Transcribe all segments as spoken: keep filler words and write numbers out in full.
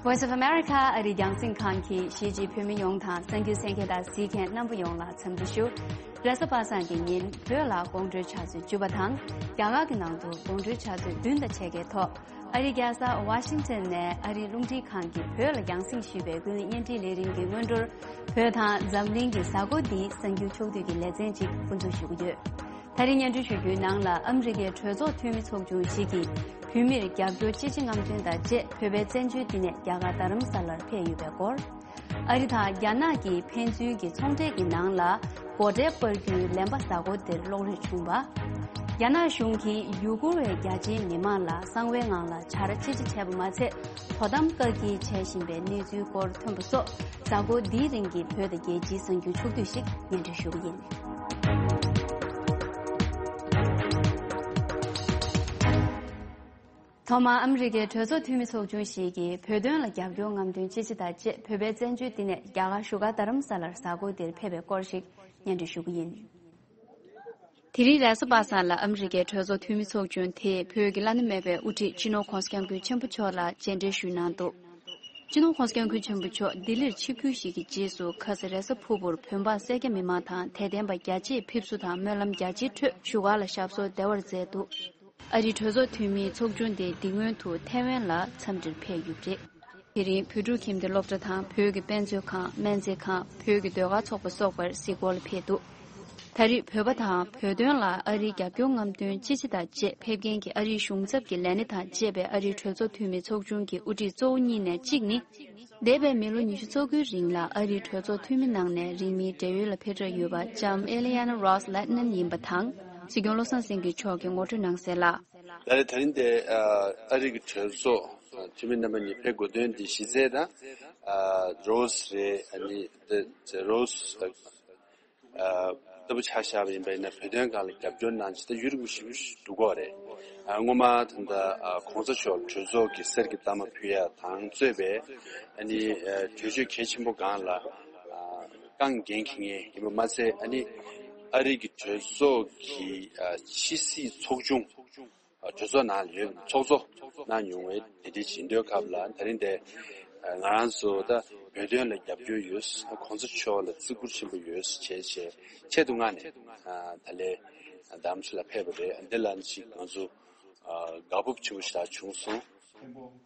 Voice of America ཨ་རིའི་རྒྱང་སྲིང་ཁང་གིས་གཞིས་བྱེས་བོད་མི་ཡོངས་དང་གསར་འགྱུར་གསན་མཁན་དང་གཟིགས་མཁན་རྣམ་པ་ཡོངས་ལ་འཚམས་འདྲི་ཞུ། རེས་གཟའ་པ་སངས་ཀྱི་ཉིན་བོད་ལ་དགོང་དྲོའི་ཆུ་ཚོད་བཅུ་པ་དང་རྒྱ་གར་གྱི་ནང་དུ་དགོང་དྲོའི་ཆུ་ཚོད་བདུན་དང་ཕྱེད་ཀའི་ཐོག་ཨ་རིའི་རྒྱལ་ས་ཝ་ཤིང་ཊོན་ནས་ཨ་རིའི་རླུང་འཕྲིན་ཁང་གིས་བོད་ལ་རྒྱང་སྲིང་ཞུས་པའི་ཀུན་གླེང་བརྙན་འཕྲིན་ལས་རིམ་གྱི་སྔོན་འགྲོར། བོད་དང་འཛམ་གླིང་གི་གཟའ་འཁོར་འདིའི་གསར་འགྱུར་ཕྱོགས་བསྡུས་ཀྱི་ལེ་ཚན་ཅིག་སྐུ་འཛུགས་ཞུ་གི་ཡོད། ད་རིང་སྙན་སྒྲོན་ཞུ་རྒྱུའི་ནང་ལ་ཨ་མི་རི་ཀའི་གྲོས་ཚོགས་འཐུས་མི་ཚོགས་ཆུང་ཞིག་གིས་བོད་མིར་རྒྱབ་སྐྱོར་ཅི་ཆེ་རྔམ་སྟོན་དང་བཅས་བོད་པའི་བཙན་བྱོལ་འདི་ནས་རྒྱ་གར་རྡ་རམ་ས་ལར་ཕེབས་ཡོད་པའི་སྐོར། ཨ་རི་དང་རྒྱ་ནག་གི་ཕན་ཚུན་གྱི་ཚོང་འབྲེལ་གྱི་ནང་ལ་སྒོ་ཁྲལ་སྤར་རྒྱུའི་ལན་པ་གཟའ་འཁོར་འདིར་གློག་རིག་བྱུང་བ། རྒྱ་ནག་གཞུང་གིས་ཡུ་གུར་བའི་རྒྱ་ཆེའི་མི་མང་ལ་གསང་བའི་ངང་ལ་བྱ་ར་ཅི་ཆེ་བྱས་པ་མ་ཚད་དོ་དམ་བཀག་སྐྱིལ་བྱས་བཞིན་པའི་གནས་ཚུལ་སྐོར་ཐོན་པ་སོགས་གཟའ་འཁོར་འདིའི་རིང་གི་བོད་དང་རྒྱལ་སྤྱིའི་གསར་འགྱུར་ཕྱོགས་བསྡུས་ཤིག་སྙན་སྒྲོན་ཞུ་གི་ཡིན། ཐོག་མར་ཨ་མི་རི་ཀའི་གྲོས་ཚོགས་འཐུས་མི་ཚོགས་ཆུང་ཞིག་གིས་བོད་དོན་ལ་རྒྱབ་སྐྱོར་རྔམ་སྟོན་ཅི་ཆེ་དང་བཅས་བོད་པའི་བཙན་བྱོལ་འདི་ནས་རྒྱ་གར་བཞུགས་སྒར་རྡ་རམ་ས་ལར་གཟའ་འཁོར་འདིར་ཕེབས་པའི་སྐོར་ཞིག་སྙན་སྒྲོན་ཞུ་གི་ཡིན། དེ་རིང་རེས་གཟའ་པ་སངས་ལ་ཨ་མི་རི་ཀའི་གྲོས་ཚོགས་འཐུས་མི་ཚོགས་ཆུང་དེས་བོད་ཀྱི་བླ་ན་མེད་པའི་དབུ་ཁྲིད་སྤྱི་ནོར་༧གོང་ས་༧སྐྱབས་མགོན་ཆེན་པོ་མཆོག་ལ་མཇལ་འཕྲད་ཞུས་གནང་འདུག་སྤྱི་ནོར་༧གོང་ས་༧སྐྱབས་མགོན་ཆེན་པོ་མཆོག་ལྡི་ལིར་ཆིབས་བསྒྱུར་ཞིག་གི་རྗེས་སུ་ཁ་ས་རེས་གཟའ་ཕུར་བུར་བོད་འབངས་སེར་སྐྱ་མི་མང་དང་དད་ལྡན་པ་རྒྱ་ཆེས་ཕེབས་བསུ་དང་སྨོན་ལམ་རྒྱ་ཆེའི་ཁྲོད་བཞུགས་སྒར་ལ་ཞབས་སོར་བདེ་བར་མཛད་འདུག་ཨ་རིའི་གྲོས་ཚོགས་འཐུས་མིའི་ཚོགས་ཆུང་དེ་འདི་སྔོན་དུ་ཐའེ་ཝན་ལ་འཚམས་འདྲིར་ཕེབས་ཡོད་པ་རེད། དེ་རིང་བོད་ཕྲུག་ཁྱིམ་སྡེ་སློབ་གྲྭ་དང་བོད་ཀྱི་དཔེ་མཛོད་ཁང་སྨན་རྩིས་ཁང་བོད་ཀྱི་ཟློས་གར་ཚོགས་པ་སོགས་པར་གཟིགས་སྐོར་ལ་ཕེབས་འདུག་ད་རེས་བོད་པ་དང་བོད་དོན་ལ་ཨ་རིའི་རྒྱབ་སྐྱོར་རྔམ་སྟོན་ཅི་ཆེ་དང་བཅས་ཕེབས་མཁན་གྱི་ཨ་རིའི་གཞུང་ཚབ་ཀྱི་ལས་སྣེ་དང་བཅས་པའི་ཨ་རིའི་གྲོས་ཚོགས་འཐུས་མི་ཚོགས་ཆུང་གི་དབུ་ཁྲིད་གཙོ་བོ་གཉིས་ནས་གཅིག་ནི། འདས་པའི་མི་ལོ་ཉི་ཤུ་རྩ་དགུའི་རིང་ལ་ཨ་རིའི་གྲོས་ཚོགས་འཐུས་མི་གནང་ནས་རིང་མིན་བགྲེས་ཡོལ་ལ་ཕེབས་གྲབས་ཡོད་པ་ལྕམ་ཨེ་ལི་ཡ་ན་རོས་ལེ་ནན་ཡིན་པ་དང་། སྲིད་སྐྱོང་བློ་བཟང་སེང་གེ་མཆོག་གིས་ངོ་སྤྲོད་གནང་གསལ་ལ། ད་རེས་ད་རིང་དེ་ཨ་རི་གི་གྲོས་ཚོགས་འཐུས་མི་རྣམ་པ་གཉིས་ཕེབས་དགོས་དོན་དེ་གཞི་རྩའི་དང་ཨ་རོས་རེད། ཨ་ནི་དེ་རོས་ཨ་ལྟ་བུ་ཆ་བཞག་པ་ཡིན་པ་ཡིན་ན་བོད་དོན་སྒང་ལ་རྒྱབ་སྐྱོར་གནང་ཆེད་ད་ཡུན་རིང་པོ་ཞིག་འདུག་གོ་རེད། ཨ་སྔོན་མ་ད་ལྟ་ཨ་གོང་ས་མཆོག་གྲོས་ཚོགས་ཀྱི་གསེར་གྱི་རྟགས་མ་ཕུལ་ཡ་དང་གཙོས་པའི་ཨ་ནི་ཨ་གྲོས་ཆོད་གལ་ཆེན་པོ་སྒང་ལ་ཨ་རྐང་འགན་འཁྱེར་མཁན་ཡིན་པ་མ་ཚད་ཨ་ནི་ཨ་རི་གི་གྲོས་ཚོགས་ཀྱི་ཨ་ཕྱི་སྲིད་ཚོགས་ཆུང་། གྲོས་ཚོགས་ནང་ཡོད་ཚོགས་གཙོ་གནང་མྱོང་བའི་དེ་འདྲའི་བྱེད་འདོད་སྐབས་ལ་ད་རིང་དེ་ང་རང་ཚོ་ད་བོད་དོན་ལ་རྒྱབ་སྐྱོར་ཡོད། གོང་ས་མཆོག་ལ་བརྩི་བཀུར་ཆེན་པོ་ཡོད་བྱས་བྱས་ཆེད་དུ་མངགས་ནས་ད་ལས་རྡ་རམ་ས་ལ་ཕེབས་པ་རེད། འདི་ལ་ཅིག་ང་ཚོ་དགའ་སྤོབས་ཆེན་པོ་ཞིག་བྱུང་སོང་།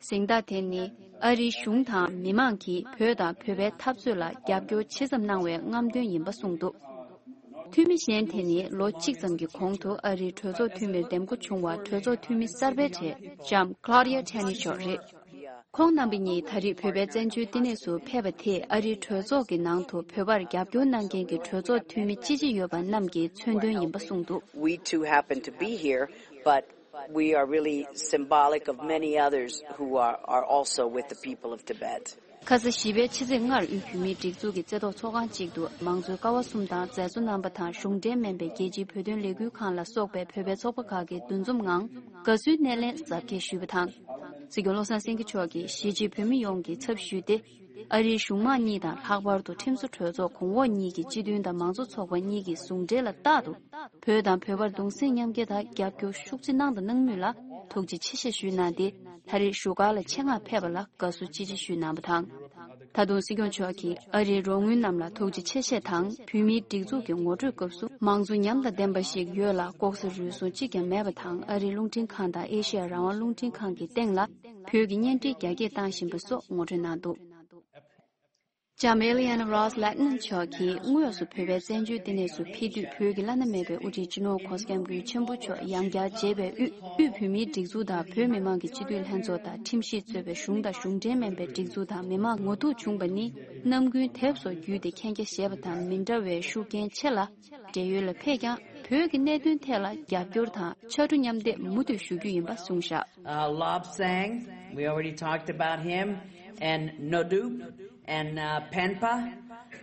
གཟེངས་རྟགས་དེ་ནི་ཨ་རིའི་གཞུང་དང་མི་མང་གིས་བོད་དང་བོད་པའི་འཐབ་རྩོད་ལ་རྒྱབ་སྐྱོར་ཇི་ཙམ་གནང་བའི་རྔམ་སྟོན་ཡིན་པ་གསུངས་འདུག་འཐུས་མི་གཞན་དེ་ནི་ལོ་གཅིག་ཙམ་གྱི་གོང་དུ་ཨ་རིའི་གྲོས་ཚོགས་འཐུས་མིར་འདེམས་བསྐོ་བྱུང་བ་གྲོས་ཚོགས་འཐུས་མི་གསར་པའི་གྲས་ལྕམ་Claudia Tenney་མཆོག་རེད། ཁོང་རྣམ་པ་གཉིས་ད་རེས་བོད་པའི་བཙན་བྱོལ་བསྟི་གནས་སུ་ཕེབས་པ་དེས་ཨ་རིའི་གྲོས་ཚོགས་ཀྱི་ནང་དུ་བོད་པར་རྒྱབ་སྐྱོར་གནང་མཁན་གྱི་གྲོས་ཚོགས་འཐུས་མི་ཅི་ཆེ་ཡོད་པ་རྣམས་ཀྱི་མཚོན་དོན་ཡིན་པ་གསུངས་འདུག We too happen to be here, but we are really symbolic of many others who are, are also with the people of Tibet. ཁ་ས་བཞི་པའི་ཕྱི་ཚེས་ལྔར་དབུས་བོད་མིའི་སྒྲིག་འཛུགས་ཀྱི་རྩེ་ཐོག་ཚོགས་ཁང་གཅིག་ཏུ་མང་གཙོའི་ཀ་བ་གསུམ་དང་མཛད་གཙོ་རྣམ་པ་དང་གཞུང་འབྲེལ་མིན་པའི་རྒྱལ་སྤྱིའི་བོད་དོན་ལས་འགུལ་ཁང་ལ་སོགས་པའི་བོད་པའི་ཚོགས་པ་ཁག་གིས་འདུ་འཛོམས་ངང་དགའ་བསུའི་སྣེ་ལེན་གཟབ་རྒྱས་ཞུས་པ་དང་། སྲིད་སྐྱོང་བློ་བཟང་སེང་གེ་མཆོག་གིས་གཞིས་བྱེས་བོད་མི་ཡོངས་ཀྱི་ཚབ་ཞུས་ཏེ། ཨ་རིའི་གཞུང་མང་གཉིས་དང་ལྷག་པར་དུ་ཁྲིམས་བཟོ་གྲོས་ཚོགས་གོང་འོག་གཉིས་ཀྱི་སྤྱི་མཐུན་དང་མང་གཙོ་ཚོགས་པ་གཉིས་ཀྱི་ཟུང་འབྲེལ་ལ་རྟག་ཏུ་བོད་དང་བོད་པར་གདུང་སེམས་མཉམ་སྐྱེད་དང་རྒྱབ་སྐྱོར་ཤུགས་ཆེ་གནང་དང་གནང་མུས་ལ་ཐུགས་རྗེ་ཆེ་ཞེས་ཞུས་གནང་སྟེ། ད་རེས་བཞུགས་སྒར་ལ་ཆེད་མངགས་ཕེབས་པ་ལ་དགའ་བསུ་ཅི་ཆེ་ཞུས་གནང་བ་དང་། ད་དུང་སྲིད་སྐྱོང་མཆོག་གིས་ཨ་རིའི་རོགས་དངུལ་རྣམས་ལ་ཐུགས་རྗེ་ཆེ་ཞེས་དང་བོད་མིའི་སྒྲིག་འཛུགས་ཀྱི་ངོ་སྤྲོད་སྐབས་སུ་མང་གཙོ་ཉམས་དང་ལྡན་པ་ཞིག་ཡོད་ལ་ལྐོག་ཟ་རུལ་སུངས་གཅིག་ཀྱང་མེད་པ་དང་ཨ་རིའི་རླུང་འཕྲིན་ཁང་དང་ཨེ་ཤེ་ཡ་རང་དབང་རླུང་འཕྲིན་ཁང་གི་སྟེང་ལ་བོད་ཀྱི་བརྙན་འཕྲིན་རྒྱ་སྐྱེད་བཏང་བཞིན་པ་སོགས་ངོ་སྤྲོད་གནང་འདུག་ལྕམ་ཨེ་ལི་ཡ་ན་རོས་ལེག་ནན་མཆོག་གིས་དངོས་སུ་བོད་པའི་བཙན་བྱོལ་བསྟི་གནས་སུ་ཕེབས་དུས་བོད་ཀྱི་བླ་ན་མེད་པའི་དབུ་ཁྲིད་སྤྱི་ནོར་༧གོང་ས་༧སྐྱབས་མགོན་ཆེན་པོ་མཆོག་ཡང་བསྐྱར་མཇལ་བའི་དབུས་དབུས་བོད་མིའི་སྒྲིག་འཛུགས་དང་བོད་མི་མང་གི་སྤྱི་འཐུས་ལྷན་ཚོགས་དང་ཁྲིམས་ཞིབ་གཙོས་པའི་གཞུང་དང་གཞུང་འབྲེལ་མིན་པའི་སྒྲིག་འཛུགས་དང་མི་མང་ངོ་ཐུག་བྱུང་བ་ནི་ནམ་རྒྱུན་དེབ་སོགས་བརྒྱུད་དེ་མཁྱེན་རྒྱ་བཞེས་པ་དང་མི་འདྲ་བའི་ཤུགས་རྐྱེན་ཆེ་ལ། བགྲེས་ཡོལ་ལ་ཕེབས་ཀྱང་བོད་ཀྱི་གནད་དོན་ཐད་ལ་རྒྱབ་སྐྱོར་དང་ཕྱར་གྲུ་མཉམ་འདེགས་མུ་མཐུད་ཞུ་རྒྱུ་ཡིན་པ་གསུངས་བཞག Uh, Lobsang, we already talked about him, and Nodup, and uh, Penpa,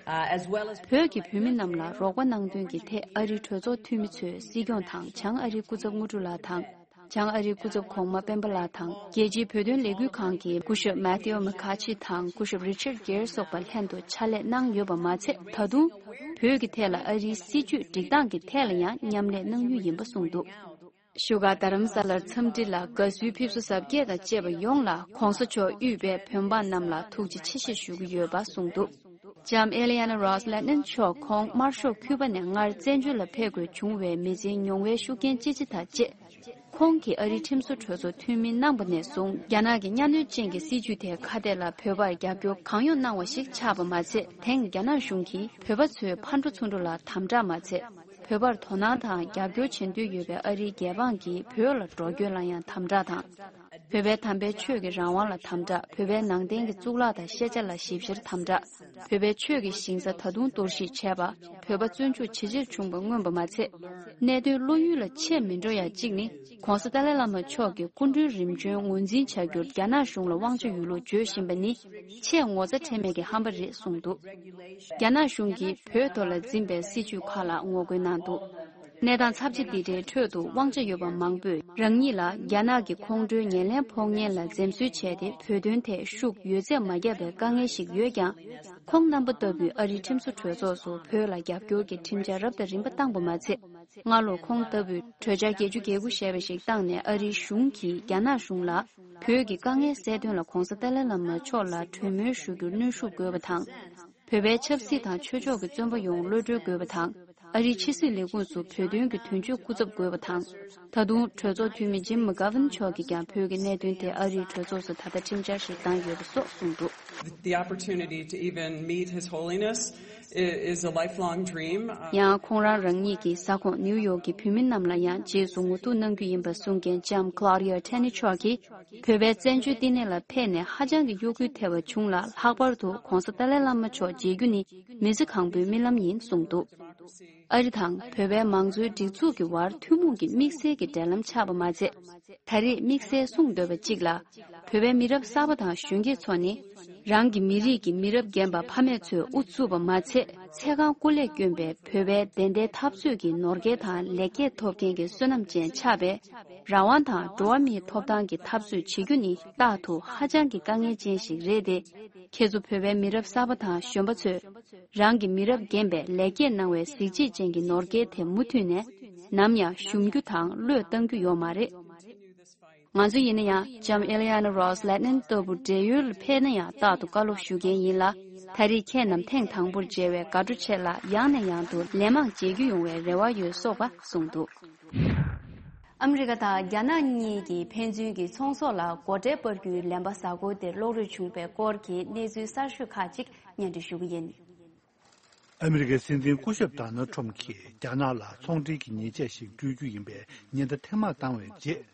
uh, as well as བོད་ཀྱི་བུད་མེད་རྣམས་ལ་རོགས་པ་གནང་དོན་གྱི་ཐད་ཨ་རིའི་གྲོས་ཚོགས་འཐུས་མི་ཚོས་སྲིད་སྐྱོང་དང་བྱང་ཨ་རིའི་སྐུ་ཚབ་དངོས་གྲུབ་ལགས་དང་། བྱང་ཨ་རིའི་སྐུ་ཚབ་གོང་མ་སྤེན་པ་ལགས་དང་རྒྱལ་སྤྱིའི་བོད་དོན་ལས་འགུལ་ཁང་གི་སྐུ་ཞབས་Matthew McCaughey དང་སྐུ་ཞབས་Richard Gere སོགས་པ་ལྷན་དུ་ཕྱག་ལས་གནང་ཡོད་པ་མ་ཚད་ད་དུང་བོད་ཀྱི་ཐད་ལ་ཨ་རིའི་སྲིད་བྱུས་སྒྲིག་སྟངས་ཀྱི་ཐད་ལ་ཡང་མཉམ་ལས་གནང་རྒྱུ་ཡིན་པ་གསུངས་འདུག་བཞུགས་སྒར་རྡ་རམ་ས་ལར་འཚམས་འདྲི་ལ་དགའ་བསུའི་ཕེབས་བསུ་གཟབ་རྒྱས་དང་བཅས་པ་ཡོངས་ལ་གོང་ས་མཆོག་དབུས་པའི་བོད་འབངས་རྣམས་ལ་ཐུགས་རྗེ་ཆེ་ཞེས་ཞུ་གི་ཡོད་པ་གསུངས་འདུག་ལྕམ་ཨེ་ལི་ཡ་ན་རོས་ལེ་ནན་མཆོག་ཁོང་དམར་ཤོག་ཁུལ་པ་ནས་སྔར་བཙན་བྱོལ་ལ་ཕེབས་དགོས་བྱུང་བའི་མི་ཚེའི་མྱོང་བའི་ཤུགས་རྐྱེན་ཅི་ཆེ་དང་བཅས། ཁོང་གིས་ཨ་རིའི་ཁྲིམས་བཟོ་གྲོས་ཚོགས་འཐུས་མི་གནང་པ་ནས་བཟུང་རྒྱ་ནག་གི་གཉའ་གནོན་ཅན་གྱི་སྲིད་བྱུས་དེ་ཁ་གཏད་ལ་བོད་པར་རྒྱབ་སྐྱོར་གང་ཡོང་གནང་བ་ཞིག་ཆགས་པ་མ་ཚད། དེང་རྒྱ་ནག་གཞུང་གིས་བོད་པ་ཚོའི་ཕར་འགྲོ་ཚུར་འགྲོ་ལ་དམ་དྲག་མ་ཚད། བོད་པར་དོ་སྣང་དང་རྒྱབ་སྐྱོར་བྱེད་འདོད་ཡོད་པའི་ཨ་རིའི་རྒྱལ་འབངས་ཀྱིས་བོད་ལ་འགྲོ་སྐྱོད་ལ་ཡང་དམ་དྲག་དང་། བོད་པའི་དམ་པའི་ཆོས་ཀྱི་རང་དབང་ལ་དམ་དྲག་བོད་པའི་ནང་བསྟན་གྱི་གཙུག་ལག་དང་ཤེས་བྱ་ལ་ཞིབ་བཤེར་དམ་དྲག་བོད་པའི་ཆོས་ཀྱི་ཞིང་ས་ད་དུང་གཏོར་བཤིག་བྱས་པ། བོད་པ་བཙོན་འཇུག་ཇེ་ཆེར་བྱུང་བ་མངོན་པ་མ་ཚད། གནད་དོན་བློ་ཡུལ་ལ་ཆད་མི་འགྲོ་ཡ་གཅིག་ནི། ྋགོང་ས་ཏཱ་ལའི་བླ་མ་མཆོག་གི་སྐུ་མགྲོན་རིམ་བྱོན་ངོས་འཛིན་བྱ་རྒྱུར་རྒྱ་ནག་གཞུང་ལ་དབང་ཆ་ཡོད་ལུགས་བརྗོད་བཞིན་པ་ནི། ཆེས་ངོ་ཚ་ཁྲེལ་མེད་ཀྱི་ཧམ་པ་རེད་གསུངས་འདུག་རྒྱ་ནག་གཞུང་གིས་བོད་ཐོག་ལ་འཛིན་པའི་སྲིད་བྱུས་ཁག་ལ་ངོ་རྒོལ་གནང་འདུག་གནས་སྟངས་ཚབས་ཆེ་འདི་འདྲའི་ཁྲོད་དུ་དབང་ཆ་ཡོད་པ་མང་པོས་རང་ཉིད་ལ་རྒྱ་ནག་གི་ཁོང་ཁྲོའི་ཉེར་ལེན་ཕོག་ཉེན་ལ་འཛེམ་ཟོན་བྱས་ཏེ་བོད་དོན་ཐད་ཤུགས་ཡོད་ཚད་མ་བརྒྱབ་པའི་དཀའ་ངལ་ཞིག་ཡོད་ཀྱང་། ཁོང་རྣམ་པ་ལྟ་བུས་ཨ་རིའི་ཁྲིམས་བཟོ་གྲོས་ཚོགས་སུ་བོད་ལ་རྒྱབ་སྐྱོར་གྱི་ཁྲིམས་འཆར་རབ་དང་རིམ་པ་བཏང་པ་མ་ཚད། སྔ་ལོ་ཁོང་ལྟ་བུས་གྲོས་འཆར་བརྒྱད་ཅུ་གྱ་དགུ་ཞེས་པ་ཞིག་བཏང་ནས་ཨ་རིའི་གཞུང་གིས་རྒྱ་ནག་གཞུང་ལ་བོད་ཀྱི་དཀའ་ངལ་སེལ་དོན་ལ་ྋགོང་ས་ཏཱ་ལའི་བླ་མ་མཆོག་ལ་གྲོས་མོལ་ཞུ་རྒྱུར་གནོན་ཤུགས་དགོས་པ་དང་། བོད་པའི་ཆབ་སྲིད་དང་ཆོས་ཕྱོགས་ཀྱི་བཙོན་པ་ཡོངས་གློད་གྲོལ་དགོས་པ་དང་། ཨ་རིའི་ཕྱི་སྲིད་ལས་ཁུངས་སུ་བོད་དོན་གྱི་དོན་གཅོད་སྐུ་ཚབ་དགོས་པ་དང་། ད་དུང་གྲོས་ཚོགས་འཐུས་མི་ཇིམ་མ་གྷ་ཝན་མཆོག་གིས་ཀྱང་བོད་ཀྱི་གནད་དོན་དེ་ཨ་རིའི་གྲོས་ཚོགས་སུ་ད་ལྟ་ཁྲིམས་འཆར་ཞིག་བཏང་ཡོད་པ་སོགས་གསུངས་འདུག The opportunity to even meet His Holiness is a lifelong dream. ཡང་ཁོང་རང་རང་ཉིད་ཀྱི་ས་ཁོངས་ནིའུ་ཡོག་གི་བོད་མི་རྣམས་ལ་ཡང་རྗེས་སུ་ངོ་ཐུག་གནང་རྒྱུ་ཡིན་པ་གསུངས་མཁན་ལྕམ་Claudia Tenney་མཆོག་གིས། བོད་པའི་བཙན་བྱོལ་བསྟི་གནས་ལ་ཕེབས་ནས་ཧ་ཅང་གི་གཡོ་འགུལ་ཐེབས་པ་བྱུང་ལ། ལྷག་པར་དུ་ྋགོང་ས་ཏཱ་ལའི་བླ་མ་མཆོག་མཇལ་རྒྱུ་ནི་མི་ཚེ་གང་པོའི་རྨི་ལམ་ཡིན་གསུངས་འདུག་ཨ་རི་དང་བོད་པའི་མང་གཙོའི་སྒྲིག་འཛུགས་ཀྱི་བར་ཐུན་མོང་གི་དམིགས་བསལ་གྱི་འབྲེལ་ལམ་ཆགས་པ་མ་ཚད། ད་རེས་དམིགས་བསལ་གསུངས་འདོད་པ་གཅིག་ལ། བོད་པའི་མི་རབས་གསར་པ་དང་གཞོན་སྐྱེས་ཚོ་ནི། རང་གི་མི་རིགས་ཀྱི་མི་རབས་རྒན་པ་ཕ་མེས་ཚོས་དབུ་བཙུགས་པ་མ་ཚད། ཚེ་གང་སྐུ་ལས་བསྐྱོན་པའི་བོད་པའི་བདེན་མཐའི་འཐབ་རྩོད་ཀྱི་ནོར་སྐལ་དང་ལེགས་སྐྱེས་ཐོབ་མཁན་གྱི་བསོད་ནམས་ཅན་ཆགས་པས། རང་དབང་དང་འགྲོ་བ་མིའི་ཐོབ་ཐང་གི་འཐབ་རྩོད་བྱེད་རྒྱུ་ནི་རྟག་ཏུ་ཧ་ཅང་གི་དཀའ་ངལ་ཅན་ཞིག་རེད་དེ། ཁྱེད་ཚོ་བོད་པའི་མི་རབས་གསར་པ་དང་གཞོན་པ་ཚོས། རང་གི་མི་རབས་རྒན་པས་ལེགས་སྐྱེས་གནང་བའི་གཟི་བརྗིད་ཅན་གྱི་ནོར་སྐལ་དེ་མུ་མཐུད་ནས་ནམ་ཡང་ཞུམ་རྒྱུ་དང་བློས་གཏང་རྒྱུ་ཡོད་མ་རེད། ང་ཚོ་ཡིན་ན་ཡང་ལྕམ་ཨེ་ལི་ཡ་ན་རོས་ལེ་ནན་ལྟ་བུ་བགྲེས་ཡོལ་ལ་ཕེབས་ན་ཡང་རྟག་ཏུ་བཀའ་སློབ་ཞུ་མཁན་ཡིན་ལ། ད་རེས་ཁྱེད་རྣམས་ཐེངས་དང་པོར་མཇལ་བའི་དགའ་སྤྲོ་ཆེ་ལ། ཡང་ནས་ཡང་དུ་ལན་མང་མཇལ་རྒྱུ་ཡོང་བའི་རེ་བ་ཡོད་སོགས་པ་གསུངས་འདུག་ཨ་མི་རི་ཀ་དང་རྒྱ་ནག་གཉིས་ཀྱིས་ཕན་ཚུན་གྱི་ཚོང་ཟོག་ལ་སྒོ་ཁྲལ་སྤར་རྒྱུའི་ལན་པ་གཟའ་འཁོར་དེར་གློག་རོལ་བྱུང་བའི་སྐོར་གྱི་གནས་ཚུལ་གསར་ཤོས་ཁག་ཅིག་སྙན་སྒྲོན་ཞུ་གི་ཡིན། ཨ་མི་རི་ཀའི་སྲིད་འཛིན་སྐུ་ཞབས་ཌོ་ནལ་ཁྲོམ་གྱིས་རྒྱ་ནག་ལ་ཚོང་འབྲེལ་གྱི་ཉེས་ཆད་ཞིག་སྤྲོད་རྒྱུ་ཡིན་པའི་ཉེན་བརྡ་ཐེངས་མང་བཏང་བའི་རྗེས།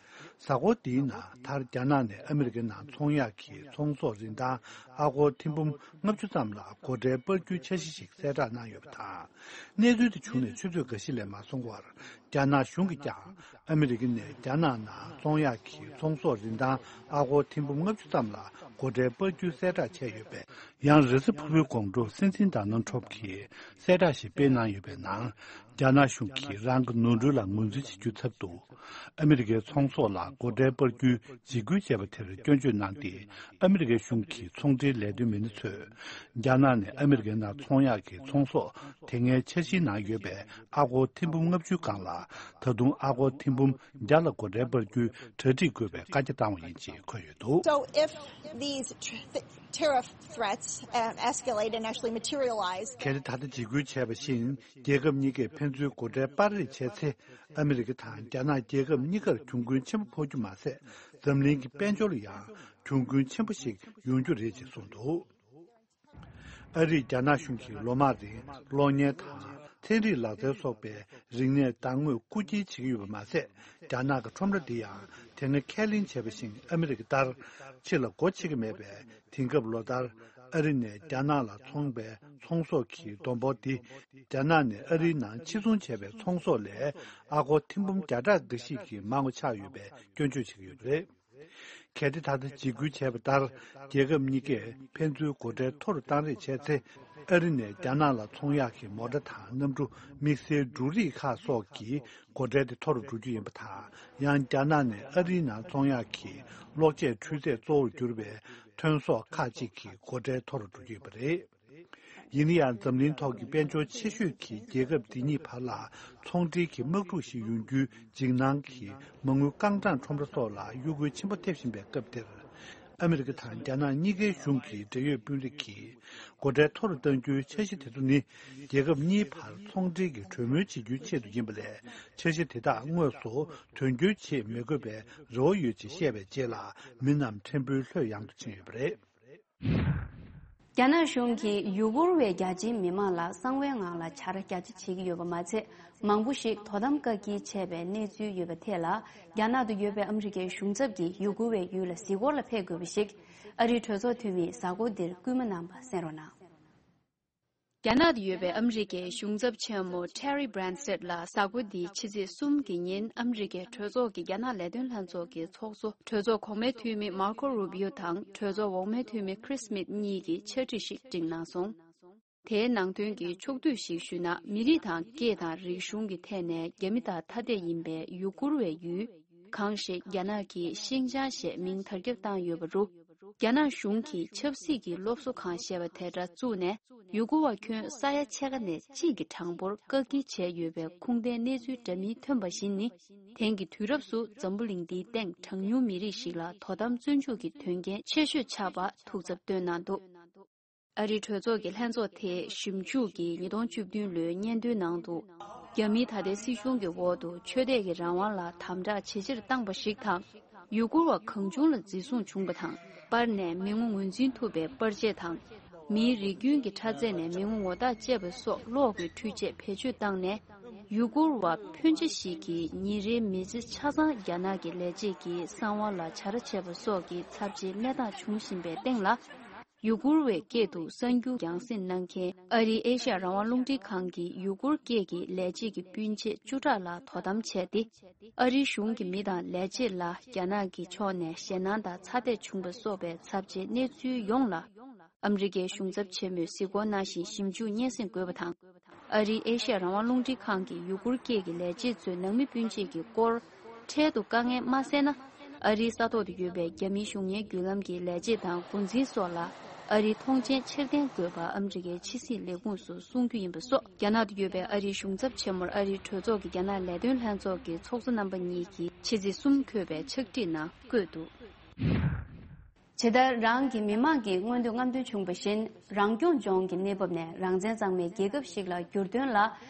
གཟའ་འཁོར་འདིའི་ནང་མཐར་རྒྱ་ནག་ནས་ཨ་མི་རི་ཀའི་ནང་ཚོང་གཡར་གྱི་ཚོང་ཟོག་རིན་ཐང་ཨ་སྒོར་ཐེར་འབུམ་ལྔ་བཅུ་ཙམ་ལ་སྒོ་ཁྲལ་སྤར་རྒྱུའི་འཆར་གཞི་ཞིག་གསལ་བསྒྲགས་གནང་ཡོད་པ་དང་། གནས་ཚུལ་དེ་བྱུང་ནས་ཆུ་ཚོད་འགའ་ཤས་ལས་མ་སོང་བར། རྒྱ་ནག་གཞུང་གིས་ཀྱང་ཨ་མི་རི་ཀ་ནས་རྒྱ་ནག་ནང་ཚོང་གཡར་གྱི་ཚོང་ཟོག་རིན་ཐང་ཨ་སྒོར་ཐེར་འབུམ་ལྔ་བཅུ་ཙམ་ལ་སྒོ་ཁྲལ་སྤར་རྒྱུའི་གསལ་བསྒྲགས་བྱས་ཡོད་པས། ཡང་རེས་གཟའ་ཕུར་བུའི་དགོང་དྲོ་སྲིད་འཛིན་ཌོ་ནལ་ཁྲོམ་གྱིས་གསལ་བསྒྲགས་ཤིག་སྤེལ་གནང་ཡོད་པའི་ནང་། རྒྱ་ནག་གཞུང་གིས་རང་གི་ནོར་འཁྲུལ་ལ་ངོས་འཛིན་བྱེད་རྒྱུའི་ཚབ་ཏུ། ཨ་མི་རི་ཀའི་ཚོང་ཟོག་ལ་སྒོ་ཁྲལ་སྤར་རྒྱུའི་འཇིགས་སྐུལ་བྱས་པ་དེར་སྐྱོན་བརྗོད་གནང་སྟེ། ཨ་མི་རི་ཀའི་གཞུང་གིས་ཚོང་འབྲེལ་ལས་དོན་མི་སྣ་ཚོས། རྒྱ་ནག་ནས་ཨ་མི་རི་ཀའི་ནང་ཚོང་གཡར་གྱི་ཚོང་ཟོག་དེ་སྔའི་འཆར་གཞིའི་ནང་ཡོད་པའི་ཨ་སྒོར་ཐེར་འབུམ་ལྔ་བཅུའི་སྒང་ལ། ད་དུང་ཨ་སྒོར་ཐེར་འབུམ་བརྒྱ་ལ་སྒོ་ཁྲལ་སྤར་རྒྱུའི་གྲ་སྒྲིག་དགོས་པའི་བཀའ་རྒྱ་བཏང་བ་ཡིན་ཅེས་འཁོད་ཡོད་འདུག So if these tr- th- tariff threats um, escalate and actually materialize, གལ་ཏེ་ད་ལྟ་འཇིགས་སྐུལ་བྱས་པ་བཞིན་རྒྱལ་ཁབ་གཉིས་ཀས་ཕན་ཚུན་སྒོ་ཁྲལ་སྤར་རེས་བྱས་ཚེ། ཨ་མི་རི་ཀ་དང་རྒྱ་ནག་རྒྱལ་ཁབ་གཉིས་ཀར་གྱོང་གུན་ཆེན་པོ་ཕོག་རྒྱུ་མ་ཟད། འཛམ་གླིང་གི་དཔལ་འབྱོར་ལ་ཡང་གྱོང་གུན་ཆེན་པོ་ཞིག་ཡོང་རྒྱུ་རེད་ཅེས་གསུངས་འདུག་ཨ་རིས་རྒྱ་ནག་གཞུང་གིས་ལོ་མང་རིང་གློག་བརྙན་དང་ཚན་རིག་ལག་རྩལ་སོགས་པའི་རིག་གནས་དར་ངོས་རྐུ་འཁྱེར་བྱེད་ཀྱི་ཡོད་པ་མ་ཟད། རྒྱ་ནག་གི་ཁྲོམ་ར་འདི་ཡང་དེ་སྔ་ཁས་ལེན་བྱས་པ་བཞིན་ཨ་མི་རི་ཀ་ལྟར་ཕྱི་ལ་སྒོ་ཕྱེ་གི་མེད་པས། དེང་སྐབས་ལོ་ལྟར་ཨ་རི་ནས་རྒྱ་ནག་ལ་འཚོང་པའི་ཚོང་ཟོག་གི་བསྡོམས་འབོར་འདི། རྒྱ་ནག་ནས་ཨ་རིའི་ནང་ཕྱིར་ཚོང་བྱས་པའི་ཚོང་ཟོག་ལས་ཨ་སྒོར་ཐེར་འབུམ་བརྒྱ་ཕྲག་འགའ་ཤས་ཀྱིས་མང་བ་ཆགས་ཡོད་པའི་སྐྱོན་བརྗོད་བྱེད་ཀྱི་ཡོད་པ་རེད། གལ་ཏེ་ད་ལྟ་འཇིགས་སྐུལ་བྱས་པ་ལྟར། རྒྱལ་ཁབ་གཉིས་ཀས་ཕན་ཚུན་སྒོ་ཁྲལ་མཐོ་རུ་བཏང་རེས་བྱས་ཚེ། ཨ་རི་ནས་རྒྱ་ནག་ལ་ཚོང་གཡར་གྱི་མོ་ཊ་དང་གནམ་གྲུ། དམིགས་བསལ་འབྲུ་རིགས་ཁག་སོགས་ཀྱི་སྒོ་ཁྲལ་དེ་མཐོ་རུ་འགྲོ་རྒྱུ་ཡིན་པ་དང་། ཡང་རྒྱ་ནག་ནས་ཨ་རིའི་ནང་ཚོང་གཡར་གྱི་གློག་ཆས་འཕྲུལ་ཆས་གཙོ་བོར་གྱུར་པའི་ཐོན་ཟོག་ཁག་ཅིག་གི་སྒོ་ཁྲལ་མཐོ་རུ་འགྲོ་རྒྱུ་ཡིན་པ་རེད། ཡིན་ན་ཡང་འཛམ་གླིང་ཐོག་གི་དཔལ་འབྱོར་ཆེ་ཤོས་ཀྱི་རྒྱལ་ཁབ་འདི་གཉིས་བར་ལ་ཚོང་འབྲེལ་གྱི་དམག་འཁྲུག་ཞིག་ཡོང་རྒྱུའི་འཇིགས་སྣང་གིས་མ་དངུལ་རྐང་གྲངས་ཁྲོམ་ར་སོགས་ལ་གཡོ་འགུལ་ཆེན་པོ་ཐེབས་བཞིན་པའི་སྐབས་འདིར། ཨ་མི་རི་ཀ་དང་རྒྱ་ནག་གཉིས་ཀའི་གཞུང་གི་འབྲེལ་ཡོད་དཔོན་རིགས་ཀྱིས་སྒོ་ཁྲལ་མཐོ་རུ་གཏང་རྒྱུའི་འཆར་གཞི་དེ་ཚོ་ནི། རྒྱལ་ཁབ་གཉིས་བར་ཚོང་འབྲེལ་གྱི་གྲོས་མོལ་བྱེད་རྒྱུའི་ཆེད་དུ་ཡིན་པ་ལས། འཆར་གཞི་དེ་དག་དངོས་སུ་དོན་འཁྱོལ་བྱེད་མི་དགོས་པའི་རེ་བ་ཡོད་ཅེས་བཤད་པའི་རྗེས་ལ། མི་རྣམས་ཕྲན་བུ་ལྷོད་ཡངས་དུ་ཕྱིན་ཡོད་པ་རེད། རྒྱ་ནག་གཞུང་གིས་ཡུ་གུར་བའི་རྒྱ་ཆེའི་མི་མང་ལ་གསང་བའི་ངང་ལ་བྱ་ར་རྒྱ་ཆེ་བྱེད་ཀྱི་ཡོད་པ་མ་ཚད། མང་པོ་ཞིག་དོ་དམ་བཀག་སྐྱིལ་བྱས་པའི་གནས་ཚུལ་ཡོད་པ་ཐད་ལ། རྒྱ་ནག་ཏུ་ཡོད་པའི་ཨ་མི་རི་ཀའི་གཞུང་ཚབ་ཀྱིས་ཡུ་གུར་བའི་ཡུལ་ལ་གཟིགས་སྐོར་ལ་ཕེབས་དགོས་པ་ཞིག་ཨ་རིའི་གྲོས་ཚོགས་འཐུས་མིས་གཟའ་འཁོར་འདིར་སྐུལ་མ་གནང་པ་གསན་རོགས་གནང་། རྒྱ་ནག་ཏུ་ཡོད་པའི་ཨ་མི་རི་ཀའི་གཞུང་ཚབ་ཆེན་མོ་Terry Branstad ལ་གཟའ་འཁོར་འདིའི་ཕྱི་ཚེས་གསུམ་གྱི་ཉིན་ཨ་མི་རི་ཀའི་གྲོས་ཚོགས་ཀྱི་རྒྱ་ནག་ལས་དོན་ལྷན་ཚོགས་ཀྱི་ཚོགས་གཙོ་གྲོས་ཚོགས་གོང་མའི་འཐུས་མི་Marco Rubio དང་གྲོས་ཚོགས་འོག་མའི་འཐུས་མི་Chris Smith གཉིས་ཀྱིས་ཕྱག་བྲིས་ཤིག་བསྒྲིགས་གནང་སོང་། དེའི་ནང་དོན་གྱི་ཕྱོགས་བསྡུས་ཤིག་ཞུས་ན། མི་རིགས་དང་སྐད་དང་རིག་གཞུང་གི་ཐད་ནས་རྒྱ་མི་དང་ཐ་དད་ཡིན་པའི་ཡུ་གུར་བའི་ཡུལ། གང་ཞིག་རྒྱ་ནག་གིས་ཤིང་ཅང་ཞེས་མིང་དར་ཁྱབ་བཏང་ཡོད་པ་རུ། རྒྱ་ནག་གཞུང་གིས་ཆབ་སྲིད་ཀྱི་སློབ་གསོ་ཁང་ཞེས་པ་དེ་འདྲ་བཙུགས་ནས། ཡུ་གུར་བ་ཁྱོན་ས་ཡ་ཕྱེད་ཀ་ནས་གཅིག་གི་གྲངས་འབོར་བཀག་སྐྱིལ་བྱས་ཡོད་པའི་ཁུངས་ལྡན་གནས་ཚུལ་འདྲ་མིན་ཐོན་པ་བཞིན་ནི། དེང་གི་དུས་རབས་སུ་འཛམ་བུ་གླིང་འདིའི་སྟེང་གྲངས་ཉུང་མི་རིགས་ཤིག་ལ་དོ་དམ་བཙོན་འཇུག་གི་དོན་རྐྱེན་ཆེ་ཤོས་ཆགས་པ་ཐུགས་འཚབ་བཏོན་གནང་འདུག་ཨ་རིའི་གྲོས་ཚོགས་ཀྱི་ལྷན་ཚོགས་དེས་ཞིབ་འཇུག་གིས་ཉིས་སྟོང་བཅུ་བདུན་ལོའི་སྙན་ཐོའི་ནང་དུ། རྒྱ་མིའི་ད་ལྟའི་སྲིད་གཞུང་གི་འོག་ཏུ་ཆོས་དད་ཀྱི་རང་དབང་ལ་དམ་དྲག་ཇེ་ཆེར་བཏང་པ་ཞིག་དང་། ཡུ་གུར་བ་གང་བྱུང་ལ་འཛིན་བཟུང་བྱུང་བ་དང་། པར་ནས་མི་ངོ་ངོས་འཛིན་ཐུབ་པའི་པར་ཆས་དང་། མིའི་རིགས་རྒྱུན་གྱི་ཕྲ་རྫས་ནས་མི་ངོ་ངོ་རྟགས་བཅད་པ་སོགས་གློག་གི་འཕྲུལ་ཆས་བེད་སྤྱོད་བཏང་ནས། ཡུ་གུར་བ་ཕོན་ཆེ་ཞིག་གིས་ཉིན་རེའི་མི་ཚེ་ཆ་ཚང་རྒྱ་ནག་གི་ལས་བྱེད་ཀྱི་གསང་བ་ལ་བྱ་ར་བྱས་པ་སོགས་ཀྱི་ཚབས་ཆེའི་གནས་སྟངས་བྱུང་བཞིན་པའི་སྟེང་ལ། ཡུ་གུར་བའི་སྐད་དུ་གསར་འགྱུར་རྒྱང་སྲིང་གནང་མཁན་ཨ་རིའི་ཨེ་ཤ་ཡ་རང་དབང་རླུང་འཕྲིན་ཁང་གི་ཡུ་གུར་སྐད་ཀྱི་ལས་བྱེད་ཀྱི་སྤུན་མཆེད་བཅུ་ཕྲག་ལ་དོ་དམ་བྱས་ཏེ། ཨ་རིའི་གཞུང་གི་མི་དང་ལས་བྱེད་ལ་རྒྱ་ནག་གི་ཕྱོགས་ནས་ཞེད་སྣང་དང་ཚ་འཐད་བྱུང་བ་སོགས་པའི་ཚབས་ཆེའི་གནས་ཚུལ་ཡོངས་ལ། ཨ་མི་རི་ཀའི་གཞུང་ཚབ་ཆེན་མོས་གཟིགས་སྐོར་གནང་བཞིན་ཞིབ་འཇུག་སྙན་སེང་དགོས་པ་དང་། ཨ་རིའི་ཨེ་ཤ་ཡ་རང་དབང་རླུང་འཕྲིན་ཁང་གི་ཡུ་གུར་སྐད་ཀྱི་ལས་བྱེད་ཚོའི་ནང་མི་སྤུན་མཆེད་ཀྱི་སྐོར། འཕྲལ་དུ་དཀའ་ངལ་མ་སེལ་ན། ཨ་རིའི་ས་ཐོག་ཏུ་ཡོད་པའི་རྒྱ་མིའི་གཞུང་གཉེར་བརྒྱུད་ལམ་གྱི་ལས་བྱེད་དང་འགོ་འཛིན་སོགས་ལ་ཨ་རིའི་ཐོངས་མཆན་ཕྱིར་འཐེན་དགོས་པ་ཨ་མི་རི་ཀའི་ཕྱི་སྲིད་ལས་ཁུངས་སུ་གསུང་རྒྱུ་ཡིན་པ་སོགས། རྒྱ་ནག་ཏུ་ཡོད་པའི་ཨ་རིའི་གཞུང་ཚབ་ཆེན་མོར་ཨ་རིའི་གྲོས་ཚོགས་ཀྱི་རྒྱ་ནག་ལས་དོན་ལྷན་ཚོགས་ཀྱི་ཚོགས་གཙོ་རྣམ་པ་གཉིས་ཀྱིས་ཕྱི་ཚེས་གསུམ་འཁོད་པའི་ཕྱག་བྲིས་ནང་བཀོད་འདུག་ཇི་ལྟར་རང་གི་མི་མང་གི་མངོན་འདོད་རྔམ་སྟོན་བྱུང་བ་བཞིན། རང་སྐྱོང་ལྗོངས་ཀྱི་གནས་བབ་ནས་རང་བཙན་གཙང་མའི་རྒྱལ་ཁབ་ཞིག་ལ་འགྱུར་དོན་ལ་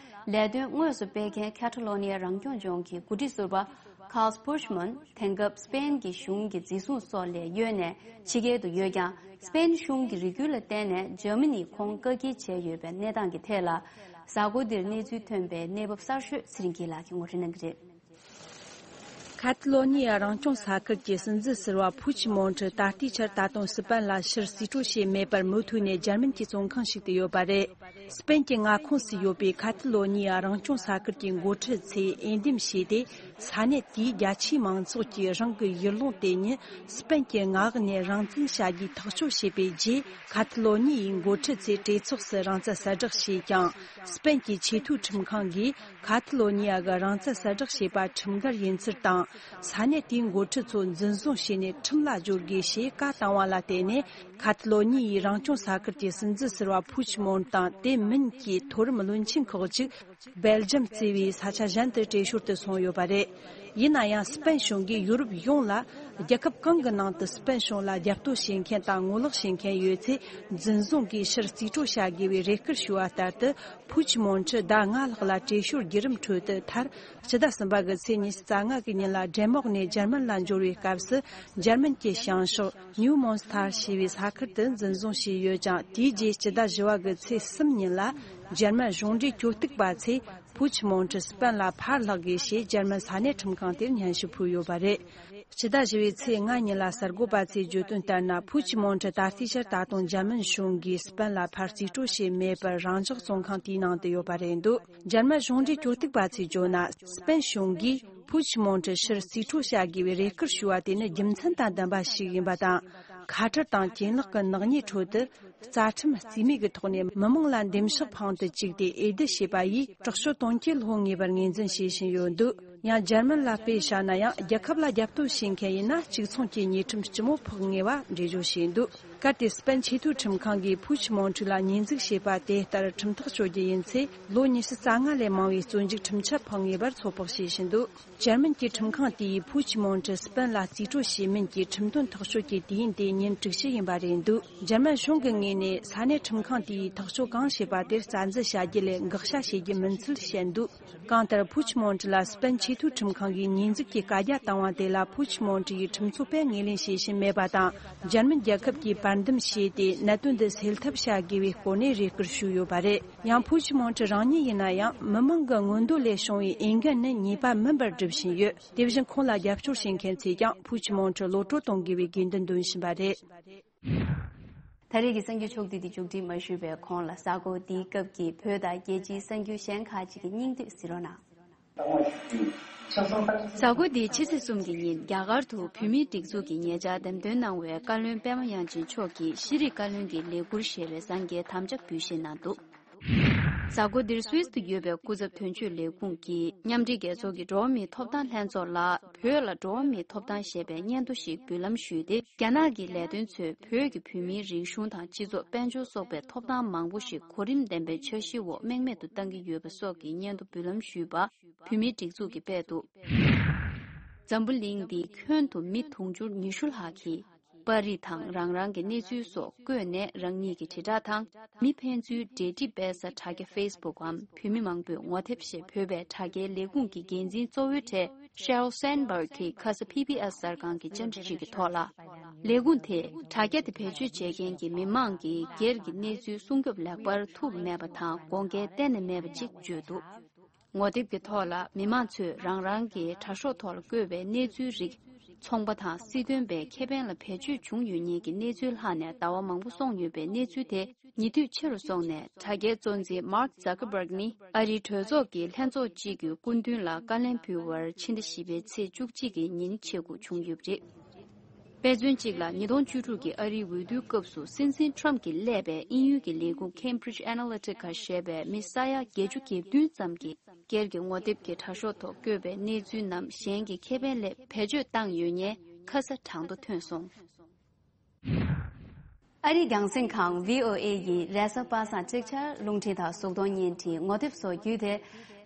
ལས་དོན་དངོས་སུ་སྤེལ་མཁན་ཁ་ཐ་ལོ་ནི་ཡ་རང་སྐྱོང་ལྗོངས་ཀྱི་འགོ་ཁྲིད་ཟུར་པ་Carles Puigdemont དེང་སྐབས་སི་པེན་གྱི་གཞུང་གི་འཛིན་བཟུང་སོགས་ལས་གཡོལ་ནས་ཕྱི་རྒྱལ་དུ་ཡོད་ཀྱང་། སི་པེན་གཞུང་གི་རེ་སྐུལ་ལ་བརྟེན་ནས་འཇར་མ་ནིས་ཁོང་བཀག་སྐྱིལ་བྱས་ཡོད་པའི་གནས་སྟངས་ཀྱི་ཐད་ལ། གཟའ་འཁོར་འདིར་གནས་ཚུལ་ཐོན་པའི་གནས་བབ་གསར་ཤོས་ཚེ་རིང་སྐྱིད་ལགས་ཀྱིས་ངོ་སྤྲོད་གནང་གི་རེད། ཁ་ཐ་ལོ་ནི་ཡ་རང་སྐྱོང་ས་ཁུལ་གྱི་སྲིད་འཛིན་ཟུར་པ་ཕུའུ་ཆི་མོན་ཁྲི་ད་ལྟའི་ཆར་ད་དུང་སི་པན་ལ་ཕྱིར་རྩིས་སྤྲོད་བྱས་མེད་པར་མུ་མཐུད་ནས་འཇར་མན་གྱི་བཙོན་ཁང་ཞིག་ཏུ་ཡོད་པ་རེད། སི་པན་གྱི་མངའ་ཁོངས་སུ་ཡོད་པའི་ཁ་ཐ་ལོ་ནི་ཡ་རང་སྐྱོང་ས་ཁུལ་གྱི་འགོ་ཁྲིད་ཚོས་འོས་འདེམས་བྱས་ཏེ། ས་གནས་དེའི་རྒྱ་ཆེའི་མང་ཚོགས་ཀྱིས་རང་གི་ཡུལ་ལུང་དེ་ཉིད་སི་པན་གྱི་མངའ་འོག་ནས་རང་བཙན་བྱ་རྒྱུའི་ཐག་གཅོད་བྱས་པའི་རྗེས། ཁ་ཐ་ལོ་ནི་ཡའི་འགོ་ཁྲིད་ཚོས་གྲོས་ཚོགས་སུ་རང་བཙན་གསལ་བསྒྲགས་བྱས་ཀྱང་། སི་པན་གྱི་ཆེས་མཐོའི་ཁྲིམས་ཁང་གིས། ཁ་ཐ་ལོ་ནི་ཡ་གི་རང་བཙན་གསལ་བསྒྲགས་བྱས་པ་ཁྲིམས་འགལ་ཡིན་ཚུལ་དང་། ས་གནས་དེའི་འགོ་ཁྲིད་ཚོ་འཛིན་བཟུང་བྱས་ནས་ཁྲིམས་ལ་སྦྱོར་དགོས་ཞེས་བཀའ་བཏང་བ་ལ་བརྟེན་ནས། ཁ་ཐ་ལོ་ནི་ཡའི་རང་སྐྱོང་ས་ཁུལ་གྱི་སྲིད་འཛིན་ཟུར་པ་ཕུའུ་ཆི་མོན་དང་དེ་མིན་གྱི་མཐོ་རིམ་བློན་ཆེན་ཁག་ཅིག་སྦེལ་ཇམ་གཙོས་པའི་ས་ཆ་གཞན་དུ་བྲོས་བྱོལ་དུ་སོང་ཡོད་པ་རེད། ཡིན་ན་ཡང་། སི་པན་གཞུང་གིས་ཡུ་རོབ་ཡོངས་ལ། རྒྱལ་ཁབ་གང་གི་ནང་དུ་སི་པན་གཞུང་ལ་རྒྱབ་གཏོད་བྱེད་མཁན་དང་ངོ་ལོག་བྱེད་མཁན་ཡོད་ཚེ། འཛིན་བཟུང་གིས་ཕྱིར་རྩིས་སྤྲོད་བྱ་དགོས་པའི་རེ་སྐུལ་ཞུས་པ་ལྟར་དུ། ཕུའུ་ཆི་མོན་ཁྲི་ཟླ་ལྔ་ལྷག་ལ་བྲོས་བྱོལ་བརྒྱུད་རིམ་ཁྲོད་དུ་མཐར། སྤྱི་ཟླ་གསུམ་པ་གི་ཚེས་ཉི་ཤུ་རྩ་ལྔ་གི་ཉིན་ལ་ཌེན་མོག་ནས་འཇར་མན་ལ་འབྱོར་བའི་སྐབས་སུ། འཇར་མན་གྱི་བྱང་ཕྱོགས་ནིའུ་མོན་སི་ཐར་ཞེས་པའི་ས་ཁུལ་དུ་འཛིན་བཟུང་བྱས་ཡོད་ཅིང་། དེའི་རྗེས་སྤྱི་ཟླ་བཞི་པ་གི་ཚེས་གསུམ་ཉིན་ལ། འཇར་མན་གཞུང་འབྲེལ་གྱོད་གཏུག་པ་ཚོས་ཕུའུ་ཆི་མོན་ཁྲི་སི་པན་ལ་ཕར་ལྷག་དགོས་ཞེས་འཇར་མན་ས་གནས་ཁྲིམས་ཁང་དེར་སྙན་ཞུ་ཕུལ་ཡོད་པ་རེད། སྤྱི་ཟླ་བཞི་པའི་ཚེས་ལྔ་ཉིན་ལ་གསར་འགོད་པ་ཚོས་བརྗོད་དོན་ལྟར་ན། ཕུའུ་ཆི་མོན་ཁྲི་ད་ལྟའི་ཆར་ད་དུང་འཇར་མན་གཞུང་གིས་སི་པན་ལ་ཕར་རྩིས་སྤྲོད་བྱས་མེད་པར་རང་འཇགས་བཙོན་ཁང་དེའི་ནང་དུ་ཡོད་པ་རེད་འདུག་འཇར་མན་གཞུང་འབྲེལ་གྱོད་གཏུག་པ་ཚོས་བརྗོད་ན། སི་པན་གཞུང་གིས་ཕུའུ་ཆི་མོན་ཁྲི་ཕྱིར་རྩིས་སྤྲོད་བྱ་དགོས་པའི་རེ་སྐུལ་ཞུས་པ་དེ་ནི་རྒྱུ་མཚན་དང་ལྡན་པ་ཞིག་ཡིན་པ་དང་། ཁ་བྲལ་དང་གྱེན་ལོག་གི་ནག་ཉེས་ཁྲོད་དུ། རྩ་ཁྲིམས་རྩིས་མེད་ཀྱི་ཐོག་ནས་མི་མང་ལ་འདེམས་ཤོག་འཕངས་ཏེ་བཅུག་སྟེ་འོས་བསྡུ་བྱས་པ་ཡིས། དྲག་སྤྱོད་དོན་རྐྱེན་སློང་ངེས་པར་ངོས་འཛིན་བྱེད་བཞིན་ཡོད་འདུག་ཡང་འཇར་མན་ལ་དཔེ་བཞག་ན་ཡང་། རྒྱལ་ཁབ་ལ་རྒྱབ་གཏོད་བྱེད་མཁན་ཡིན་ན། གཅིག་མཚུངས་ཀྱི་ཉེས་ཁྲིམས་ལྕི་མོ་ཕོག་ངེས་པ་འགྲེལ་བརྗོད་བྱས་འདུག་གལ་ཏེ་སི་པན་ཆེས་མཐོའི་ཁྲིམས་ཁང་གིས་ཕུའུ་ཆི་མོན་ཁྲི་ལ་ཉེས་འཛུགས་བྱས་པ་དེ་ལྟར་ཁྲིམས་ཐག་གཅོད་རྒྱུ་ཡིན་ཚེ། ལོ་ཉི་ཤུ་རྩ་ལྔ་ལས་མང་བའི་བཙོན་འཇུག་ཁྲིམས་ཆད་ཕོག་ངེས་པར་ཚོད་དཔག་བྱེད་བཞིན་འདུག་འཇར་མན་གྱི་ཁྲིམས་ཁང་དེས་ཕུའུ་ཆི་མོན་ཁྲི་སི་པན་ལ་རྩིས་སྤྲོད་བྱས་མིན་གྱི་ཁྲིམས་དོན་ཐག་གཅོད་ཀྱི་དུས་ཡུན་དེ་ཉིན་དྲུག་ཅུ་ཡིན་པ་རེད་འདུག་འཇར་མན་གཞུང་གི་ངོས་ནས་ས་གནས་ཁྲིམས་ཁང་དེས་ཐག་གཅོད་གང་བྱས་པ་དེར་རྩ་འཛིན་བྱ་རྒྱུ་ལས་འགག་བྱ་བྱེད་རྒྱུ་མིན་ཚུལ་བཤད་འདུག་གང་ལྟར། ཕུའུ་ཆི་མོན་ཁྲི་ལ་སི་པན་ཆེས་མཐོའི་ཁྲིམས་ཁང་གིས་ཉེས་འཛུགས་ཀྱི་བཀའ་རྒྱ་བཏང་བ་དེ་ལ། ཕུའུ་ཆི་མོན་ཁྲི་ཡིས་ཁྲིམས་རྩོད་པས་ངོས་ལེན་བྱེད་བཞིན་མེད་པ་དང་། འཇར་མན་རྒྱལ་ཁབ་ཀྱིས་བར་འདུམ་བྱས་ཏེ། གནད་དོན་འདི་སེལ་ཐབས་བྱ་དགོས་པའི་སྐོར་ནས་རེ་སྐུལ་ཞུས་ཡོད་པ་རེད། ཡང་ཕུའུ་ཆི་མོན་ཁྲི་རང་ཉིད་ཡིན་ན་ཡང་། མི་མང་གི་མངོན་འདོད་ལས་བྱུང་བའི་འོས་འགན་ནི་ཉེས་པ་མིན་པར་སྒྲུབ་བཞིན་ཡོད། དེ་བཞིན་ཁོང་ལ་རྒྱབ་སྐྱོར་བྱེད་མཁན་ཚོས་ཀྱང་ཕུའུ་ཆི་མོན་ཁྲི་གློད་གྲོལ་གཏོང་དགོས་པའི་དགོས་འདུན་འདོན་བཞིན་པ་རེད། ད་རེས་ཀྱི་གསར་འགྱུར་ཕྱོགས་བསྡུས་འདི་མཇུག་སྒྲིལ་མ་ཞུས་པའི་གོང་ལ། གཟའ་འཁོར་འདིའི་སྐབས་ཀྱི་བོད་དང་རྒྱལ་སྤྱིའི་གསར་འགྱུར་གཞན་ཁག་ཅིག་གི་སྙིང་བསྡུས་གཟིགས་རོགས་གནང་། གཟའ་འཁོར་འདིའི་ཕྱི་ཚེས་གསུམ་གྱི་ཉིན་རྒྱ་གར་དུ་བོད་མིའི་སྒྲིག་འཛུགས་ཀྱི་ཉེ་ཆར་འདེམས་ཐོན་གནང་བའི་བཀའ་བློན་པད་མ་དབྱངས་ཅན་མཆོག་གིས་ཤེས་རིག་བཀའ་བློན་གྱི་ལས་འཁུར་བཞེས་པའི་སངས་རྒྱས་དམ་བཅའ་འབུལ་བཞེས་གནང་འདུག་གཟའ་འཁོར་འདིར་སུད་སི་དུ་ཡོད་པའི་སྐུ་ཚབ་དོན་གཅོད་ལས་ཁུངས་ཀྱིས་མཉམ་འབྲེལ་རྒྱལ་ཚོགས་ཀྱི་འགྲོ་བ་མིའི་ཐོབ་ཐང་ལྷན་ཚོགས་ལ་བོད་ལ་འགྲོ་བ་མིའི་ཐོབ་ཐང་ཞེས་པའི་སྙན་ཐོ་ཞིག་འབུལ་ལམ་ཞུས་ཏེ། རྒྱ་ནག་གི་ལས་དོན་ཚོས་བོད་ཀྱི་བོད་མིའི་རིག་གཞུང་དང་སྤྱི་ཚོགས། དཔལ་འབྱོར་སོགས་པའི་ཐོབ་ཐང་མང་པོ་ཞིག་གོ་རིམ་ལྡན་པའི་འཆར་གཞིའི་འོག་རྨེག་མེད་དུ་བཏང་གི་ཡོད་པ་སོགས་ཀྱི་སྙན་ཐོ་འབུལ་ལམ་ཞུས་པ་བོད་མིའི་སྒྲིག་འཛུགས་ཀྱིས་སྤེལ་འདུག་འཛམ་བུ་གླིང་འདིའི་ཁྱོན་དུ་མི་དུང་ཕྱུར་ཉི་ཤུ་ལྷག་གིས། པར་རིས་དང་རང་རང་གི་གནས་ཚུལ་སོགས་བཀོད་ནས། རང་ཉིད་ཀྱི་དྲིལ་བསྒྲགས་དང་མི་ཕན་ཚུན་འབྲེལ་འདྲིས་སྤེལ་ས་དྲ་རྒྱ་ཕེ་སི་བུག་གམ། བོད་མི་མང་པོས་ངོ་དེབ་ཞེས་འབོད་པའི་དྲ་རྒྱའི་ལས་ཁུངས་ཀྱི་འགན་འཛིན་གཙོ་བོའི་གྲས་Sheryl Sandberg གྱིས་ཁ་ས་ཕི་བི་ཨེ་སི་གསར་ཁང་གི་བཅར་འདྲི་ཞིག་གི་ཐོག་ལ། ལས་ཁུངས་དེས་དྲ་རྒྱ་དེ་བེད་སྤྱོད་བྱེད་མཁན་གྱི་མི་མང་གིས་སྒེར་གྱི་གནས་ཚུལ་སྲུང་སྐྱོབ་ལེགས་པར་ཐུབ་མེད་པ་དང་། དགོངས་འགལ་གཏན་ནས་མེད་པ་ཅིག་བརྗོད་འདུག་ངོ་དེབ་ཀྱི་ཐོག་ལ་མི་མང་ཚོས་རང་རང་གི་དྲ་ཤོག་ཐོག་ལ་བཀོད་པའི་གནས་ཚུལ་རིགས། ཚོང་པ་དང་སྲིད་དོན་པའི་ཁེ་ཕན་ལ་བེད་སྤྱོད་བྱུང་ཡོད་མཁན་གྱི་གནས་ཚུལ་ལྷག་ནས་ཟླ་བ་མང་པོ་སོང་ཡོད་པའི་གནས་ཚུལ་དེ་ཉེ་དུས་ཆེ་རུ་སོང་ནས། དྲ་རྒྱའི་གཙོ་འཛིན་Mark Zuckerberg ནི་ཨ་རིའི་གྲོས་ཚོགས་ཀྱི་ལྷན་ཚོགས་གཅིག་གི་སྐུ་མདུན་ལ་བཀའ་ལན་ཕུལ་བར་ཕྱི་ཟླ་བཞི་པའི་ཚེས་བཅུ་གཅིག་གི་ཉིན་ཆེད་སྒུག་བྱུང་ཡོད་པ་རེད། དཔེ་མཚོན་གཅིག་ལ། ཉིས་སྟོང་བཅུ་དྲུག་གི་ཨ་རིའི་འོས་བསྡུའི་སྐབས་སུ་སྲིད་འཛིན་Trump གྱིས་གླས་པའི་དབྱིན་ཡུལ་གྱི་ལས་ཁུངས་Cambridge Analytica ཞེས་པའི་མི་ས་ཡ་བརྒྱད་ཅུ་གྱ་བདུན་ཙམ་གྱིས་སྒེར་གྱི་ངོ་དེབ་ཀྱི་དྲ་ཤོག་ཐོག་བཀོད་པའི་གནས་ཚུལ་རྣམས་གཞན་གྱི་ཁེ་ཕན་སླད་བེད་སྤྱོད་བཏང་ཡོད་ཉེན་ཁ་ས་གྲངས་ཐོ་ཐོན་སོང་། ཨ་རིའི་རྒྱང་སྲིང་ཁང་བྷི་ཨོ་ཨེ་ཡིས་རེས་གཟའ་པ་སངས་ཅིག་ཆར་རླུང་འཕྲིན་དང་གཟུགས་མཐོང་བརྙན་འཕྲིན། ངོ་དེབ་སོགས་བརྒྱུད་དེ།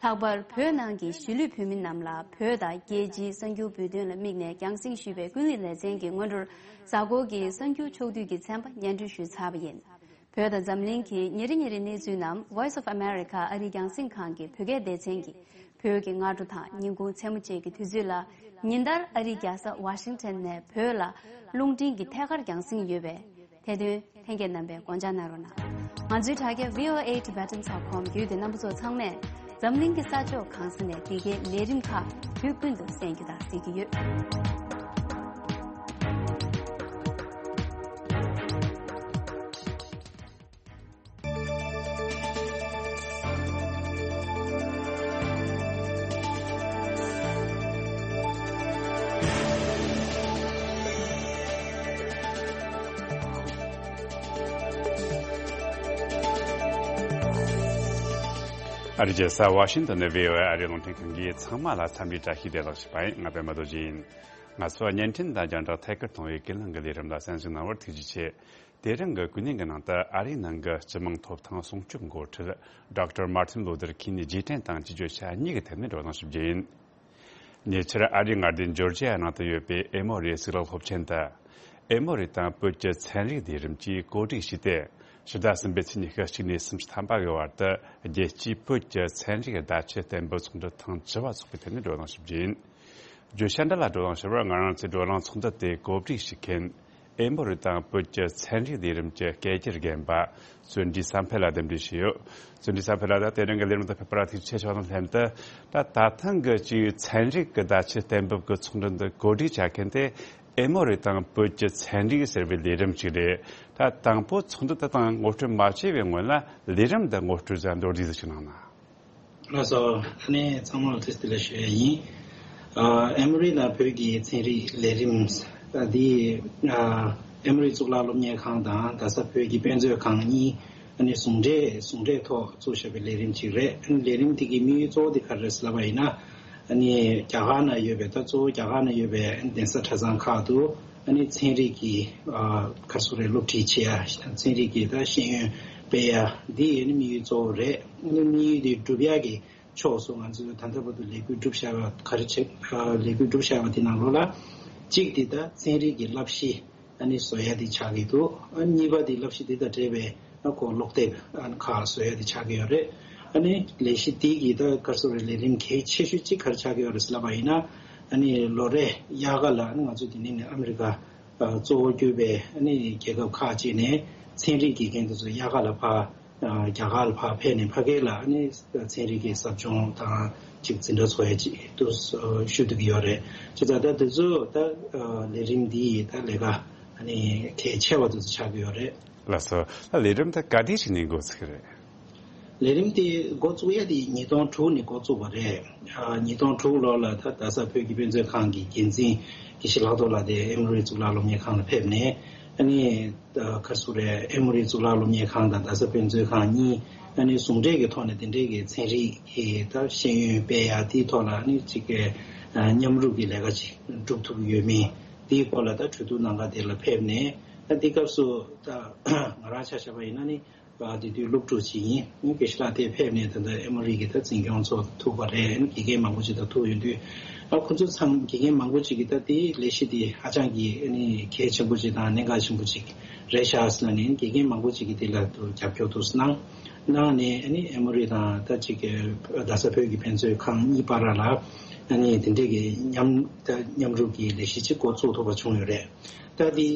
ལྷག་པར་བོད་ནང་གི་གཞིས་ལུས་བོད་མི་རྣམས་ལ་བོད་དང་རྒྱལ་སྤྱིའི་གསར་འགྱུར་འབུལ་དོན་ལ་དམིགས་ནས་རྒྱང་སྲིང་ཞུས་པའི་ཀུན་གླེང་ལེ་ཚན་གྱི་སྔོན་འགྲོར། གཟའ་འཁོར་གྱི་གསར་འགྱུར་ཕྱོགས་བསྡུས་ཀྱི་ཚན་པ་སྙན་སྒྲོན་ཞུས་ཚར་བ་ཡིན། བོད་དང་འཛམ་གླིང་གི་ཉིན་རེ་ཉིན་རེའི་གནས་ཚུལ་རྣམས་Voice of America ཨ་རིའི་རྒྱང་སྲིང་ཁང་གི་བོད་སྐད་སྡེ་ཚན་གྱིས། བོད་ཀྱི་སྔ་དྲོ་དང་ཉིན་གུང་མཚན་མོ་བཅས་ཀྱི་དུས་ཚོད་ལ། ཉིན་ལྟར་ཨ་རིའི་རྒྱལ་ས་ཝ་ཤིང་ཊོན་ནས་བོད་ལ་རླུང་འཕྲིན་གྱི་ཐད་ཀར་རྒྱང་སྲིང་ཡོད་པས། དེ་དོན་ལྷན་རྒྱས་རྣམ་པས་དགོངས་འཇགས་གནང་རོགས་གནང་། ང་ཚོའི་དྲ་རྒྱ་V O A Tibetan dot com བརྒྱུད་དེ་རྣམ་པ་ཚོ་ཚང་མས་འཛམ་གླིང་གི་ས་ཕྱོགས་གང་ས་ནས་འདི་གའི་ལས་རིམ་ཁག་དུས་ཀུན་ཏུ་གསན་རྒྱུ་དང་གཟིགས་རྒྱུ་ཡོད། ཨ་རིའི་རྒྱལ་ས་ཝ་ཤིང་ཏོན་ནས་V O A ཨ་རིའི་རླུང་འཕྲིན་ཁང་གིས་ཚང་མ་ལ་འཚམས་འདྲི་བཀྲ་ཤིས་བདེ་ལེགས་ཞུ་བ་ཡིན། ང་པད་མ་རྡོ་རྗེ་ཡིན། ང་ཚོ་བརྙན་འཕྲིན་དང་རྒྱང་བསྒྲགས་ཐད་ཀར་གཏོང་བའི་ཀུན་གླེང་གི་ལས་རིམ་ལ་གསན་གཟིགས་གནང་བར་ཐུགས་རྗེ་ཆེ། དེ་རིང་གི་ཀུན་གླེང་གི་ནང་དུ་ཨ་རིའི་ནང་གི་སྤྱི་དམངས་ཐོབ་ཐང་སྲུང་སྐྱོབ་འགོ་ཁྲིད་Doctor Martin Luther King རྗེས་དྲན་དང་དཔྱད་བརྗོད་བྱ་གཉིས་ཀྱི་ཐད་ནས་བགྲོ་གླེང་ཞུ་རྒྱུ་ཡིན། ཉེ་ཆར་ཨ་རིའི་མངའ་སྡེ་ཇོར་ཇི་ཡ་ནང་དུ་ཡོད་པའི་ཨེ་མོ་རི་གཙུག་ལག་སློབ་ཆེན་དུ། ཨེ་མོ་རི་དང་བོད་ཀྱི་ཚན་རིག་ལས་རིམ་གྱིས་གོ་སྒྲིག་བྱས་ཏེ། ཕྱི་ཟླ་གསུམ་པའི་ཚེས་ཉི་ཤུ་གཅིག་ནས་སུམ་ཅུ་ཐམ་པ་གི་བར་དུ་རྒྱལ་སྤྱིའི་བོད་ཀྱི་ཚན་རིག་བརྡ་ཆད་གཏན་འབེབས་ཚོགས་འདུ་ཐེངས་བཅུ་པ་འཚོགས་པའི་ཐད་ནས་བགྲོ་གླེང་ཞུ་རྒྱུ་ཡིན། བརྗོད་བྱ་འདི་ལ་བགྲོ་གླེང་ཞུ་བར་ང་རང་ཚོའི་བགྲོ་གླེང་ཚོགས་འདུ་དེ་གོ་སྒྲིག་བྱེད་མཁན། ཨེ་མོ་རི་དང་བོད་ཀྱི་ཚན་རིག་ལས་རིམ་གྱི་སྐད་སྒྱུར་རྒན་པ་བརྩོན་འགྲུས་བསམ་འཕེལ་ལ་གདན་འདྲེན་ཞུས་ཡོད། བརྩོན་འགྲུས་བསམ་འཕེལ་ལགས། ད་དེ་རིང་གི་ལས་རིམ་དུ་ཕེབས་པར་ཐུགས་རྗེ་ཆེ་ཞུ་དང་ལྷན་དུ། ད་ད་ཐེངས་ཀྱི་ཅིག་ཚན་རིག་གི་བརྡ་ཆད་གཏན་འབེབས་ཀྱི་ཚོགས་འདུ་འདི་གོ་སྒྲིག་བྱ་མཁན་དེ་ཨེ་མོ་རི་དང་བོད་ཀྱི་ཚན་རིག་ཟེར་བའི་ལས་རིམ་ཅིག་རེད། ད་དང་པོ་ཚོགས་འདུ་དེ་དང་ངོ་སྤྲོད་མ་བྱས་པའི་སྔོན་ལ་ལས་རིམ་འདི་ངོ་སྤྲོད་ཙམ་མདོར་བསྡུས་ཤིག་གནང་ན། ལགས་སོ། ཨ་ནི་ཚང་མ་ལ་ཐུགས་རྗེ་ཆེ་ཞུ་ཡ་ཡིན། ཨ་ཨེ་མོ་རི་ལ་བོད་ཀྱི་ཚན་རིག་ལས་རིམ་ཨ་འདི་ཨ་ཨེ་མོ་རི་གཙུག་ལག་སློབ་གཉེར་ཁང་དང་རྡ་ས་བོད་ཀྱི་དཔེ་མཛོད་ཁང་གཉིས་ཨ་ནི་ཟུང་འབྲེལ་ཟུང་འབྲེལ་ཐོག་བཙུགས་བཞག་པའི་ལས་རིམ་ཅིག་རེད། ཨ་ནི་ལས་རིམ་འདི་གི་དམིགས་ཡུལ་གཙོ་བོ་འདི་ག་རེ་རེད་ཟེར་ལབ་པ་ཡིན་ན། ཨ་ནི་རྒྱ་གར་ནང་ཡོད་པའི་ད་གཙོ་བོ་རྒྱ་གར་ནང་ཡོད་པའི་གདན་ས་གྲྭ་ཚང་ཁག་ཏུ་ ཨ་ནི་ཚན་རིག་གི་ཨ་ག་རེ་ཟེར་དགོས་རེད། སློབ་ཁྲིད་བྱེད་ཡ་དང་ཚན་རིག་གི་ད་ཤེས་ཡོན་སྤེལ་ཡ་འདི་ཨ་ནི་དམིགས་ཡུལ་གཙོ་བོ་རེད། ཨ་ནི་དམིགས་ཡུལ་འདི་འགྲུབ་ཡ་གི་ཕྱོགས་སུ་ང་ཚོས་ད་ལྟ་བར་དུ་ལས་འགུལ་བསྒྲུབས་བཞག་པ་ག་རེ་བྱེད། ཨ་ལས་འགུལ་བསྒྲུབས་བཞག་པ་འདི་ནང་ལོགས་ལ་གཅིག་འདི་ད་ཚན་རིག་གི་བསླབ་གཞི་ཨ་ནི་བཟོ་ཡ་འདི་ཆགས་ཀྱི་འདུག་ཨ་གཉིས་པ་འདི་བསླབ་གཞི་འདི་དང་འབྲེལ་བའི་ཨ་ཁོ་ཀློག་དེབ་ཨ་ནི་ཁག་བཟོ་ཡ་འདི་ཆགས་ཀྱི་ཡོད་རེད། ཨ་ནི་ལས་གཞི་འདི་གི་ད་ག་རེ་ཟེར་དགོས་རེད། ལས་རིམ་གལ་ཆེ་ཤོས་གཅིག་ག་རེ་ཆགས་ཀྱི་ཡོད་རེད་ཟེར་ལབ་པ་ཡིན་ན། ཨ་ནི་ལོ་རེ་དབྱར་ཁ་ལ་ཨ་ནི་ང་ཚོ་འདི་ནས་ནས་ཨ་མི་རི་ཀ་ཨ་གཙོ་བོ་གྱུར་པའི་ཨ་ནི་རྒྱལ་ཁབ་ཁག་ཅིག་ནས་ཚན་རིག་དགེ་རྒན་དེ་ཚོ་དབྱར་ཁ་ལ་ཕར་ཨ་རྒྱ་གར་ལ་ཕར་ཕེབས་ནས་ཕ་གི་ལ་ཨ་ནི་ཚན་རིག་གི་ཟབ་སྦྱོང་དང་ཅིག་འཛིན་གྲྭ་ཚོགས་ཡ་ཅིག་ཏུ་ཞུ་ཐུབ་ཀྱི་ཡོད་རེད། བྱས་ཙང་ད་དེ་ཚོ་ད་ཨ་ལས་རིམ་འདི་ཡི་ད་ལས་ཀ་ཨ་ནི་གལ་ཆེ་བ་དེ་ཚོ་ཆགས་ཀྱི་ཡོད་རེད། ལགས་སོ། ད་ལས་རིམ་ད་ག་དུས་ཞིག་ནས་འགོ་ཚུགས་ཀྱི་རེད། ལས་རིམ་དེ་འགོ་བཙུགས་ཡ་དེ་ཉིས་སྟོང་དྲུག་ནས་འགོ་བཙུགས་པ་རེད། ཨ་ཉིས་སྟོང་དྲུག་ལོ་ལ་ད་རྡ་ས་བོད་ཀྱི་དཔེ་མཛོད་ཁང་གི་འགན་འཛིན་དགེ་བཤེས་ལྷག་རྡོར་ལགས་དེ་ཨེ་མོ་རི་གཙུག་ལག་སློབ་གཉེར་ཁང་ལ་ཕེབས་ནས། ཨ་ནི་ད་ག་རེ་ཟེར་དགོས་རེད། ཨེ་མོ་རི་གཙུག་ལག་སློབ་གཉེར་ཁང་དང་རྡ་ས་དཔེ་མཛོད་ཁང་གཉིས་ཨ་ནི་ཟུང་འབྲེལ་གྱི་ཐོག་ནས་དེ་འདྲའི་གི་ཚན་རིག་གི་ད་ཤེས་ཡོན་སྤེལ་ཡ་དེའི་ཐོག་ལ་ཨ་ནི་ཅིག་གི་ཨ་མཉམ་རུབ་ཀྱི་ལས་ཀ་ཅིག་སྒྲུབ་ཐུབ་ཀྱི་ཡོད་མེད་དེའི་སྐོར་ལ་ད་གྲོས་བསྡུར་གནང་ག་དེ་ལ་ཕེབས་ནས། ད་འདི་སྐབས་སུ་ད་ང་རང་ཆ་བཞག་པ་ཡིན་ན་ནི། ཨ་དེ་དུས་སློབ་ཕྲུག་ཅིག་ཡིན། དགེ་བཤེས་ལགས་དེ་ཕེབས་ནས་ད་ལྟ་ཨེ་མོ་རི་གི་ད་འཛིན་སྐྱོང་ཚོགས་ཐུག་པ་རེད། དགེ་རྒན་མང་པོ་ཅིག་དང་ཐུག་ཡོང་དུས། ཨ་ཁོ་ཚོ་ཚང་དགེ་རྒན་མང་པོ་ཅིག་གིས་ད་དེའི་ལས་གཞི་དེ་ཧ་ཅང་གི་ཨ་ནི་གལ་ཆེན་པོ་ཅིག་དང་གནད་འགག་ཆེན་པོ་ཅིག་རེད་ཤག་ཟེར་ནས། དགེ་རྒན་མང་པོ་ཅིག་གིས་དེ་ལ་རྒྱབ་སྐྱོར་ཐུགས་གནང་གནང་ནས། ཨ་ནི་ཨེ་མོ་རི་དང་ད་ཅིག་རྡ་ས་བོད་ཀྱི་དཔེ་མཛོད་ཁང་གཉིས་བར་ལ་ཨ་ནི་དེ་འདྲས་ཀྱི་མཉམ་ད་མཉམ་རུབ་ཀྱི་ལས་གཞི་ཅིག་འགོ་བཙུགས་ཐུབ་པ་བྱུང་ཡོད་རེད། ད་དེ།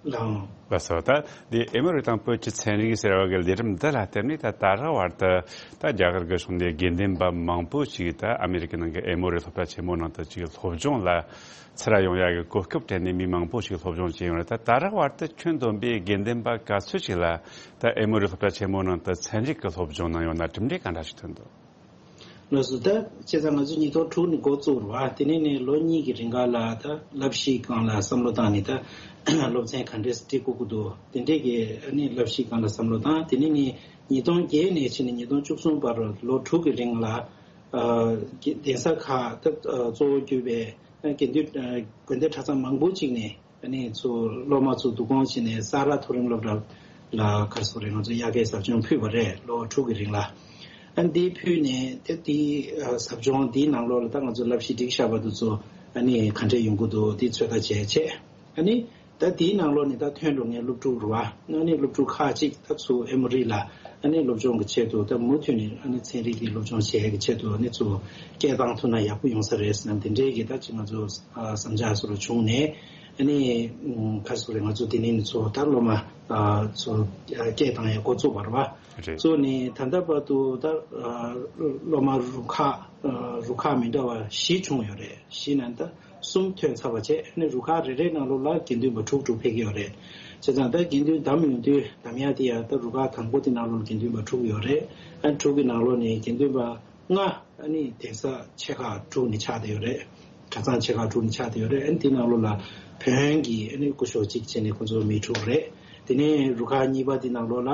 ལགས་སོ། ད་འདི་ཨེ་མོ་རི་དང་བོད་ཀྱི་ཚན་རིག་ཟེར་བ་གི་ལས་རིམ་འདི་ལ་བརྟེན་ནས། ད་ད་རག་བར་དུ་ད་རྒྱ་གར་གྱི་ཕྱོགས་ནས་དགེ་འདུན་པ་མང་པོ་ཞིག་ད་ཨ་མེ་རི་ཀའི་ནང་གི་ཨེ་མོ་རི་སློབ་གྲྭ་ཆེན་མོ་ནང་དུ་ཅིག་སློབ་སྦྱོང་ལ་ཚུར་ཡོང་ཡག་གི་གོ་སྐབས་སྤྲད་ནས་མི་མང་པོ་ཞིག་སློབ་སྦྱོང་བྱས་ཡོང་རེད། ད་ད་རག་བར་དུ་ཁྱོན་བསྡོམས་པའི་དགེ་འདུན་པ་ག་ཚོད་ཅིག་ལ་ད་ཨེ་མོ་རི་སློབ་གྲྭ་ཆེན་མོ་ནང་དུ་ཚན་རིག་གི་སློབ་སྦྱོང་གནང་ཡོད་ན། གྲུབ་འབྲས་ག་འདྲ་ཞིག་ཐོན་འདུག་ལགས་སོ། ད་བྱས་ཙང་ང་ཚོ་ཉིས་སྟོང་དྲུག་ནས་འགོ་བཙུགས་རེད་བ། དེ་ནས་ནས་ལོ་གཉིས་ཀྱི་རིང་ག་ལ་ད་བསླབ་གཞིའི་སྒང་ལ་བསམ་བློ་བཏང་ནས། ད་སློབ་ཚན་ག་འདྲས་སྒྲིག་དགོས་ཀྱི་འདུག་དེ་འདྲས་ཀྱི་ཨ་ནི་བསླབ་གཞིའི་སྒང་ལ་བསམ་བློ་བཏང་། དེ་ནས་ནས་ཉིས་སྟོང་བརྒྱད་ནས་ཕྱིན་ནས་ཉིས་སྟོང་བཅུ་གསུམ་བར་ལོ་དྲུག་གི་རིང་ལ། ཨ་གདན་ས་ཁག་ད་གཙོ་བོ་གྱུར་པའི་དགེ་འདུན་དགོན་སྡེ་གྲྭ་ཚང་མང་པོ་ཅིག་ནས། ཨ་ནི་ཚོ་སློབ་མ་ཚོ་བསྡུ་སྐོང་བྱས་ནས་ས་རཱ་མཐོ་རིམ་སློབ་གྲྭ་ལ་ག་རེ་ཟེར་དགོས་རེད། ང་ཚོ་དབྱར་ཁའི་ཟབ་སྦྱོང་ཕུལ་བ་རེད། ལོ་དྲུག་གི་རིང་ལ། ཨ་འདི་ཕུལ་ནས་དེ་དེའི་ཨ་ཟབ་སྦྱོང་འདིའི་ནང་ལོགས་ལ་ད་ང་ཚོ་བསླབ་གཞི་སྒྲིག་བཞག་པ་དེ་ཚོ་ཨ་ནི་ག་འདྲས་ཡོང་གི་འདུག་དེ་ཚོད་ལྟ་བྱས་བྱས། ཨ་ནི་ད་དེའི་ནང་ལོགས་ནས་ད་ཐོན་འགྲོ་མཁན་སློབ་ཕྲུག་རེད་བ། ཨ་ནི་སློབ་ཕྲུག་ཁག་ཅིག་ད་ཚུར་ཨེ་མོ་རི་ལ་ཨ་ནི་སློབ་སྦྱོང་གི་ཆེད་དུ། ད་མུ་མཐུད་ནས་ཨ་ནི་ཚན་རིག་གི་སློབ་སྦྱོང་བྱེད་ཡས་ཀྱི་ཆེད་དུ་ཨ་ནི་ཚུར་སྐད་བཏང་ཐུབ་ན་ཡག་པོ་ཡོང་ས་རེད་ཟེར་ན། དེ་འདྲའི་གི་ད་ཅིག་ང་ཚོ་ཨ་བསམ་འཆར་བཟོ་འདྲ་བྱུང་ནས། ཨ་ནི་ཨམ་ག་རེ་ཟེར་དགོས་རེད། ང་ཚོ་དེ་ནས་ནས་ཚུར་ད་སློབ་མ་ཨ་ཚུར་ཨ་སྐད་བཏང་ཡས་འགོ་བཙུགས་པ་རེད་བ། རེད། བཙུགས་ནས་ད་ལྟ་བར་དུ་ད་ཨ་སློབ་མ་རུ་ཁག་ཨ་རུ་ཁག་མི་འདྲ་བ་བཞི་བྱུང་ཡོད་རེད། བཞི་ནང་ད་གསུམ་ཐོན་ཚར་བ་བྱས། ཨ་ནི་རུ་ཁག་རེ་རེའི་ནང་ལོགས་ལ་དགེ་འདུན་པ་དྲུག་དྲུག་ཕེབས་ཀྱི་ཡོད་རེད། བྱས་ཙང་ད་དགེ་འདུན་བདམས་ཡོང་དུས། བདམས་ཡ་དེ་ཡང་ད་རུ་ཁག་དང་པོ་དེ་ནང་ལོགས་ལ་དགེ་འདུན་པ་དྲུག་ཡོད་རེད། ཨ་ནི་དྲུག་གི་ནང་ལོགས་ནས་དགེ་འདུན་པ་ལྔ་ཨ་ནི་གདན་ས་ཆེ་ཁག་དྲུག་ནས་ཆགས་བསྡད་ཡོད་རེད། གྲྭ་ཚང་ཆེ་ཁག་དྲུག་ནས་ཆགས་བསྡད་ཡོད་རེད། ཨ་ནི་དེ་ནང་ལོགས་ལ་བོན་གྱི་ཨ་ནི་སྐུ་ཞབས་གཅིག་བྱས་ནས་ཁོང་ཚོ་མི་དྲུག་རེད། དེ་ནས་རུ་ཁག་གཉིས་པ་དེ་ནང་ལོགས་ལ་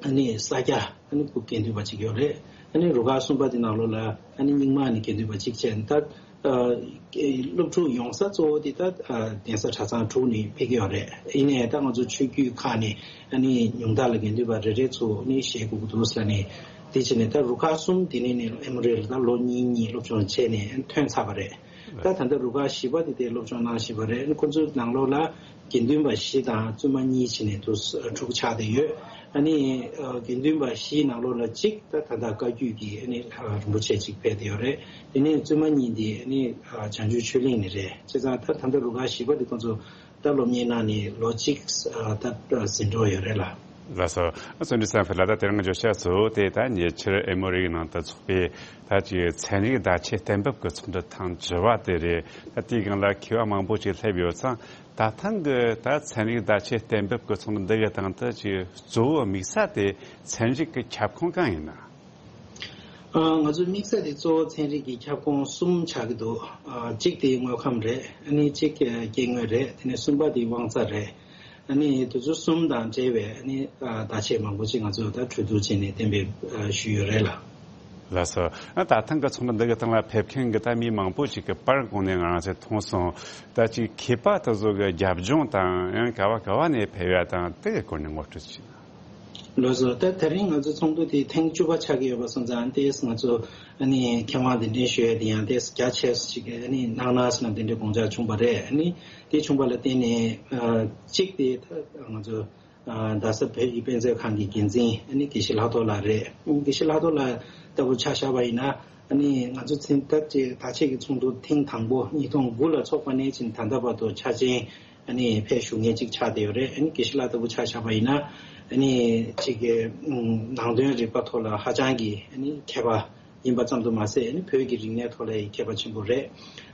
ཨ་ནི་ས་སྐྱ་ཨ་ནི་སྐུ་དགེ་འདུན་པ་གཅིག་ཡོད་རེད། ཨ་ནི་རུ་ཁག་གསུམ་པ་དེ་ནང་ལོགས་ལ་ཨ་ནི་རྙིང་མ་ནས་དགེ་འདུན་པ་གཅིག་བྱས་ནས། ད་ཨ་སློབ་ཕྲུག་ཡོང་ས་གཙོ་བོ་དེ་ད་ཨ་གདན་ས་གྲྭ་ཚང་དྲུག་ནས་ཕེབས་ཀྱི་ཡོད་རེད། ཡིན་ནའི་ད་ང་ཚོ་ཆོས་བརྒྱུད་ཁག་ནས་ཨ་ནི་ཉུང་མཐའ་ལ་དགེ་འདུན་པ་རེ་རེ་ཚུར་ཨ་ནི་བཞེས་དགོས་ཀྱི་འདུག་ཟེར་ནས། དེ་བྱས་ནས་ད་རུ་ཁག་གསུམ་དེ་ནས་ནས་ཨེ་མོ་རི་ལ་ད་ལོ་གཉིས་གཉིས་སློབ་སྦྱོང་བྱས་ནས་ཐོན་ཚར་བ་རེད། ད་ད་ལྟ་རུ་ཁག་བཞི་པ་དེ་དེ་སློབ་སྦྱོང་གནང་བཞིན་པ་རེད། ཁོ་ཚོའི་ནང་ལོགས་ལ་དགེ་འདུན་པ་བཞི་དང་བཙུན་མ་གཉིས་བྱས་ནས་དུ་དྲུག་ཆགས་བསྡད་ཡོད། ཨ་ནི་ཨ་དགེ་འདུན་པ་བཞིའི་ནང་ལོགས་ལ་གཅིག་ད་ད་ལྟ་བཀའ་བརྒྱུད་ཀྱི་ཨ་ནི་ཨ་རིན་པོ་ཆེ་གཅིག་ཕེབས་བསྡད་ཡོད་རེད། དེ་ནས་བཙུན་མ་གཉིས་འདི་ཨ་ནི་ཨ་བྱང་ཆུབ་ཆོས་གླིང་ནས་རེད། བྱས་ཙང་ད་ད་ལྟ་རུ་ཁག་བཞི་པ་འདི་ཁོ་ཚོ་ད་སློབ་གཉེར་གནང་ནས་ལོ་གཅིག་ཨ་ད་ཟིན་འགྲོ་ཡོད་རེད་ལ། ལགས་སོ། བརྩོན་འགྲུས་བསམ་འཕེལ་ལགས། ད་དེ་རིང་བརྗོད་བྱ་གཙོ་བོ་དེ་ད་ཉེ་ཆར་ཨེ་མོ་རི་ནང་དུ་འཚོགས་པའི་ད་ཅིག་ཚན་རིག་བརྡ་ཆད་གཏན་འབེབས་ཀྱི་ཚོགས་འདུ་ཐེངས་བཅུ་པ་དེ་རེད། ད་དེའི་སྒང་ལ་མཁས་པ་མང་པོ་ཅིག་སླེབས་ཡོད་ཙང་། ད་ཐེངས་ཀྱི་ད་ཚན་རིག་བརྡ་ཆད་གཏན་འབེབས་ཀྱི་ཚོགས་འདུ་འདི་གི་སྟེང་དུ་ཅིག་གཙོ་བོ་དམིགས་ས་དེ་ཚན་རིག་གི་ཁྱབ་ཁོངས་གང་ཡིན་ན། ཨ་ང་ཚོའི་དམིགས་ས་དེ་གཙོ་བོ་ཚན་རིག་གི་ཁྱབ་ཁོངས་གསུམ་ཆགས་ཀྱི་འདུག་ཨ་གཅིག་དེ་དངོས་ཁམས་རེད། ཨ་ནི་གཅིག་སྐྱེ་དངོས་རེད། དེ་ནས་གསུམ་པ་དེ་དབང་རྩ་རེད། ཨ་ནི་དེ་ཚོ་གསུམ་དང་འབྲེལ་བའི་ཨ་ནི་ཨ་བརྡ་ཆད་མང་པོ་ཅིག་ང་ཚོས་ད་གྲོས་བསྡུར་བྱས་ནས་གཏན་འབེབས་ཨ་ཞུས་ཡོད་རེད་ལ། ལགས་སོ། ཨ་ད་ཐེངས་ཀྱི་ཚོགས་འདུ་འདི་གི་སྟེང་ལ་ཕེབས་མཁན་གྱི་ད་མི་མང་པོ་ཞིག་གི་པར་གོང་ནས་ང་རང་ཚོས་མཐོང་སོང་། ད་ཅིག་མཁས་པ་དེ་ཚོ་གི་རྒྱབ་ལྗོངས་དང་ཡང་ག་བ་ག་བ་ནས་ཕེབས་ཡ་དང་དེ་གི་སྐོར་ནས་ངོ་སྤྲོད་ཅིག་གནང་། ལགས་སོ། ད་དེ་རིང་ང་ཚོ་ཚོགས་འདུ་དེ་ཐེངས་བཅུ་པ་ཆགས་ཀྱི་ཡོད་པ་སོང་ཙང་ཏེས་ང་ཚོ་ཨ་ནི་མཁས་དབང་གདན་འདྲེན་ཞུ་ཡ་དེ་ཡང་ཏེས་རྒྱ་ཆེ་ཞིག་ཨ་ནི་གནང་ན་ཟེར་ན་དེ་འདྲའི་དགོངས་འཆར་བྱུང་པ་རེད། ཨ་ནི་དེ་བྱུང་པ་ལ་བརྟེན་ནས་ཨ་གཅིག་དེ་ད་ང་ཚོ་ཨ་རྡ་ས་བོད་ཀྱི་དཔེ་མཛོད་ཁང་གི་འགན་འཛིན་ཨ་ནི་དགེ་བཤེས་ལྷག་རྡོར་ལགས་རེད། དགེ་བཤེས་ལྷག་རྡོར་ལགས་ལྟ་བུ་ཆ་བཞག་པ་ཡིན་ན་ཨ་ནི་ང་ཚོ་ཚན་ད་ཅེ་ད་ཆེད་ཀྱི་ཚོགས་འདུ་ཐེངས་དང་པོ་ཉིས་སྟོང་དགུ་ལ་ཚོགས་པ་ནས་ཕྱིན་ད་ལྟ་བར་དུ་འཆར་ཅན་ཨ་ནི་ཕེབས་བཞུགས་མཁན་གཅིག་ཆགས་བསྡད་ཡོད་རེད། ཨ་ནི་དགེ་བཤེས་ལགས་ལྟ་བུ་ཆ་བཞག་པ་ཡིན་ན་ཨ་ནི་གཅིག་གི་ནང་དོན་རིག་པ་ཐོག་ལ་ཧ་ཅང་གི་ཨ་ནི་མཁས་པ་ཡིན་པ་ཙམ་དུ་མ་ཟད་ཨ་ནི་བོད་ཀྱི་རིག་གནས་ཐོག་ལ་ཡང་མཁས་པ་ཆེན་པོ་རེད།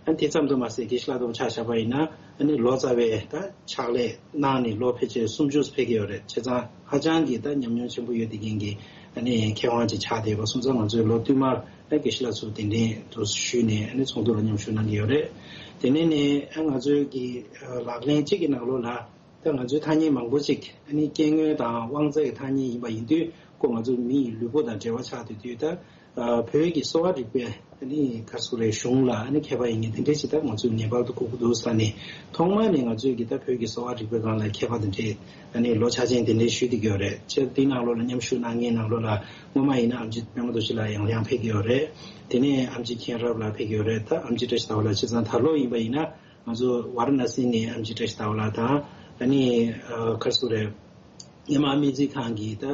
ཨ་ནི་དེ་ཙམ་དུ་མ་ཟད་དགེ་བཤེས་ལགས་ལྟ་བུ་ཆ་བཞག་པ་ཡིན་ན་ཨ་ནི་ལོ་ཙཱ་བའི་ད་ཕྱག་ལས་གནང་ནས་ལོ་ཕལ་ཆེར་སུམ་ཅུ་ཕེབས་ཀྱི་ཡོད་རེད། བྱས་ཙང་ཧ་ཅང་གི་ད་ཉམས་མྱོང་ཆེན་པོ་ཡོད་བསྡད་མཁན་གྱི་ཨ་ནི་མཁས་དབང་ཅིག་ཆགས་བསྡད་པ་སོང་ཙང་ང་ཚོས་ལོ་བསྟུད་མར་ཨ་དགེ་བཤེས་ལགས་ཚོ་གདན་འདྲེན་དུ་ཞུས་ནས་ཨ་ནི་ཚོགས་འདུ་ལ་མཉམ་ཞུགས་གནང་གི་ཡོད་རེད། དེ་ནས་ནས་ཨ་ང་ཚོའི་གི་ཨ་ལག་ལེན་གཅིག་གི་ནང་ལོགས་ལ་ད་ང་ཚོའི་ཐ་སྙད་མང་པོ་ཅིག་ཨ་ནི་སྐྱེ་དངོས་དང་དབང་རྩ་གི་ཐ་སྙད་ཡིན་པ་ཡིན་དུས་ཁོ་ང་ཚོ་མི་ཡི་ལུས་པོ་དང་འབྲེལ་བ་ཆགས་བསྡད་དུས་ད་ཨ་བོད་ཀྱི་གསོ་བ་རིག་པའི་ཨ་ནི་ག་རེ་ཟེར་རེད་གཞུང་ལ་ཨ་ནི་མཁས་པ་ཡིན་མཁན་དེ་འདྲས་ཅིག་ད་ང་ཚོས་ངེས་པར་དུ་དགོས་ཀྱི་འདུག་ཟེར་ནས་ཐོག་མ་ནས་ང་ཚོས་ཀྱི་ད་བོད་ཀྱི་གསོ་བ་རིག་པའི་སྒང་ལ་མཁས་པ་དེ་འདྲས་ཨ་ནི་ལོ་ཆ་ཅན་དེ་འདྲས་ཞུས་བསྡད་ཀྱི་ཡོད་རེད། སྤྱིར་དེའི་ནང་ལོགས་ལ་མཉམ་ཞུགས་གནང་མཁན་ནང་ལོགས་ལ་སྔོན་མ་ཡིན་ན་ཨེམ་ཆི་པད་མ་རྡོ་རྗེ་ལགས་ཡང་ཡང་ཕེབས་ཀྱི་ཡོད་རེད། དེ་ནས་ཨེམ་ཆི་མཁྱེན་རབ་ལགས་ཕེབས་ཀྱི་ཡོད་རེད། ད་ཨེམ་ཆི་བཀྲ་ཤིས་ཟླ་བ་ལགས་བྱས་ཙང་ད་ལོ་ཡིན་པ་ཡིན་ན་ང་ཚོ་ཝཱ་ར་ཎ་སི་ནས་ཨེམ་ཆི་བཀྲ་ཤིས་ཟླ་བ་ལགས་དང་ཨ་ནི་ཨ་ག་རེ་ཟེར་རེད། ཉི་མ་སྨན་རྩིས་ཁང་གི་ད་ཨ་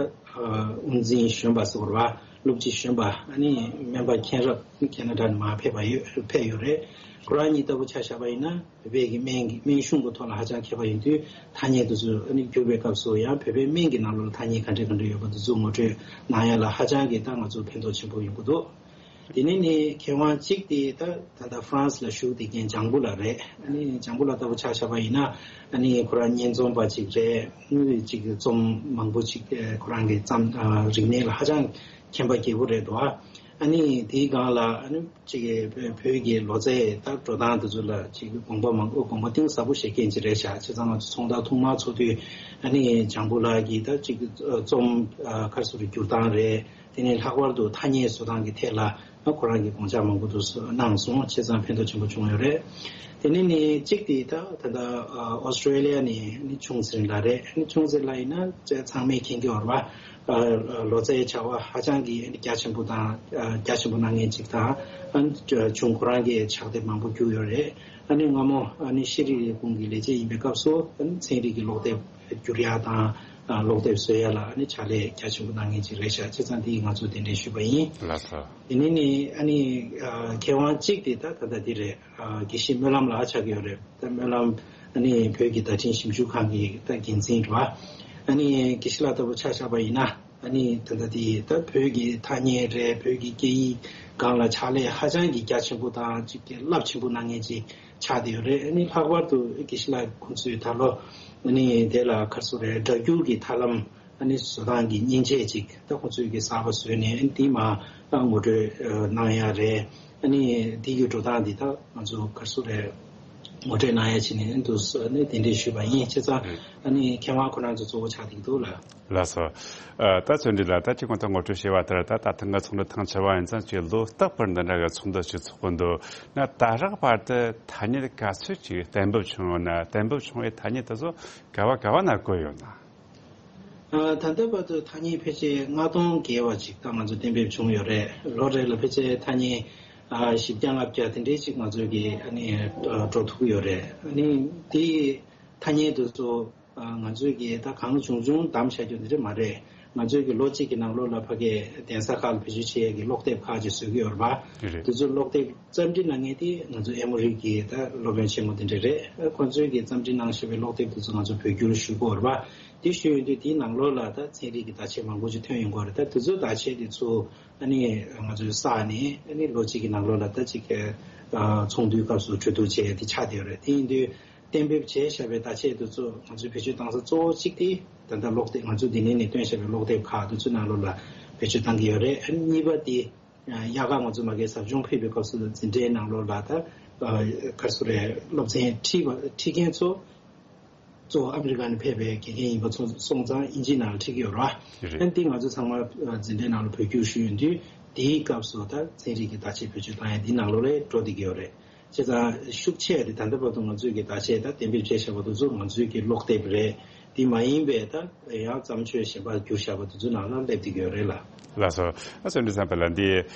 དབུ་འཛིན་གཞོན་པ་ཟེར་བ་སློབ་སྤྱི་གཞོན་པ་ཨ་ནི་སྨན་པ་མཁྱེན་རབ་ཁེ་ན་ཌ་ནས་མར་ཕེབས་པ་ཡོད་ཕེབས་ཡོད་རེད། ཁོ་རང་གཉིས་ལྟ་བུ་ཆ་བཞག་པ་ཡིན་ན་བོད་པའི་གི་སྨན་གྱི་སྨན་གཞུང་གི་ཐོག་ལ་ཧ་ཅང་མཁས་པ་ཡིན་དུས་ཐ་སྙད་དེ་ཚོ་ཨ་ནི་བསྒྱུར་བའི་སྐབས་སུ་ཡང་བོད་པའི་སྨན་གྱི་ནང་ལོགས་ལ་ཐ་སྙད་ག་འདྲ་ག་འདྲ་ཡོད་པ་དེ་ཚོ་ངོ་སྤྲོད་གནང་ཡ་ལ་ཧ་ཅང་གི་ད་ང་ཚོ་ཕན་ཐོགས་ཆེན་པོ་ཡོང་གི་འདུག་དེ་ནས་ནི་མཁས་དབང་གཅིག་དེ་ད་ད་ལྟ་ཧྥ་རན་སི་ལ་བཞུགས་བསྡད་མཁན་ལྗང་བུ་ལགས་རེད། ཨ་ནི་ལྗང་བུ་ལགས་ལྟ་བུ་ཆ་བཞག་པ་ཡིན་ན་ཨ་ནི་ཁོ་རང་བརྙན་རྩོམ་པ་ཅིག་རེད། ཨ་ནི་ཅིག་རྩོམ་མང་པོ་ཅིག་ཨ་ཁོ་རང་གི་བརྩམས་ཨ་རིག་གནས་ལ་ཧ་ཅང་མཁྱེན་པ་རྒྱས་པོ་རེད་འདུག་ཨ་ནི་དེའི་སྒང་ལ་ཨ་ནི་ཅིག་བོད་ཀྱི་ལོ་ཙཱའི་ད་འགྲོ་སྟངས་དེ་ཚོ་ལ་ཅིག་དགོངས་པ་མང་པོ་དགོངས་པ་གཏིང་ཟབ་པོ་བཞེས་མཁན་ཅིག་རེད་ཤག་བྱས་ཙང་ང་ཚོ་ཚོགས་འདུ་ཐོག་མར་ཚོགས་དུས་ཨ་ནི་ལྗང་བུ་ལགས་ཀྱིས་ད་ཅིག་རྩོམ་ཨ་ག་རེ་ཟེར་བསྒྱུར་སྟངས་རེད། དེ་ནས་ལྷག་པར་དུ་ཐ་སྙད་བཟོ་སྟངས་ཀྱི་ཐད་ལ་ཁོ་རང་གིས་དགོངས་འཆར་མང་པོ་འདུག་གནང་སོང་། བྱས་ཙང་ཕན་ཐོགས་ཆེན་པོ་བྱུང་ཡོད་རེད། དེ་ནས་ནི་གཅིག་དེ་ད་ད་ལྟ་ཨོ་སི་ཀྲེ་ལི་ཡ་ནས་ནི་ཆུང་ཚེ་རིང་ལགས་རེད། ནི་ཆུང་ཚེ་རིང་ལགས་ཡིན་ན་ཚང་མས་མཁྱེན་གྱི་ཡོད་རེད་བ། ལོ་ཙཱའི་བྱ་བ་ཧ་ཅང་གི་རྒྱ་ཆེན་པོ་དང་རྒྱ་ཆེན་པོ་གནང་མཁན་གཅིག་དང་ཆུང་ཁོ་རང་གིས་ཕྱག་དེབ་མང་པོ་བསྒྱུར་ཡོད་རེད། ཨ་ནི་སྔ་མོ་ཨ་ནི་ཤེས་རིག་ལས་ཁུངས་ཀྱི་ལས་བྱེད་ཡིན་པའི་སྐབས་སུ་ཨ་ནི་ཚན་རིག་གི་ཀློག་དེབ་བསྒྱུར་ཡ་དང་ཀློག་དེབ་བཟོ་ཡ་ལ་ཨ་ནི་ཕྱག་ལས་རྒྱ་ཆེན་པོ་གནང་མཁན་ཅིག་རེད་ཤག་བྱས་ཙང་འདི་ང་ཚོས་གདན་འདྲེན་ཞུས་པ་ཡིན། ལགས་སོ། དེ་ནས་ནི་ཨ་ནི་མཁས་དབང་གཅིག་དེ་ད་ད་ལྟ་འདི་རེད། དགེ་བཤེས་སྨོན་ལམ་ལགས་ཆགས་ཀྱི་ཡོད་རེད། ད་སྨོན་ལམ་ཨ་ནི་བོད་ཀྱི་བརྡ་འཕྲིན་ཞིབ་འཇུག་ཁང་གི་ད་འགན་འཛིན་རེད་བ། ཨ་ནི་དགེ་བཤེས་ལགས་ལྟ་བུ་ཆ་བཞག་པ་ཡིན་ན། ཨ་ནི་ད་ལྟ་དེ་ད་བོད་ཀྱི་ཐ་སྙད་རེད། བོད་ཀྱི་སྐད་ཡིག་སྒང་ལ་ཕྱག་ལས་ཧ་ཅང་གི་རྒྱ་ཆེན་པོ་དང་ཅིག་གི་རླབས་ཆེན་པོ་གནང་མཁན་ཅིག་ཆགས་བསྡད་ཡོད་རེད། ཨ་ནི་ལྷག་པར་དུ་དགེ་བཤེས་ལགས་ཁོང་ཚོས་ད་ལོ་ཨ་ནི་དེ་ལ་ག་རེ་ཟེར་རེད། སྒྲ་སྒྱུར་གྱི་ཐབས་ལམ་ཨ་ནི་བཟོ་སྟངས་ཀྱི་མཉེན་ཆས་ཅིག་ད་ཁོང་ཚོས་ཀྱི་གསར་པ་བཟོས་ནས་ཨ་ནི་དེ་མ་ད་ངོ་སྤྲོད་གནང་ཡ་རེད། ཨ་ནི་དེ་གི་འགྲོ་སྟངས་འདི་ད་ང་ཚོ་ག་རེ་ཟེར་རེད། ངོ་སྤྲོད་གནང་ཡ་བྱས་ནས་ཨ་ནི་དུ་ཨ་ནི་གདན་འདྲེན་ཞུས་པ་ཡིན། བྱས་ཙང་ཨ་ནི་མཁས་དབང་ཁོ་རང་ཚོ་གཙོ་བོ་ཆགས་བསྡད་ཀྱི་འདུག་ལགས། ལགས་སོ། ཨ་ད་བརྩོན་འགྲུས་ལགས། ད་ཅིག་གོང་དུ་ངོ་སྤྲོད་བྱས་པ་ལྟར་ད་ད་ཐེངས་ཀྱི་ཚོགས་འདུ་ཐེངས་བཅུ་པ་ཡིན་ཙང་ཅིག་ལོ་རྟག་པར་འདི་འདྲ་གི་ཚོགས་འདུ་ཞིག་ཚོགས་ཀྱི་འདུག་ན། ད་རག་བར་དུ་ཐ་སྙད་ག་ཚོད་ཅིག་གཏན་འབེབས་བྱུང་ཡོད་ན། གཏན་འབེབས་བྱུང་བའི་ཐ་སྙད་དེ་ཚོ་ག་བ་ག་བ་ན་བཀོད་ཡོད་ན། ཨ་ད་ལྟ་བར་དུ་ཐ་སྙད་ཕལ་ཆེར་ལྔ་སྟོང་བརྒལ་བ་ཅིག་ད་ང་ཚོ་གཏན་འབེབས་བྱུང་ཡོད་རེད། ལོ་རེ་ལ་ཕལ་ཆེར་ཐ་སྙད་ཨ་བཞི་བརྒྱ་ལྔ་བརྒྱ་དེ་འདྲའི་ཅིག་ང་ཚོ་གི་ཨ་ནི་འགྲོ་ཐུབ་ཀྱི་ཡོད་རེད། ཨ་ནི་དེའི་ཐ་སྙད་དེ་ཚོ། ང་ཚོས་ཀྱིས་ད་གང་བྱུང་བྱུང་བདམས་བཞག་རྒྱུ་འདི་འདྲ་མ་རེད། ང་ཚོས་ཀྱིས་ལོ་གཅིག་གི་ནང་ལོགས་ལ་ཕ་གིའི་གདན་ས་ཁག་ལ་བེད་སྤྱོད་བྱེད་ཡས་ཀྱི་ཀློག་དེབ་ཁག་ཅིག་བཟོ་གི་ཡོད་རེད་པ། རེད། དེ་ཚོ་ཀློག་དེབ་རྩོམ་སྒྲིག་གནང་མཁན་དེ་ང་ཚོ་ཨེ་མོ་རི་གི་ད་སློབ་དཔོན་ཆེན་མོ་དེ་འདྲ་རེད། ཁོང་ཚོས་ཀྱིས་རྩོམ་སྒྲིག་གནང་བཞག་པའི་ཀློག་དེབ་དེ་ཚོ་ང་ཚོ་བོད་བསྒྱུར་ཞུ་གི་ཡོད་རེད་པ། དེ་ཞུ་ཡོང་དུས་དེའི་ནང་ལོགས་ལ་ད་ཚན་རིག་གི་བརྡ་ཆད་མང་པོ་ཅིག་ཐོན་ཡོང་གི་ཡོད་རེད། ད་དེ་ཚོའི་བརྡ་ཆད་དེ་ཚོ་ཨ་ནི་ང་ཚོས་བསགས་ནས་ཨ་ནི་ལོ་གཅིག་གི་ནང་ལོགས་ལ་ད་ཅིག་ཚོགས་འདུའི་སྐབས་སུ་གྲོས་བསྡུར་བྱས་དེ་ཆགས་བསྡད་ཡོད་རེད། དེ་ཡིན་དུས། གཏན་འབེབས་བྱས་བཞག་པའི་བརྡ་ཆད་དེ་ཚོ་ང་ཚོའི་བེད་སྤྱོད་བཏང་ས་གཙོ་བོ་གཅིག་དེ་ད་ལྟ་ཀློག་དེབ་ང་ཚོ་འདི་ནས་ནས་བཏོན་བཞག་པའི་ཀློག་དེབ་ཁག་དེ་ཚོའི་ནང་ལོགས་ལ་བེད་སྤྱོད་བཏང་གི་ཡོད་རེད། ཨ་ནི་གཉིས་པ་དེ་དབྱར་ཁ་ང་ཚོ་མ་གིའི་ཟབ་སྦྱོང་ཕེབས་པའི་སྐབས་སུ་འཛིན་གྲྭའི་ནང་ལོགས་ལ་ད་ག་རེ་ཟེར་རེད། སློབ་ཚན་ཁྲིད་པ་ཁྲིད་མཁན་ཚོ་གཙོ་བོ་ཨ་མི་རི་ཀ་ནས་ཕེབས་པའི་དགེ་རྒན་ཡིན་པ་ཚོ་སོང་ཙང་དབྱིན་ཇིའི་ནང་ལ་ཁྲིད་ཀྱི་ཡོད་རེད། རེད། ཨ་ནི་དེ་ང་ཚོ་ཚང་མ་འཛིན་གྲྭའི་ནང་ལ་བོད་བསྒྱུར་ཞུས་ཡོང་དུས། དེའི་སྐབས་སུ་ད་ཚན་རིག་གི་བརྡ་ཆད་བེད་སྤྱོད་བཏང་ཡ་འདི་ནང་ལོགས་ལ་འགྲོ་བསྡད་ཀྱི་ཡོད་རེད། བྱས་ཙང་ཤུགས་ཆེ་དེ་ད་ལྟ་བར་དུ་ང་ཚོས་ཀྱི་བརྡ་ཆད་ད་གཏན་འབེབས་བྱས་བཞག་པ་དེ་ཚོ་ང་ཚོས་ཀྱི་ཀློག་དེབ་རེད། དེ་མ་ཡིན་པའི་ད་ཡང་བརྩམས་ཆོས་གཞན་པ་བསྒྱུར་བཞག་པ་དེ་ཚོའི་ནང་ལ་སླེབས་བསྡད་ཀྱི་ཡོད་རེད་ལ། ལགས་སོ། ཨ་བརྩོན་འགྲུས་བསམ་འཕེལ་ལགས། འདི་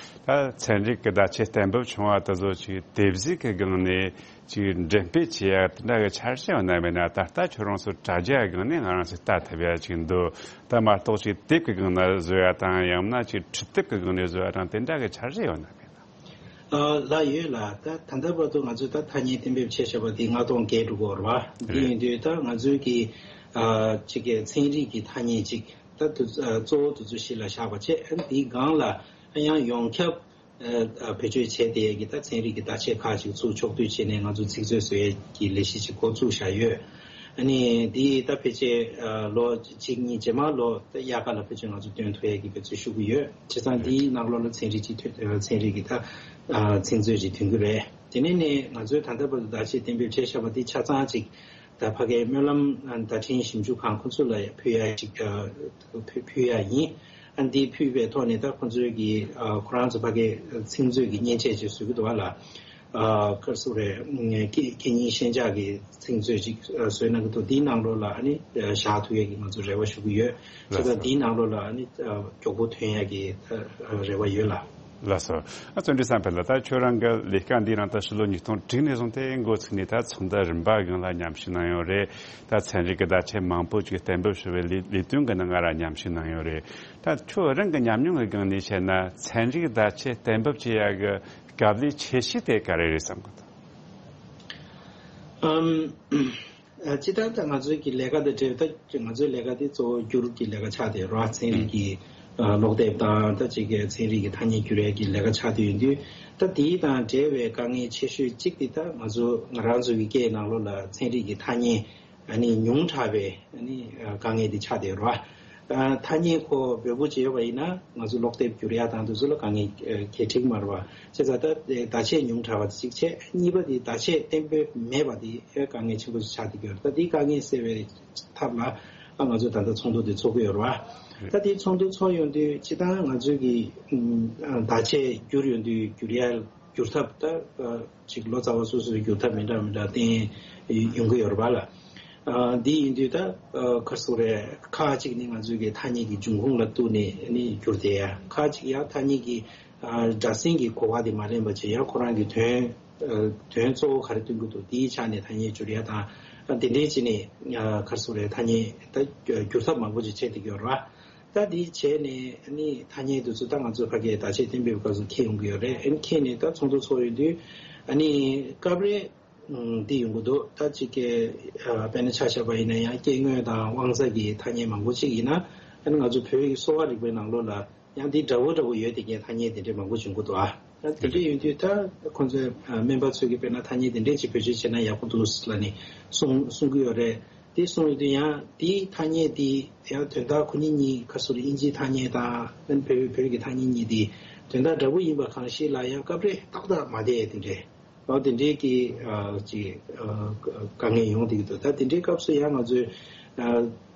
ད་ཚན་རིག་གི་བརྡ་ཆད་གཏན་འབེབས་བྱུང་བ་དེ་ཚོ་ཅིག་དེབ་གཟིགས་ཀྱི་སྒང་ནས་ཅིག་འགྲེམས་སྤེལ་བྱེད་ཡ་དེ་འདྲ་གི་འཆར་གཞི་ཡོད་ན་མེད་ན། ད་ལྟ་ཁྱོད་རང་ཚོ་དྲ་རྒྱ་སྒང་ནས་ང་རང་ཚོས་ལྟ་ཐུབ་ཡ་ཅིག་འདུག་ད་མ་གཏོགས་ཅིག་དེབ་ཀྱི་སྒང་ནས་བཟོ་ཡ་དང་ཡང་ན་ཅིག་འཕྲུལ་དེབ་ཀྱི་སྒང་ནས་བཟོ་ཡ་དང་དེ་འདྲ་གི་འཆར་གཞི་ཡོད་ན་མེད་ན། ཨ་ལགས་ཡོད་ལགས། ད་ད་ལྟ་བར་དུ་ང་ཚོས་ད་ཐ་སྙད་གཏན་འབེབས་བྱས་བཞག་པ་དེ་ལྔ་སྟོང་བརྒལ་འགྲོ་གི་ཡོད་རེད་བ། འདི་རེད། ཡིན་དུས་ད་ང་ཚོའི་གི་ཨ་ཅིག་གི་ཚན་རིག་གི་ཐ་སྙད་ཅིག་ད་དུ་ཨ་གཙོ་བོ་དེ་ཚོ་གཞི་ལ་བཞག་པ་བྱས། ཨ་འདིའི་སྒང་ལ་ཨ་ཡང་ཡོངས་ཁྱབ་ཨ་ཨ་བེད་སྤྱོད་བྱས་བསྡད་ཡས་ཀྱི་ད་ཚན་རིག་གི་བརྡ་ཆད་ཁག་ཅིག་ཚུར་ཕྱོགས་བསྡུས་བྱས་ནས་ང་ཚོ་ཚིག་མཛོད་བཟོ་ཡས་ཀྱི་ལས་གཞི་ཅིག་འགོ་བཙུགས་བཞག་ཡོད། ཨ་ནི་འདི་ད་ཕལ་ཆེར་ཨ་ལོ་གཅིག་གཉིས་རྗེས་མ་ལོ་ད་དབྱར་ཁ་ལ་ཕལ་ཆེར་ང་ཚོ་སྟོན་ཐུབ་ཡས་ཀྱི་འབད་བརྩོན་ཞུ་གི་ཡོད། བྱས་ཙང་འདིའི་ནང་ལོགས་ལ་ཚན་རིག་ཅིག་ཐོན། ཨ་ཚན་རིག་གི་ད་ཨ་ཚིག་མཛོད་ཅིག་ཐོན་གྱི་རེད། དེ་ནས་ནི་ང་ཚོས་ད་ལྟ་བར་དུ་བརྡ་ཆད་གཏན་འབེབས་བྱས་བཞག་པ་འདི་ཆ་ཚང་ཅིག་ད་ཕ་གིའི་སྨོན་ལམ་ཨ་བརྡ་འཕྲིན་ཞིབ་འཇུག་ཁང་ཁོ་ཚོ་ལ་ཕུལ་ཡ་ཅིག་ཨ་ཕུལ་ཕུལ་ཡ་ཡིན། ཨ་འདི་ཕུལ་བའི་ཐོག་ནས་ད་ཁོ་ཚོས་ཀྱི་ཨ་ཁོ་རང་ཚོ་ཕ་གིའི་ཚིག་མཛོད་ཀྱི་མཉེན་ཆས་ཅིག་བཟོ་གི་འདུག་བ་ལ། ཨ་ག་རེ་ཟེར་དགོས་རེད། ཨ་ཁེ་ཁེ་ཉིན་ཤན་སྦྱར་གྱི་ཚིག་མཛོད་ཅིག་ཨ་བཟོས་གནང་གི་འདུག་འདིའི་ནང་ལོགས་ལ་ཨ་ནི་ཨ་བཞག་ཐུབ་ཡས་ཀྱི་ང་ཚོ་རེ་བ་ཞུ་གི་ཡོད། བྱས་ཙང་འདིའི་ནང་ལོགས་ལ་ཨ་ནི་ཨ་མགྱོགས་པོ་ཐོན་ཡས་ཀྱི་ཨ་རེ་བ་ཡོད་ལ། ལགས་སོ། ཨ་བརྩོན་འགྲུས་བསམ་འཕེལ་ལགས། ད་ཁྱོད་རང་གི་ལས་ཀ་འདི་རང་ད་ཕྱི་ལོ་ཉིས་སྟོང་དྲུག་ནས་བཟུང་སྟེ་འགོ་ཚུགས་ནས་ད་ཚོགས་འདུ་རིམ་པ་སྒང་ལ་མཉམ་ཞུགས་གནང་ཡོད་རེད། ད་ཚན་རིག་གི་བརྡ་ཆད་མང་པོ་ཅིག་གཏན་འབེབས་ཞུ་བའི་ལས་ལས་དོན་གྱི་ནང་ང་རང་མཉམ་ཞུགས་གནང་ཡོད་རེད། ད་ཁྱོད་རང་གི་ཉམས་མྱོང་གི་སྒང་ནས་བཤད་ན་ཚན་རིག་བརྡ་ཆད་གཏན་འབེབས་བྱེད་ཡ་གི་སྐབས་ལས་ཆེ་ཤོས་དེ་ག་རེ་རེད་བསམ་གི་འདུག་ཨམ། ཨ་སྤྱིར་བཏང་ད་ང་ཚོའི་གི་ལས་ཀ་དང་འབྲེལ་བའི་ད་ང་ཚོའི་ལས་ཀ་དེ་གཙོ་བོ་བསྒྱུར་གྱི་ལས་ཀ་ཆགས་བསྡད་ཡོད་རེད་བ། ཚན་རིག་གི་ཨ་ཀློག་དེབ་དང་ད་ཅིག་གི་ཚན་རིག་གི་ཐ་སྙད་བསྒྱུར་ཡས་ཀྱི་ལས་ཀ་ཆགས་བསྡད་ཡོད་དུས། ད་དེའི་དང་འབྲེལ་བའི་དཀའ་ངལ་ཆེ་ཤོས་གཅིག་དེ་ད་ང་ཚོ་ང་རང་ཚོ་གི་སྐད་ནང་ལོགས་ལ་ཚན་རིག་གི་ཐ་སྙད་ཨ་ནི་ཉུང་དྲགས་པའི་ཨ་ནི་ཨ་དཀའ་ངལ་དེ་ཆགས་བསྡད་ཡོད་རེད་བ། ཨ་ཐ་སྙད་ཁོ་འབོལ་པོ་བྱས་ཡོད་པ་ཡིན་ན་ང་ཚོ་ཀློག་དེབ་བསྒྱུར་ཡ་དང་དེ་ཚོ་ལ་དཀའ་ངལ་ཨ་གང་འཕྲད་ཀྱི་མ་རེད་བ། བྱས་ཙང་ད་ཨ་བརྡ་ཆད་ཉུང་དྲགས་པ་དེ་གཅིག་བྱས། གཉིས་པ་དེ་བརྡ་ཆད་གཏན་འབེབས་མེད་པ་དེ་ཨ་དཀའ་ངལ་ཆེན་པོ་ཞིག་ཆགས་བསྡད་ཀྱི་ཡོད་རེད། ད་དེའི་དཀའ་ངལ་སེལ་བའི་ཐབས་ལ་ཨ་ང་ཚོས་ད་ལྟ་ཚོགས་འདུ་དེ་ཚོགས་ཀྱི་ཡོད་རེད་བ། ད་དེའི་ཚོགས་འདུ་ཚོགས་ཡོང་དུས་སྤྱིར་བཏང་ང་ཚོས་ཀྱི་ཨ་བརྡ་ཆད་བསྒྱུར་ཡོང་དུས་བསྒྱུར་ཡ་བསྒྱུར་ཐབས་ད་ཨ་ཅིག་ལོ་ཙཱ་བ་སོ་སོའི་བསྒྱུར་ཐབས་མི་འདྲ་མི་འདྲ་བསྟན་ཡོང་གི་ཡོད་རེད་པ་ལ། ཨ་འདི་ཡིན་དུས་ད་ཨ་ག་རེ་ཟེར་དགོས་རེད། ཁག་ཅིག་ནི་ང་ཚོའི་གི་ཐ་སྙད་ཀྱི་འབྱུང་ཁུངས་ལ་གཏུགས་ནས་ནི་བསྒྱུར་བསྡད་ཡ། ཁག་ཅིག་ཡང་ཐ་སྙད་ཀྱི་ཨ་སྒྲ་གསེང་གི་གོ་བ་དེ་མ་ལེན་པ་བྱས། ཡང་ཁོ་རང་གི་དོན་ཨ་དོན་གཙོ་བོ་ག་རེ་སྟོན་གྱི་འདུག་དེའི་ཆ་ནས་ཐ་སྙད་བསྒྱུར་ཡ་དང་། ཨ་དེ་འདྲའི་བྱས་ནས་ཨ་ག་རེ་ཟེར་དགོས་རེད། ཐ་སྙད་ད་བསྒྱུར་ཐབས་མང་པོ་ཅིག་བྱས་བསྡད་ཀྱི་ཡོད་རེད་པ། ད་འདི་བྱས་ནས་ནི་ཐ་སྙད་དེ་ཚོ་ད་ང་ཚོ་ཕ་གིའི་བརྡ་ཆད་གཏན་འབེབས་སྐབས་སུ་འཁྱེར་ཡོང་གི་ཡོད་རེད། ཨ་ནི་འཁྱེར་ནས་ད་ཚོགས་འདུ་ཚོགས་ཡོང་དུས་ཨ་ནི་སྐབས་རེ་ཨ་འདི་ཡོང་གི་འདུག་ད་ཅིག་གི་ཨ་དཔེར་ན་ཆ་བཞག་པ་ཡིན་ན་ཡང་སྐྱེ་དངོས་དང་དབང་རྩ་གི་ཐ་སྙད་མང་པོ་ཅིག་ཡིན་ན། ཨ་ནི་ང་ཚོ་བོད་ཀྱི་གསོ་བ་རིག་པའི་ནང་ལོགས་ལ་ཡང་འདི་འདྲ་བོ་འདྲ་བོ་ཡོད་དེ་གའི་ཐ་སྙད་དེ་འདྲས་མང་པོ་བྱུང་གི་འདུག་ཨ། ད་དེ་འདྲས་ཡོང་དུས་ད་ཁོང་ཚོའི་ཨ་སྨན་པ་ཚོས་ཀྱི་དཔེར་ན་ཐ་སྙད་དེ་འདྲས་ཅིག་བེད་སྤྱོད་བྱས་ན་ཡག་པོ་འདུག་ལབ་ནས་གསུང་གསུང་གི་ཡོད་རེད། དེ་གསུངས་ཡོང་དུས་ཡང་དེའི་ཐ་སྙད་དེ་ཡང་དོན་དག་ཁོ་གཉིས་གཉིས་ཁ་སོ་རེ་དབྱིན་ཇིའི་ཐ་སྙད་དང་བོད་བོད་ཀྱི་ཐ་སྙད་གཉིས་དེ་དོན་དག་འདྲ་པོ་ཡིན་པ་གང་ཞིག་ལ་ཡང་སྐབས་རེ་ཏག་ཏག་མ་བསྡད་དེ་འདྲས། ཨོ་དེ་འདྲས་ཀྱི་ཨ་ཅིག་ཨ་དཀའ་ངལ་ཡོང་བསྡད་ཀྱི་འདུག་ད་དེ་འདྲའི་སྐབས་སུ་ཡང་ང་ཚོས་ཨ་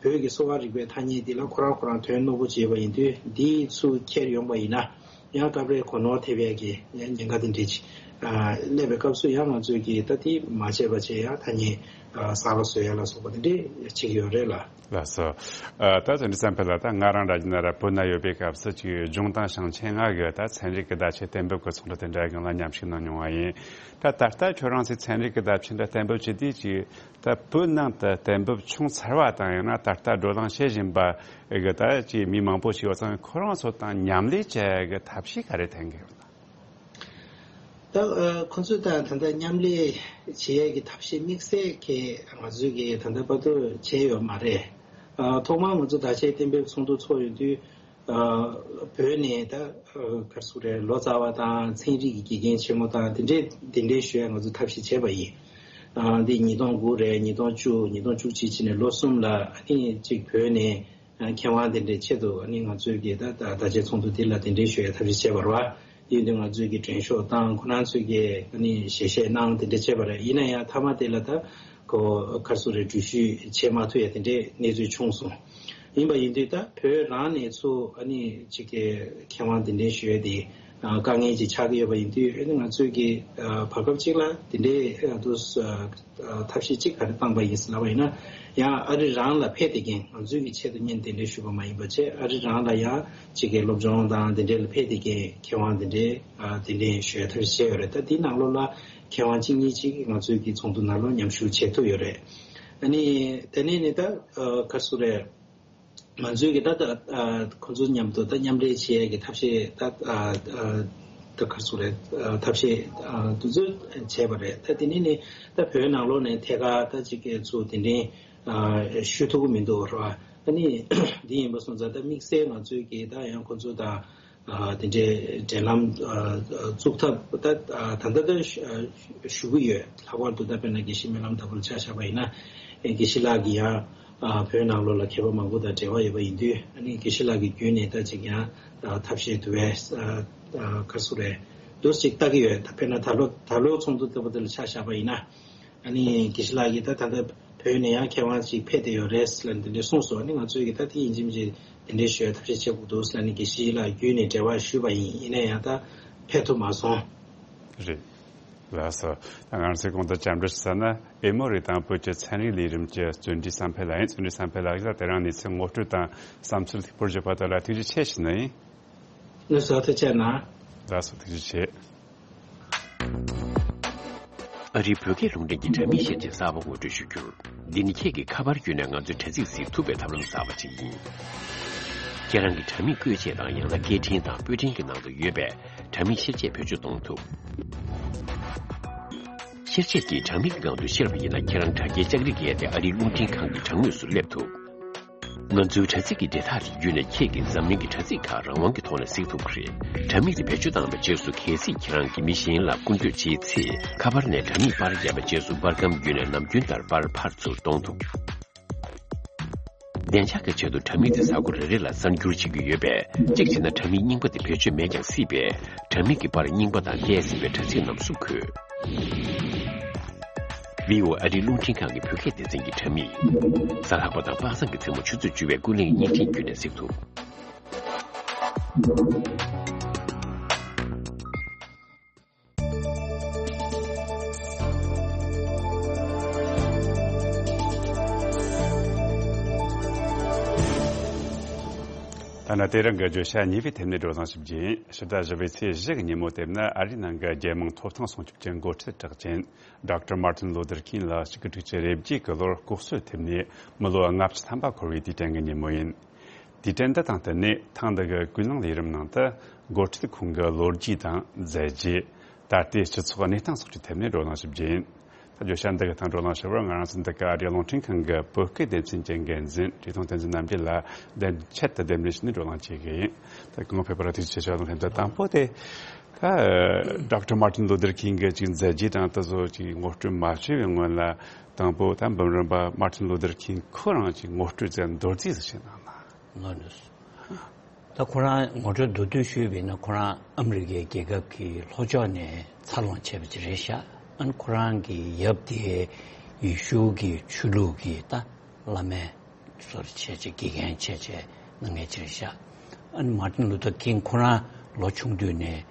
བོད་ཀྱི་གསོ་བ་རིག་པའི་ཐ་སྙད་འདི་ལ་ཁོ་རང་ཁོ་རང་དོན་རྣོ་པོ་བྱས་པ་ཡིན་དུས་འདི་ཚུར་འཁྱེར་ཡོང་པ་ཡིན་ན། ཡང་སྐབས་རེ་གོ་ནོར་ཐེབས་ཡས་ཀྱི་ཉེན་ཁ་དེ་འདྲས་ཅིག་ཨ་སླེབས་པའི་སྐབས་སུ་ཡང་ང་ཚོས་ཀྱིས་ད་དེ་མ་བྱས་པ་བྱས་ཡ་ཐ་སྙད་ཨ་གསར་པ་བཟོ་ཡ་ལ་སོགས་པ་དེ་འདྲས་བྱེད་ཀྱི་ཡོད་རེད་ལ། ལགས་སོ། ཨ་ད་དོན་འགྲུབ་བསམ་འཕེལ་ལགས། ད་ང་རང་ར་ཇི་ན་ར་བོད་ན་ཡོད་པའི་སྐབས་སུ་ཅིག་ལྗོངས་དང་ཞིང་ཆེན་ལྔ་གི་ད་ཚན་རིག་གི་བརྡ་ཆད་གཏན་འབེབས་ཀྱི་ཚོགས་འདུ་དེ་འདྲའི་སྒང་ལ་མཉམ་ཞུགས་གནང་མྱོང་བ་ཡིན། ད་ད་ལྟ་ཁྱོད་རང་ཚོས་ཚན་རིག་གི་བརྡ་ཆད་འདྲ་གཏན་འབེབས་བྱེད་དུས་ཅིག་ད་བོད་ནང་དུ་གཏན་འབེབས་བྱུང་ཚར་བ་དང་ཡང་ན་ད་ལྟ་བགྲོ་གླེང་བྱེད་བཞིན་པ་གི་ད་ཅིག་མི་མང་པོ་ཞིག་ཡོད་ཙང་ཁོ་རང་ཚོ་དང་མཉམ་ལས་བྱེད་ཡ་གི་ཐབས་ཤེས་ག་རེ་འཐེན་གི་ཡོད་ན། ད་ཨ་ཁོ་ཚོས་ད་ད་ལྟ་མཉམ་ལས་བྱེད་ཡས་ཀྱི་ཐབས་ཤེས་དམིགས་བསལ་གྱི་ང་ཚོས་ཀྱིས་ད་ལྟ་བར་དུ་བྱས་ཡོད་མ་རེད། ཨ་ཐོག་མར་ང་ཚོ་བརྡ་ཆད་གཏན་འབེབས་ཚོགས་འདུ་ཚོགས་ཡོང་དུས་ཨ་བོད་ནས་ད་ཨ་ག་རེ་ཟེར་དགོས་རེད། ལོ་ཙཱ་བ་དང་ཚན་རིག་གི་དགེ་རྒན་ཆེན་མོ་དང་དེ་འདྲས་དེ་འདྲས་ཞུ་ཡས་ང་ཚོ་ཐབས་ཤེས་བྱས་པ་ཡིན། ཨ་འདི་ཉིས་སྟོང་དགུ་རེད། ཉིས་སྟོང་བཅུ། ཉིས་སྟོང་བཅུ་གཅིག་བྱས་ནས་ལོ་གསུམ་ལ་ཨ་ནི་གཅིག་བོད་ནས། མཁས་དབང་དེ་འདྲའི་ཆེད་དུ་ཨ་ནི་ང་ཚོའི་གི་ད་ད་བརྡ་ཆད་ཚོགས་འདུ་འདི་ལ་གདན་འདྲེན་ཞུ་ཡའི་ཐབས་ཤེས་བྱས་པ་རེད་བ། ཡིན་དུས་ང་ཚོའི་གི་མགྲོན་ཤོག་བཏང་། ཁོ་རང་ཚོས་གི་ཨ་ནི་ཞལ་བཞེས་གནང་། དེ་འདྲ་བྱས་པ་རེད། ཡིན་ན་ཡང་མཐའ་མ་དེ་ལ་ད་ཁོ་ག་རེ་ཟེར་དགོས་རེད། འགྲུལ་བཞུད་བྱེད་མ་ཐུབ་ཡ་དེ་འདྲའི་གནས་ཚུལ་བྱུང་སོང་། ཡིན་པ་ཡིན་དུས་ད་བོད་རང་ནས་ཚུར་ཨ་ནི་གཅིག་གི་མཁས་དབང་གདན་འདྲེན་ཞུ་ཡས་དེ་ཨ་དཀའ་ངལ་ཅིག་ཆགས་ཀྱི་ཡོད་པ་ཡིན་དུས། ཨ་ནི་ང་ཚོས་ཀྱི་ཨ་བར་སྐབས་ཅིག་ལ་དེ་འདྲའི་ཨ་དུས་ཨ་ཐབས་ཤེས་ཅིག་ག་རེ་བཏང་པ་ཡིན་ཟེར་ལབ་པ་ཡིན་ན། ཡང་ཨ་རི་རང་ལ་ཕེབས་བསྡད་མཁན། ང་ཚོའི་གི་ཆེད་དུ་བརྙན་གདན་འདྲེན་ཞུས་པ་མ་ཡིན་པ་བྱས། ཨ་རི་རང་ལ་ཡང་གཅིག་གི་སློབ་སྦྱོང་དང་དེ་འདྲའི་ལ་ཕེབས་བསྡད་མཁན་མཁས་དབང་དེ་འདྲའི་ཨ་གདན་འདྲེན་ཞུ་ཡ་ཐབས་ཤེས་བྱས་ཡོད་རེད། ད་དེའི་ནང་ལོགས་ལ་མཁས་དབང་གཅིག་གཉིས་ཅིག་ང་ཚོའི་གི་ཚོགས་འདུ་ནང་ལོགས་མཉམ་ཞུགས་བྱེད་ཐུབ་ཡོད་རེད། ཨ་ནི་དེ་ནས་ནི་ད་ཨ་ག་རེ་ཟེར་རེད། ང་ཚོའི་གི་ད་ད་ཨ་ཁོང་ཚོ་མཉམ་དུ་ད་མཉམ་འབྲེལ་བྱེད་ཡས་ཀྱི་ཐབས་ཤེས་ད་ཨ་ཨ་ད་ག་རེ་ཟེར་རེད། ཨ་ཐབས་ཤེས་ཨ་དེ་ཚོ་བྱས་པ་རེད། ད་དེ་ནས་ནི་ད་བོད་ནང་ལོགས་ནས་ཐད་ཀར་ད་ཅིག་གི་ཚུར་གདན་འདྲེན་ཨ་ཞུ་ཐུབ་ཀྱི་མི་འདུག་ར། ཨ་ནི་འདི་ཡིན་པ་སོང་ཙང་ད་དམིགས་བསལ་ང་ཚོའི་གི་ད་ཡང་ཁོང་ཚོ་དང་ཨ་དེ་འདྲའི་འབྲེལ་ལམ་ཨ་བཙུགས་ཐབས་ད་ཨ་ད་ལྟ་ད་ཞུ་ཞུ་གི་ཡོད། ལྷག་པར་དུ་ད་དཔེར་ན་དགེ་བཤེས་སྨོན་ལམ་དྭགས་པོ་ལ་ཆ་བཞག་པ་ཡིན་ན། ཨེ་དགེ་བཤེས་ལགས་ཀྱིས་ཡང་ཨ་བོད་ནང་ལོགས་ལ་མཁས་པ་མང་པོ་དང་འབྲེལ་བ་ཡོད་པ་ཡིན་དུས། ཨ་ནི་དགེ་བཤེས་ལགས་ཀྱི་བརྒྱུད་ནས་ད་ཅིག་ཡང་ཨ་ཐབས་ཤེས་དུ་བས་ཨ་ཨ་ག་རེ་ཟེར་རེད། འདུག་ཅིག་ལྟ་གི་ཡོད། ད་དཔེར་ན་ད་ལོ་ད་ལོའི་ཚོགས་འདུ་ལྟ་བུ་དེ་ལ་ཆ་བཞག་པ་ཡིན་ན། ཨ་ནི་དགེ་བཤེས་ལགས་ཀྱིས་ད་ད་ལྟ་བོད་ནས་ཡང་མཁས་དབང་ཅིག་ཕེབས་བསྡད་ཡོད་རེད་ལབ་འདི་འདྲ་གསུངས་སོང་། ཨ་ནི་ང་ཚོས་ཀྱི་ད་དེ་ཡིན་གཅིག་མིན་གཅིག་དེ་འདྲའི་ཞུ་ཡ་ཐབས་ཤེས་བྱེད་དགོས་འདུག་ལབ་ནས་དགེ་བཤེས་ལགས་བརྒྱུད་ནས་འབྲེལ་བ་ཞུས་པ་ཡིན། ཡིན་ན་ཡང་ད་ཕེབས་ཐུབ་མ་སོང་། རེད། ལགས་སོ། ད་ང་ཚོས་གོང་དུ་བཅར་འདྲི་ཞུ་ས་ན་ཨེ་མོ་རི་དང་བོད་ཀྱི་ཚན་རིག་ལས་རིམ་གྱི་བརྩོན་འགྲུས་བསམ་འཕེལ་ལགས་ཡིན། བརྩོན་འགྲུས་བསམ་འཕེལ་ལགས་ཀྱིས་དེ་རིང་གནས་ཚུལ་ངོ་སྤྲོད་དང་བསམ་ཚུལ་ལྷུག་པོར་བརྗོད་པ་དག་ལ་ཐུགས་རྗེ་ཆེ་ཞུ་ནི་ཡིན། ལགས་སོ། ཐུགས་རྗེ་ཆེ་གནང་། ལགས་སོ། ཐུགས་རྗེ་ཆེ། ཨ་རིའི་བོད་སྐད་རླུང་འཕྲིན་གྱི་དྲ་མིག་ཤེར་ཆས་གསར་པ་ངོ་སྤྲོད་ཞུ་རྒྱུར། འདི་ནི་ཁྱེད་ཀྱིས་ཁ་པར་བརྒྱུད་ནས་ང་ཚོའི་དྲ་ཚིགས་གཟིགས་ཐུབ་པའི་ཐབས་ལམ་གསར་པ་ཅིག་ཡིན། ཁྱེད་རང་གི་དྲ་མིག་བཀོད་ཆས་དང་ཡང་ན་སྐད་འཕྲིན་དང་པོད་འཕྲིན་གྱི་ནང་དུ་ཡོད་པའི་དྲ་མིག་ཤེར་ཆས་བེད་སྤྱོད་གཏོང་ཐུབ། ཤེར་ཆས་ཀྱིས་དྲ་མིག་གི་སྒང་དུ་ཤར་བ་ཡིན་ན། ཁྱེད་རང་དྲ་རྒྱའི་ལྕགས་རིགས་ཡས་ཏེ་ཨ་རིའི་རླུང་འཕྲིན་ཁང་གི་དྲ་ངོས་སུ་སླེབས་ཐུབ། ང་ཚོའི་དྲ་ཚིགས་ཀྱི་འབྲེལ་ཐག་དེ་བརྒྱུད་ནས་ཁྱེད་ཀྱིས་འཛམ་གླིང་གི་དྲ་ཚིགས་ཁག་རང་དབང་གི་ཐོག་ནས་གཟིགས་ཐུབ་ཀྱི་རེད། དྲ་མིག་དེ་བེད་སྤྱོད་བཏང་བའི་རྗེས་སུ། གལ་སྲིད་ཁྱེད་རང་གིས་མི་གཞན་ལ་སྐུར་སྐྱོད་བྱེད་ཚེ། ཁ་པར་ནས་དྲ་མིག་པར་བརྒྱབ་པའི་རྗེས་སུ། པར་སྒམ་བརྒྱུད་ནས་ནམ་རྒྱུན་ལྟར་པར་ཕར་ཚུར་གཏོང་ཐུབ། བདེ་འཇགས་ཀྱི་ཆེད་དུ་དྲ་མིག་དེ་གཟའ་འཁོར་རེ་རེ་ལ་གསར་འགྱུར་བྱེད་ཀྱི་ཡོད་པས། གཅིག་བྱས་ན་དྲ་མིག་རྙིང་པ་དེ་བེད་སྤྱོད་མེད་ཀྱང་སྲིད་པས། དྲ་མིག་གི་པར་རྙིང་པ་དང་བལྟས་ཟིན་པའི་དྲ་ཚིགས་རྣམས་སུ་འཁོད། བྷི་ཨོ་ཨེ་ཨ་རིའི་རླུང་འཕྲིན་ཁང་གི་བོད་སྐད་སྡེ་ཚན་གྱི་དྲ་མིག། གཟའ་ལྷག་པ་དང་པ་སངས་ཀྱི་མཚན་མོ་ཆུ་ཚོད་བཅུ་པའི་ཀུན་གླེང་བརྙན་འཕྲིན་བརྒྱུད་ནས་གཟིགས་ཐུབ། ད་ནི་དེ་རིང་གི་བརྗོད་བྱ་གཉིས་པའི་ཐད་ནས་བགྲོ་གླེང་ཞིབ་རྒྱས་ཡིན། ཕྱི་ཟླ་བཞི་པའི་ཚེས་བཞི་གི་ཉིན་མོ་དེ་ནི་ཨ་རིའི་ནང་གི་རྒྱལ་དམངས་ཐོབ་ཐང་སྲུང་སྐྱོབ་ཀྱི་འགོ་ཁྲིད་གྲགས་ཅན། ཌོག་ཊར་མར་ཊིན་ལུ་ཐར་ཁིང་ལགས་གཅིག་དགུ་དྲུག་ཅུ་རེ་བརྒྱད་ཀྱི་ལོར་ལྐོག་གསོད་ཐེབས་ནས་མི་ལོ་ལྔ་བཅུ་ཐམ་པ་འཁོར་བའི་དུས་དྲན་གྱི་ཉིན་མོ་ཡིན། དུས་དྲན་འདི་དང་བསྟུན་ནས། ཐེངས་འདི་གི་ཀུན་གླེང་ལས་རིམ་ནང་དུ། འགོ་ཁྲིད་ཁོང་གི་ལོ་རྒྱུས་དང་མཛད་རྗེས། ད་ལྟའི་སྤྱི་ཚོགས་གནས་སྟངས་སོགས་ཀྱི་ཐད་ནས་བགྲོ་གླེང་ཞིབ་རྒྱས་ཡིན། ད་བརྗོད་བྱ་འདི་གི་སྟེང་བགྲོ་གླེང་ཞུ་བར། ང་རང་ཚོ་འདི་ག་ཨ་རིའི་རླུང་འཕྲིན་ཁང་གི་བོད་སྐད་སྡེ་ཚན་གྱི་འགན་འཛིན་བཀྲས་མཐོང་བསྟན་འཛིན་རྣམ་རྒྱལ་ལགས་མདུན་ཆེད་དུ་གདན་འདྲེན་ཞུས་ནས་བགྲོ་གླེང་བྱེད་ཀྱི་ཡིན། ད་སྐུ་ངོ་ཕེབས་པར་ཐུགས་རྗེ་ཆེ་ཞུ་བ་དང་ལྷན་དུ། དང་པོ་དེ། ད་ཌོག་ཊར་མར་ཊིན་ལུ་ཐར་ཁིང་གི་ཅིག་མཛད་རྗེས་དང་དེ་ཚོ་ཅིག་ངོ་སྤྲོད་མ་བྱས་པའི་སྔོན་ལ། དང་པོ་ད་འབུམ་རམས་པ་མར་ཊིན་ལུ་ཐར་ཁིང་ཁོ་རང་ཅིག་ངོ་སྤྲོད་ཅིག་མདོར་བསྡུས་སུ་ཞིག་གནང་ན། ལགས་འགྲོ། ད་ཁོ་རང་ངོ་སྤྲོད་མདོར་བསྡུས་ཞུས་པ་ཡིན་ན། ཁོ་རང་ཨ་མི་རི་ཀའི་རྒྱལ་ཁབ་ཀྱི་ལྷོ་ཕྱོགས་ནས་འཚར་ལོངས་བྱས་པ་ཅིག་རེད་ཤག་ཨ་ནི་ཁོ་རང་གི་ཡབ་དེ་ཡེ་ཤུ་གི་ཆོས་ལུགས་ཀྱི་ད་བླ་མ་བཟོ་འདྲ་བྱས་བྱས། དགེ་རྒན་བྱས་བྱས་གནང་མཁན་ཅིག་རེད་ཤག་ཨ་ནི་མར་ཊིན་ལུ་ཐར་ཁིང་ཁོ་རང་ལོ་ཆུང་དུས་ནས་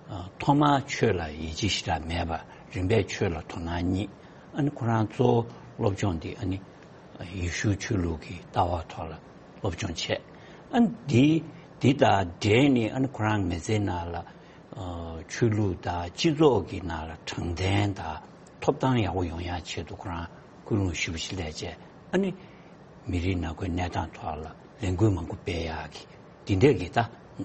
ཨ་ཐོག་མར་ཆོས་ལ་ཡིད་ཆེས་ཞེ་དྲག་མེད་པ། རིམ་པས་ཆོས་ལ་དོ་སྣང་རྙེད། ཨ་ནི་ཁོ་རང་གཙོ་བོ་སློབ་སྦྱོང་འདི་ཨ་ནི་ཡེ་ཤུའི་ཆོས་ལུགས་ཀྱི་ལྟ་བ་ཐོག་ལ་སློབ་སྦྱོང་བྱས། ཨ་ནི་འདི་འདི་དང་འབྲེལ་ནས་ཨ་ནི་ཁོ་རང་མི་ཚེའི་ནང་ལ་ཨ་ཆོས་ལུགས་དང་སྤྱི་ཚོགས་ཀྱི་ནང་ལ་དྲང་བདེན་དང་ཐོབ་ཐང་ཡག་པོ་ཡོང་ཡག་ཆེད་དུ་ཁོ་རང་སྐུལ་སློང་ཞེ་པོ་ཞིག་སླེབས་བྱས། ཨ་ནི་མི་རིགས་ནག་པོའི་གནས་སྟངས་ཐོག་ལ་ལས་འགུལ་མང་པོ་སྤེལ་ཡག་གི་འདི་འདྲས་ཀྱི་ད་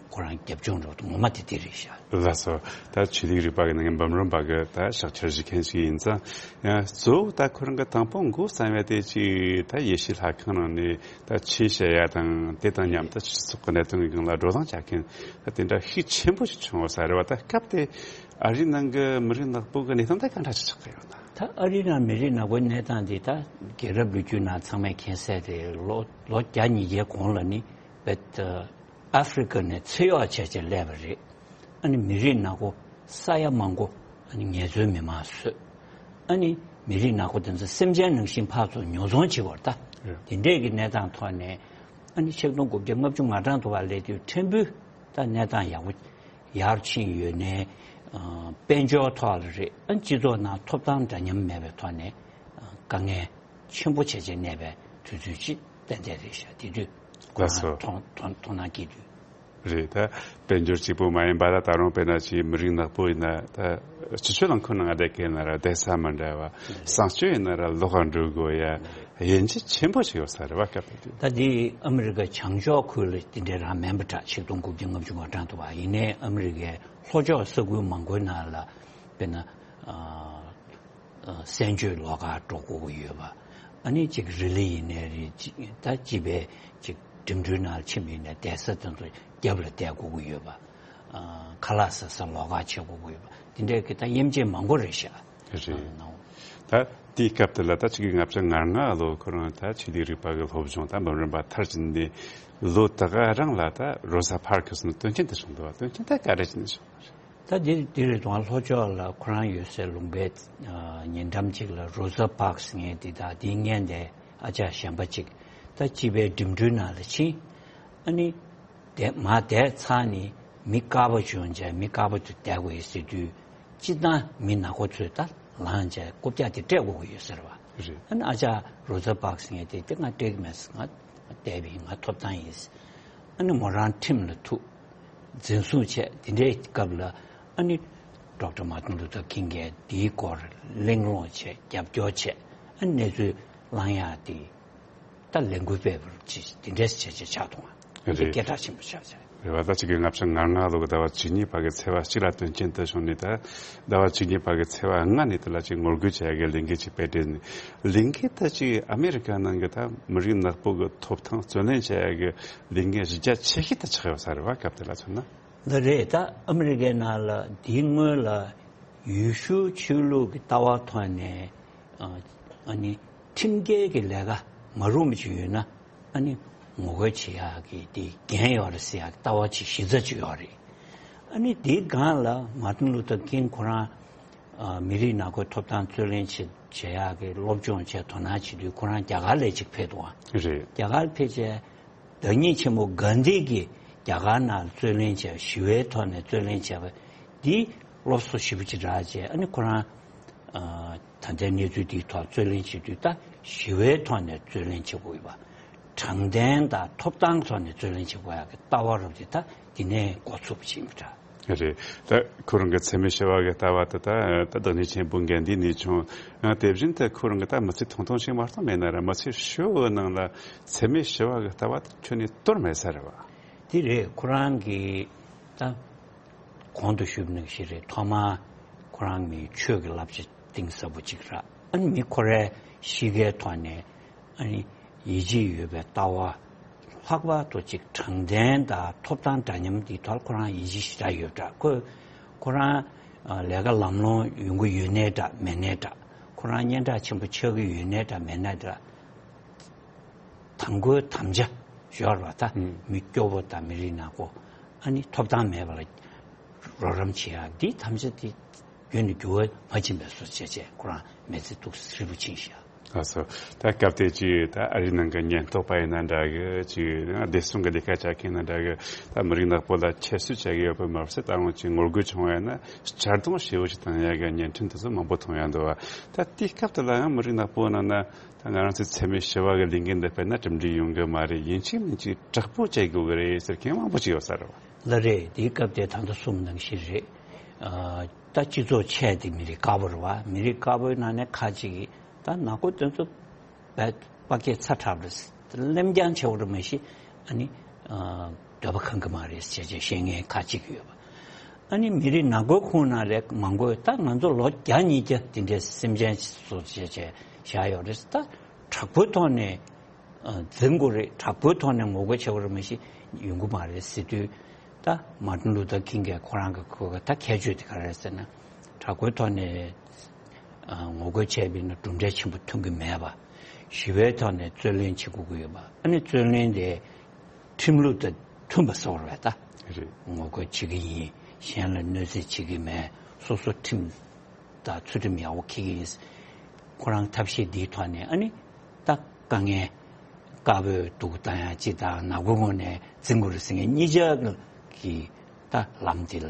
ཁོ་རང་རྒྱབ་ལྗོངས་འདྲ་བོ་ངོ་མ་དེ་དེ་རེད་ཤག་ལགས་སོ། ད་ཆོས་ལུགས་རིག་པ་གི་ནང་གི་འབུམ་རམས་པ་གི་ད་ཕྱག་འཁྱེར་ཞུ་མཁན་ཞིག་ཡིན་ཙང་། ཡང་གཙོ་བོ་ད་ཁོ་རང་གི་དང་པོ་འགོ་བརྩམས་ཡ་དེ་ཅིག་ད་ཡེ་ཤུའི་ལྷ་ཁང་ནང་ནས་ད་ཆོས་བཤད་ཡ་དང་། དེ་དང་མཉམ་དུ་སྤྱི་ཚོགས་ཀྱི་གནད་དོན་གྱི་སྒང་ལ་བགྲོ་གླེང་བྱ་མཁན་ད་དེ་འདྲ་ཤུགས་ཆེན་པོ་ཞིག་བྱུང་བ་ས་རེད་བ། ད་སྐབས་དེ་ཨ་རིའི་ནང་གི་མི་རིགས་ནག་པོ་གི་གནས་སྟངས་ད་ག་འདྲ་ཞིག་ཆགས་ཀྱི་ཡོད་ན། ད་ཨ་རིའི་ནང་མི་རིགས་ནག་པོའི་གནས་སྟངས་འདི་ད་རྒྱལ་རབས་ལོ་རྒྱུས་ནང་ཚང་མས་མཁྱེན་གསལ་རེད། ལོ་ལོ་བརྒྱ་ཉིས་བརྒྱའི་གོང་ལ་ནི་བེད་ཨ་ཧྥི་རི་ཀ་ནས་ཚེ་གཡོག་བྱས་བྱས་སླེབས་པ་རེད། ཨ་ནི་མི་རིགས་ནག་པོ་ས་ཡ་མང་པོ་ཨ་ནི་ངལ་རྩོལ་མི་མང་བཟོས། ཨ་ནི་མི་རིགས་ནག་པོ་དེ་ཚོ་སེམས་ཅན་ནང་བཞིན་ཕར་ཚུར་ཉོ་ཚོང་བྱེད་པར་ད། རེད། དེ་འདྲས་ཀྱི་གནས་སྟངས་ཐོག་ནས་ ཨ་ནི་ཆིག་སྟོང་དགུ་བརྒྱ་ལྔ་བཅུ་ང་གྲངས་ཐོག་ལ་སླེབས་དུས་ཕྲན་བུ་ད་གནས་སྟངས་ཡག་པོ་ཡར་ཕྱིན་ཡོད་ནའི་དཔལ་འབྱོར་ཐོག་ལ་རེད། ཨ་ནི་སྤྱི་ཚོགས་ནང་ཐོབ་ཐང་འདྲ་མཉམ་མེད་པའི་ཐོག་ནས་དཀའ་ངལ་ཆེན་པོ་བྱས་བྱས་གནས་པའི་དུས་ཚོད་ཅིག་ཏན་ཏན་རེད་ཤག་དེ་དུས་ཁོ་རང་ལགས་སོ། མཐོང་མཐོང་མཐོང་སྣང་སྐྱེས་དུས། རེད། ད་དཔལ་འབྱོར་གཅིག་པུ་མ་ཡིན་པ་ལ་ད་རུང་དཔེར་ན་ཅིག་མི་རིགས་ནག་པོ་ཡིན་ན་ད་སྤྱི་སྤྱོད་ལ་ཁོ་ན་ང་བསྡད་མཁན་ན་ར་བསྡད་ས་མི་འདྲ་བ། བསང་སྤྱོད་ཡིན་ན་ར་ལོགས་ཀ་འགྲོ་དགོས་ཡ། དབྱེ་འབྱེད་ཆེན་པོ་ཞིག་ཡོད་ས་རེད་བ་སྐབས་དེ་དུས། ད་དེ་ཨ་མི་རི་ཀ་བྱང་ཕྱོགས་ཁུལ་ལ་དེ་འདྲའི་རང་མིན་པ་འདྲ། ཆིག་སྟོང་དགུ་བརྒྱ་ལྔ་བཅུ་ང་གྲངས་ཐོག་བ་ཡིན་ནའི་ཨ་མི་རི་ཀའི་ལྷོ་ཕྱོགས་ས་ཁུལ་མང་པོའི་ནང་ལ་དཔེར་ན། གསན་བརྗོད་ལོགས་ཀ་འགྲོ་དགོས་ཀྱི་ཡོད་པ། ཨ་ནི་ཅིག་རི་ལི་ཡིན་ནའི་རེད། ཅིག་ད་སྤྱི་པའི་ཅིག་འགྲིམ་འགྲུལ་ནང་ཕྱིན་པ་ཡིན་ནའི་བསྡད་ས་དེ་ཚོ་རྒྱབ་ལ་བསྡད་དགོས་ཀྱི་ཡོད་པ། ཁ་ལག་ཟ་ས་ལོགས་ཀ་བྱེད་དགོས་ཀྱི་ཡོད་པ། དེ་འདྲའི་གི་ད་དབྱེ་འབྱེད་མང་པོ་རེད་ཤག་རེད། ད་དེའི་སྐབས་དེ་ལ་ད་ཆིག་སྟོང་དགུ་བརྒྱ་ལྔ་བཅུ་ང་ལྔ་ལོ་ཁོ་རང་ད་ཆོས་ལུགས་རིག་པ་གི་སློབ་སྦྱོང་ད་འབུམ་རམས་པ་མཐར་ཕྱིན་ནས་ལོ་དེ་ག་རང་ལ་ད་རོ་ཟ་པར་ཁེ་སི་ནས་དོན་རྐྱེན་དེ་བྱུང་འདུག་བ། དོན་རྐྱེན་ད་ག་རེ་བྱས་ནས་བྱུང་བ་རེད། ད་འདིར་འདིར་དུང་ལྷོ་ཕྱོགས་ལ་ཁོ་རང་ཡོད་སའི་ལུང་པའི་ཉེ་འགྲམ་ཅིག་ལ་རོ་ཟ་པར་ཟེར་མཁན་དེ། ད་དེའི་སྔོན་དེ་ཨ་ཅག་གཞན་པ་ཅིག་ད་སྤྱི་པའི་འགྲིམ་འགྲུལ་ནང་ལ་ཕྱིན། ཨ་ནི་དེ་མར་བསྡད་ཚར་ནས་མི་དཀར་པོ་བྱུང་བྱས། མི་དཀར་པོ་དེ་བསྡད་དགོས་ཡོད་ཟེར་དུས། སྤྱིར་བཏང་མི་ནག་པོ་ཚོས་ད་ལངས་བྱས་རྐུབ་བཀྱག་དེ་སྤྲད་དགོས་ཀྱི་ཡོད་ཟེར་བ། རེད། ཨ་ནི་ཨ་ཅག་རོ་ཟ་པར་ཟེར་མཁན་དེ་དེ་ང་སྤྲད་ཀྱི་མེད་ཟེར། ང་བསྡད་པ་ཡིན། ང་ཐོབ་ཐང་ཡིན་ཟེར། ཨ་ནི་མོ་རང་ཁྲིམས་ལ་ཐུག་འཛིན་བཟུང་བྱས། དེ་འདྲའི་སྐབས་ལ་ཨ་ནི་ཌོག་ཊར་མར་ཊིན་ལུ་ཐར་ཀིང་གིས་དེའི་སྐོར་གླེང་སློང་བྱས། རྒྱབ་སྐྱོར་བྱས། ཨ་ནི་གནས་ཚུལ་བླང་ཡག་དེ་ད་ལས་འགུལ་སྤེལ་བར་ཅི་དེ་འདྲས་བྱས་བྱས་ཆགས་ཐུབ་པ་དེ་རེད། སྐད་གྲགས་ཆེན་པོ་ཆགས་བྱས། རེད་བ། ད་ཆིག་སྟོང་དགུ་བརྒྱ་ལྔ་བཅུ་ང་ལྔ་ལོ་གི་ཟླ་བ་བཅུ་གཉིས་པ་གི་ཚེས་པ་གཅིག་ལ་དོན་རྐྱེན་དེ་བྱུང་ནས། ད་ཟླ་བ་བཅུ་གཉིས་པ་གི་ཚེས་པ་ལྔ་ནས་དེ་ལ་ཅིག་ངོ་རྒོལ་བྱེད་ཡག་གི་ལས་འགུལ་ཅིག་སྤེལ་བསྡད་ནས། ལས་འགུལ་དེ་ཅིག་ཨ་མེ་རི་ཀ་ནང་གི་ད་མི་རིགས་ནག་པོ་གི་ཐོབ་ཐང་རྩོད་ལེན་བྱེད་ཡག་གི་ལས་འགུལ་གཞི་རྒྱ་ཆེ་ཤོས་དེ་ཆགས་ཡོད་ས་རེད་བ། སྐབས་དེ་ལ་མཚོན་ན། འདི་རེད། ད་ཨ་མི་རི་ཀའི་ནང་ལ་དེའི་སྔོན་ལ་ཡེ་ཤུ་ཆོས་ལུགས་ཀྱི་ལྟ་བ་ཐོག་ནས་ཨ་ནི་ཁྲིམས་འགལ་གྱི་ལས་ཀ་མ་རུངས་པ་ཅིག་ཡོད་ན། ཨ་ནི་ངོ་རྒོལ་བྱེད་ཡག་གི་དེ་འགན་ཡོད་རེད་ཟེར་ཡག་ལྟ་བ་ཅིག་གཞི་རྩ་ཅིག་ཡོད་རེད། ཨ་ནི་དེའི་སྒང་ལ་མར་ཊིན་ལུ་ཐར་ཀིང་ཁོ་རང་ཨ་མི་རིགས་ནག་པོའི་ཐོབ་ཐང་རྩོད་ལེན་བྱེད་བྱེད་ཡག་གི་སློབ་སྦྱོང་བྱས། དོ་སྣང་བྱེད་དུས་ཁོ་རང་རྒྱ་གར་ལ་ཅིག་ཕེབས་འདུག་ཨ། རེད། རྒྱ་གར་ཕེབས་བྱས། བདག་ཉིད་ཆེན་མོ་གྷན་དྷི་གིས་རྒྱ་གར་ནང་རྩོད་ལེན་བྱས། ཞི་བའི་ཐོག་ནས་རྩོད་ལེན་བྱས་པ་འདི་སློབ་གསོ་ཞེ་པོ་ཅིག་རག་བྱས། ཨ་ནི་ཁོ་རང་ཨ་ད་ལྟའི་གནས་ཚུལ་འདིའི་ཐོག་རྩོད་ལེན་བྱེད་དུས། ད་ཞི་བའི་ཐོག་ནས་རྩོད་ལེན་བྱེད་དགོས་པ། དྲང་བདེན་དང་ཐོབ་ཐང་ཐོག་ནས་རྩོད་ལེན་བྱེད་དགོས་ཡག་གི་ལྟ་བ་རབ་དེ་ད་འདི་ནས་འགོ་ཚུགས་པ་ཞིག་ཡིན་པ་འདྲ། རེད། ད་ཁོ་རང་གི་འཚེ་མེད་ཞི་བ་གི་ལྟ་བ་དེ་ད་ད་བདག་ཉིད་ཆེན་པོ་གྷན་དྷི་ནས་བྱུང་། ཡང་དེ་བཞིན་དུ་ཁོ་རང་གི་ད་མི་ཚེ་ཐུང་ཐུང་ཞིག་མ་གཏོགས་མེད་ན་ར། མི་ཚེ་ཕྱི་པོའི་ནང་ལ་འཚེ་མེད་ཞི་བ་གི་ལྟ་བ་དེ་ཁྱོན་ནས་དོར་མེད་ས་རེད་བ། དེ་རེད། ཁོ་རང་གི་ད་གོང་དུ་ཞུས་པ་ནང་བཞིན་རེད། ཐོག་མར་ཁོ་རང་མི་ཆོས་ཀྱི་བསླབ་བྱ་གཏིང་ཟབ་པོ་ཅིག་རག་ཨ་ནི་མི་ཁོ་རའི་གཤིས་ཀའི་ཐོག་ནས། ཨ་ནི་ཡིད་ཆེས་ཡོད་པའི་ལྟ་བ། ལྷག་པར་དུ་ཅིག་དྲང་བདེན་དང་ཐོབ་ཐང་འདྲ་མཉམ་འདིའི་ཐོག་ཁོ་རང་ཡིད་ཆེས་ཞེ་དྲག་ཡོད་འདྲ། ཁོ་ཁོ་རང་ཨ་ལས་ཀ་ལམ་ལྷོང་ཡོང་གི་ཡོད་ནའི་འདྲ་མེད་ནའི་འདྲ། ཁོ་རང་སྙན་གྲགས་ཆེན་པོ་ཆགས་ཀྱི་ཡོད་ནའི་འདྲ་མེད་ནའི་འདྲ། དང་པོའི་དམ་བཅའ་ཡོད་རེད་བ། ད་ཨུམ། མི་སྐྱོ་པོ་དང་མི་རིགས་ནག་པོ་ཨ་ནི་ཐོབ་ཐང་མེད་པ་ལ་རོགས་རམ་བྱེད་ཡག་འདིའི་དམ་བཅའ་དེ་རྒྱུན་ནས་འགྱུར་བ་མ་ཕྱིན་པའི་བཟོ་བྱས་བྱས། ཁོ་རང་མི་ཚེ་ཐུགས་སུ་ཧྲིལ་པོ་ཕྱིན་ཤག་ལགས་སོ། ད་སྐབས་དེ་ཅིག་ད་ཨ་རིའི་ནང་གི་ཉེན་རྟོག་པ་ཡིན་ན་འདྲ་གི། ཅིག་བདེ་སྲུང་གི་ལས་ཀ་བྱ་མཁན་ཡིན་ན་འདྲ་གི། ད་མི་རིགས་ནག་པོ་ལ་ཁྱད་གསོད་བྱ་གི་ཡོད་པ་མ་ཟད། ད་རུང་ཅིག་ངོ་རྒོལ་བྱུང་བ་ཡིན་ན་གཅར་རྡུང་ཞེ་པོ་ཅིག་བཏང་ཡ་གི་བརྙན་འཕྲིན་དེ་ཚོ་མང་པོ་མཐོང་ཡ་འདུག་བ། ད་དེའི་སྐབས་དེ་ལ་ཡང་མི་རིགས་ནག་པོ་ནང་ན་ད་ང་རང་ཚོའི་འཚེ་མེད་ཞི་བ་གི་ལས་འགུལ་འདི་སྤེལ་ན་གྲུབ་འབྲས་ཡོང་གི་མ་རེད། ཡིན་གཅིག་མིན་གཅིག་དྲག་པོ་བྱེད་དགོས་གི་རེད་ཟེར་མཁན་མང་པོ་ཅིག་ཡོད་ས་རེད་བ། ལགས་རེད། དེའི་སྐབས་དེ་ད་ལྟ་གསུངས་ནང་བཞིན་རེད། ཨ་ད་སྤྱི་ཚོགས་ཆེ་དེ་མི་རིགས་དཀར་པོ་རེད་བ། མི་རིགས་དཀར་པོའི་ནང་ནས་ཁ་ཅིག་གིས་ད་ནག་པོ་དེ་ཚོ་བས་དཔའ་སྐད་ཚ་དྲགས་རེད། གླེང་རྐྱང་ཆེ་བོ་རེད་མ་གཞི། ཨ་ནི་ཨ་འདོད་པ་ཁེངས་གི་མ་རེད་ཟེར་བྱས་བཤད་མཁན་ཁ་ཅིག་ཡོད་པ། ཨ་ནི་མི་རིགས་ནག་པོའི་ཁོངས་ན་རེད། མང་པོས་ད་ང་ཚོ་ལོ་བརྒྱ་ཉིས་བརྒྱ་དེ་འདྲའི་སེམས་ཅན་ཚོ་བྱས་བྱས་བཞག་ཡོད་རེད། ད་དྲག་པོའི་ཐོག་ནས་ཨ་འཛིང་དགོས་རེད། དྲག་པོའི་ཐོག་ནས་ངོ་རྒོལ་བྱེད་དགོས་རེད་མ་གཞི་ཡོང་གི་མ་རེད་ཟེར་དུས། ད་མར་ཊིན་ལུ་ཐར་ཀིང་གིས་ཁོ་རང་གི་ཁོ་གི་ད་ཁྱད་ཆོས་དེ་ག་རེ་རེད་ཟེར་ན། དྲག་པོའི་ཐོག་ནས་ཨ་ངོ་རྒོལ་བྱས་པ་ཡིན་ན་གྲུབ་འབྲས་ཆེན་པོ་ཐོན་གི་མེད་པ། ཞི་བའི་ཐོག་ནས་རྩོད་ལེན་བྱེད་དགོས་ཀྱི་ཡོད་པ། ཨ་ནི་རྩོད་ལེན་དེ་ཁྲིམས་ལུགས་དང་མཐུན་པ་བཟོ་དགོས་རེད་བ། ད་རེད། ངོ་རྒོལ་བྱེད་ཀྱི་ཡིན། གཞན་ལ་གནོད་འཚེ་བྱེད་ཀྱི་མེད། སོ་སོ་ཁྲིམས་དང་ཚུལ་ཁྲིམས་ཡག་པོ་འཁྱེར་གྱི་ཡིན། ཁོ་རང་ཐབས་ཤེས་འདིའི་ཐོག་ནས་ཨ་ནི་ད་དཀའ་ངལ་ དཀར་པོའི་དུག་བཏང་ཡ་གཅིག་དང་ནག་པོའི་ངོས་ནས་འཛིང་དགོས་རེད་ཟེར་མཁན་གཉིས་ཆ་གི་ད་ལམ་དེ་ལ་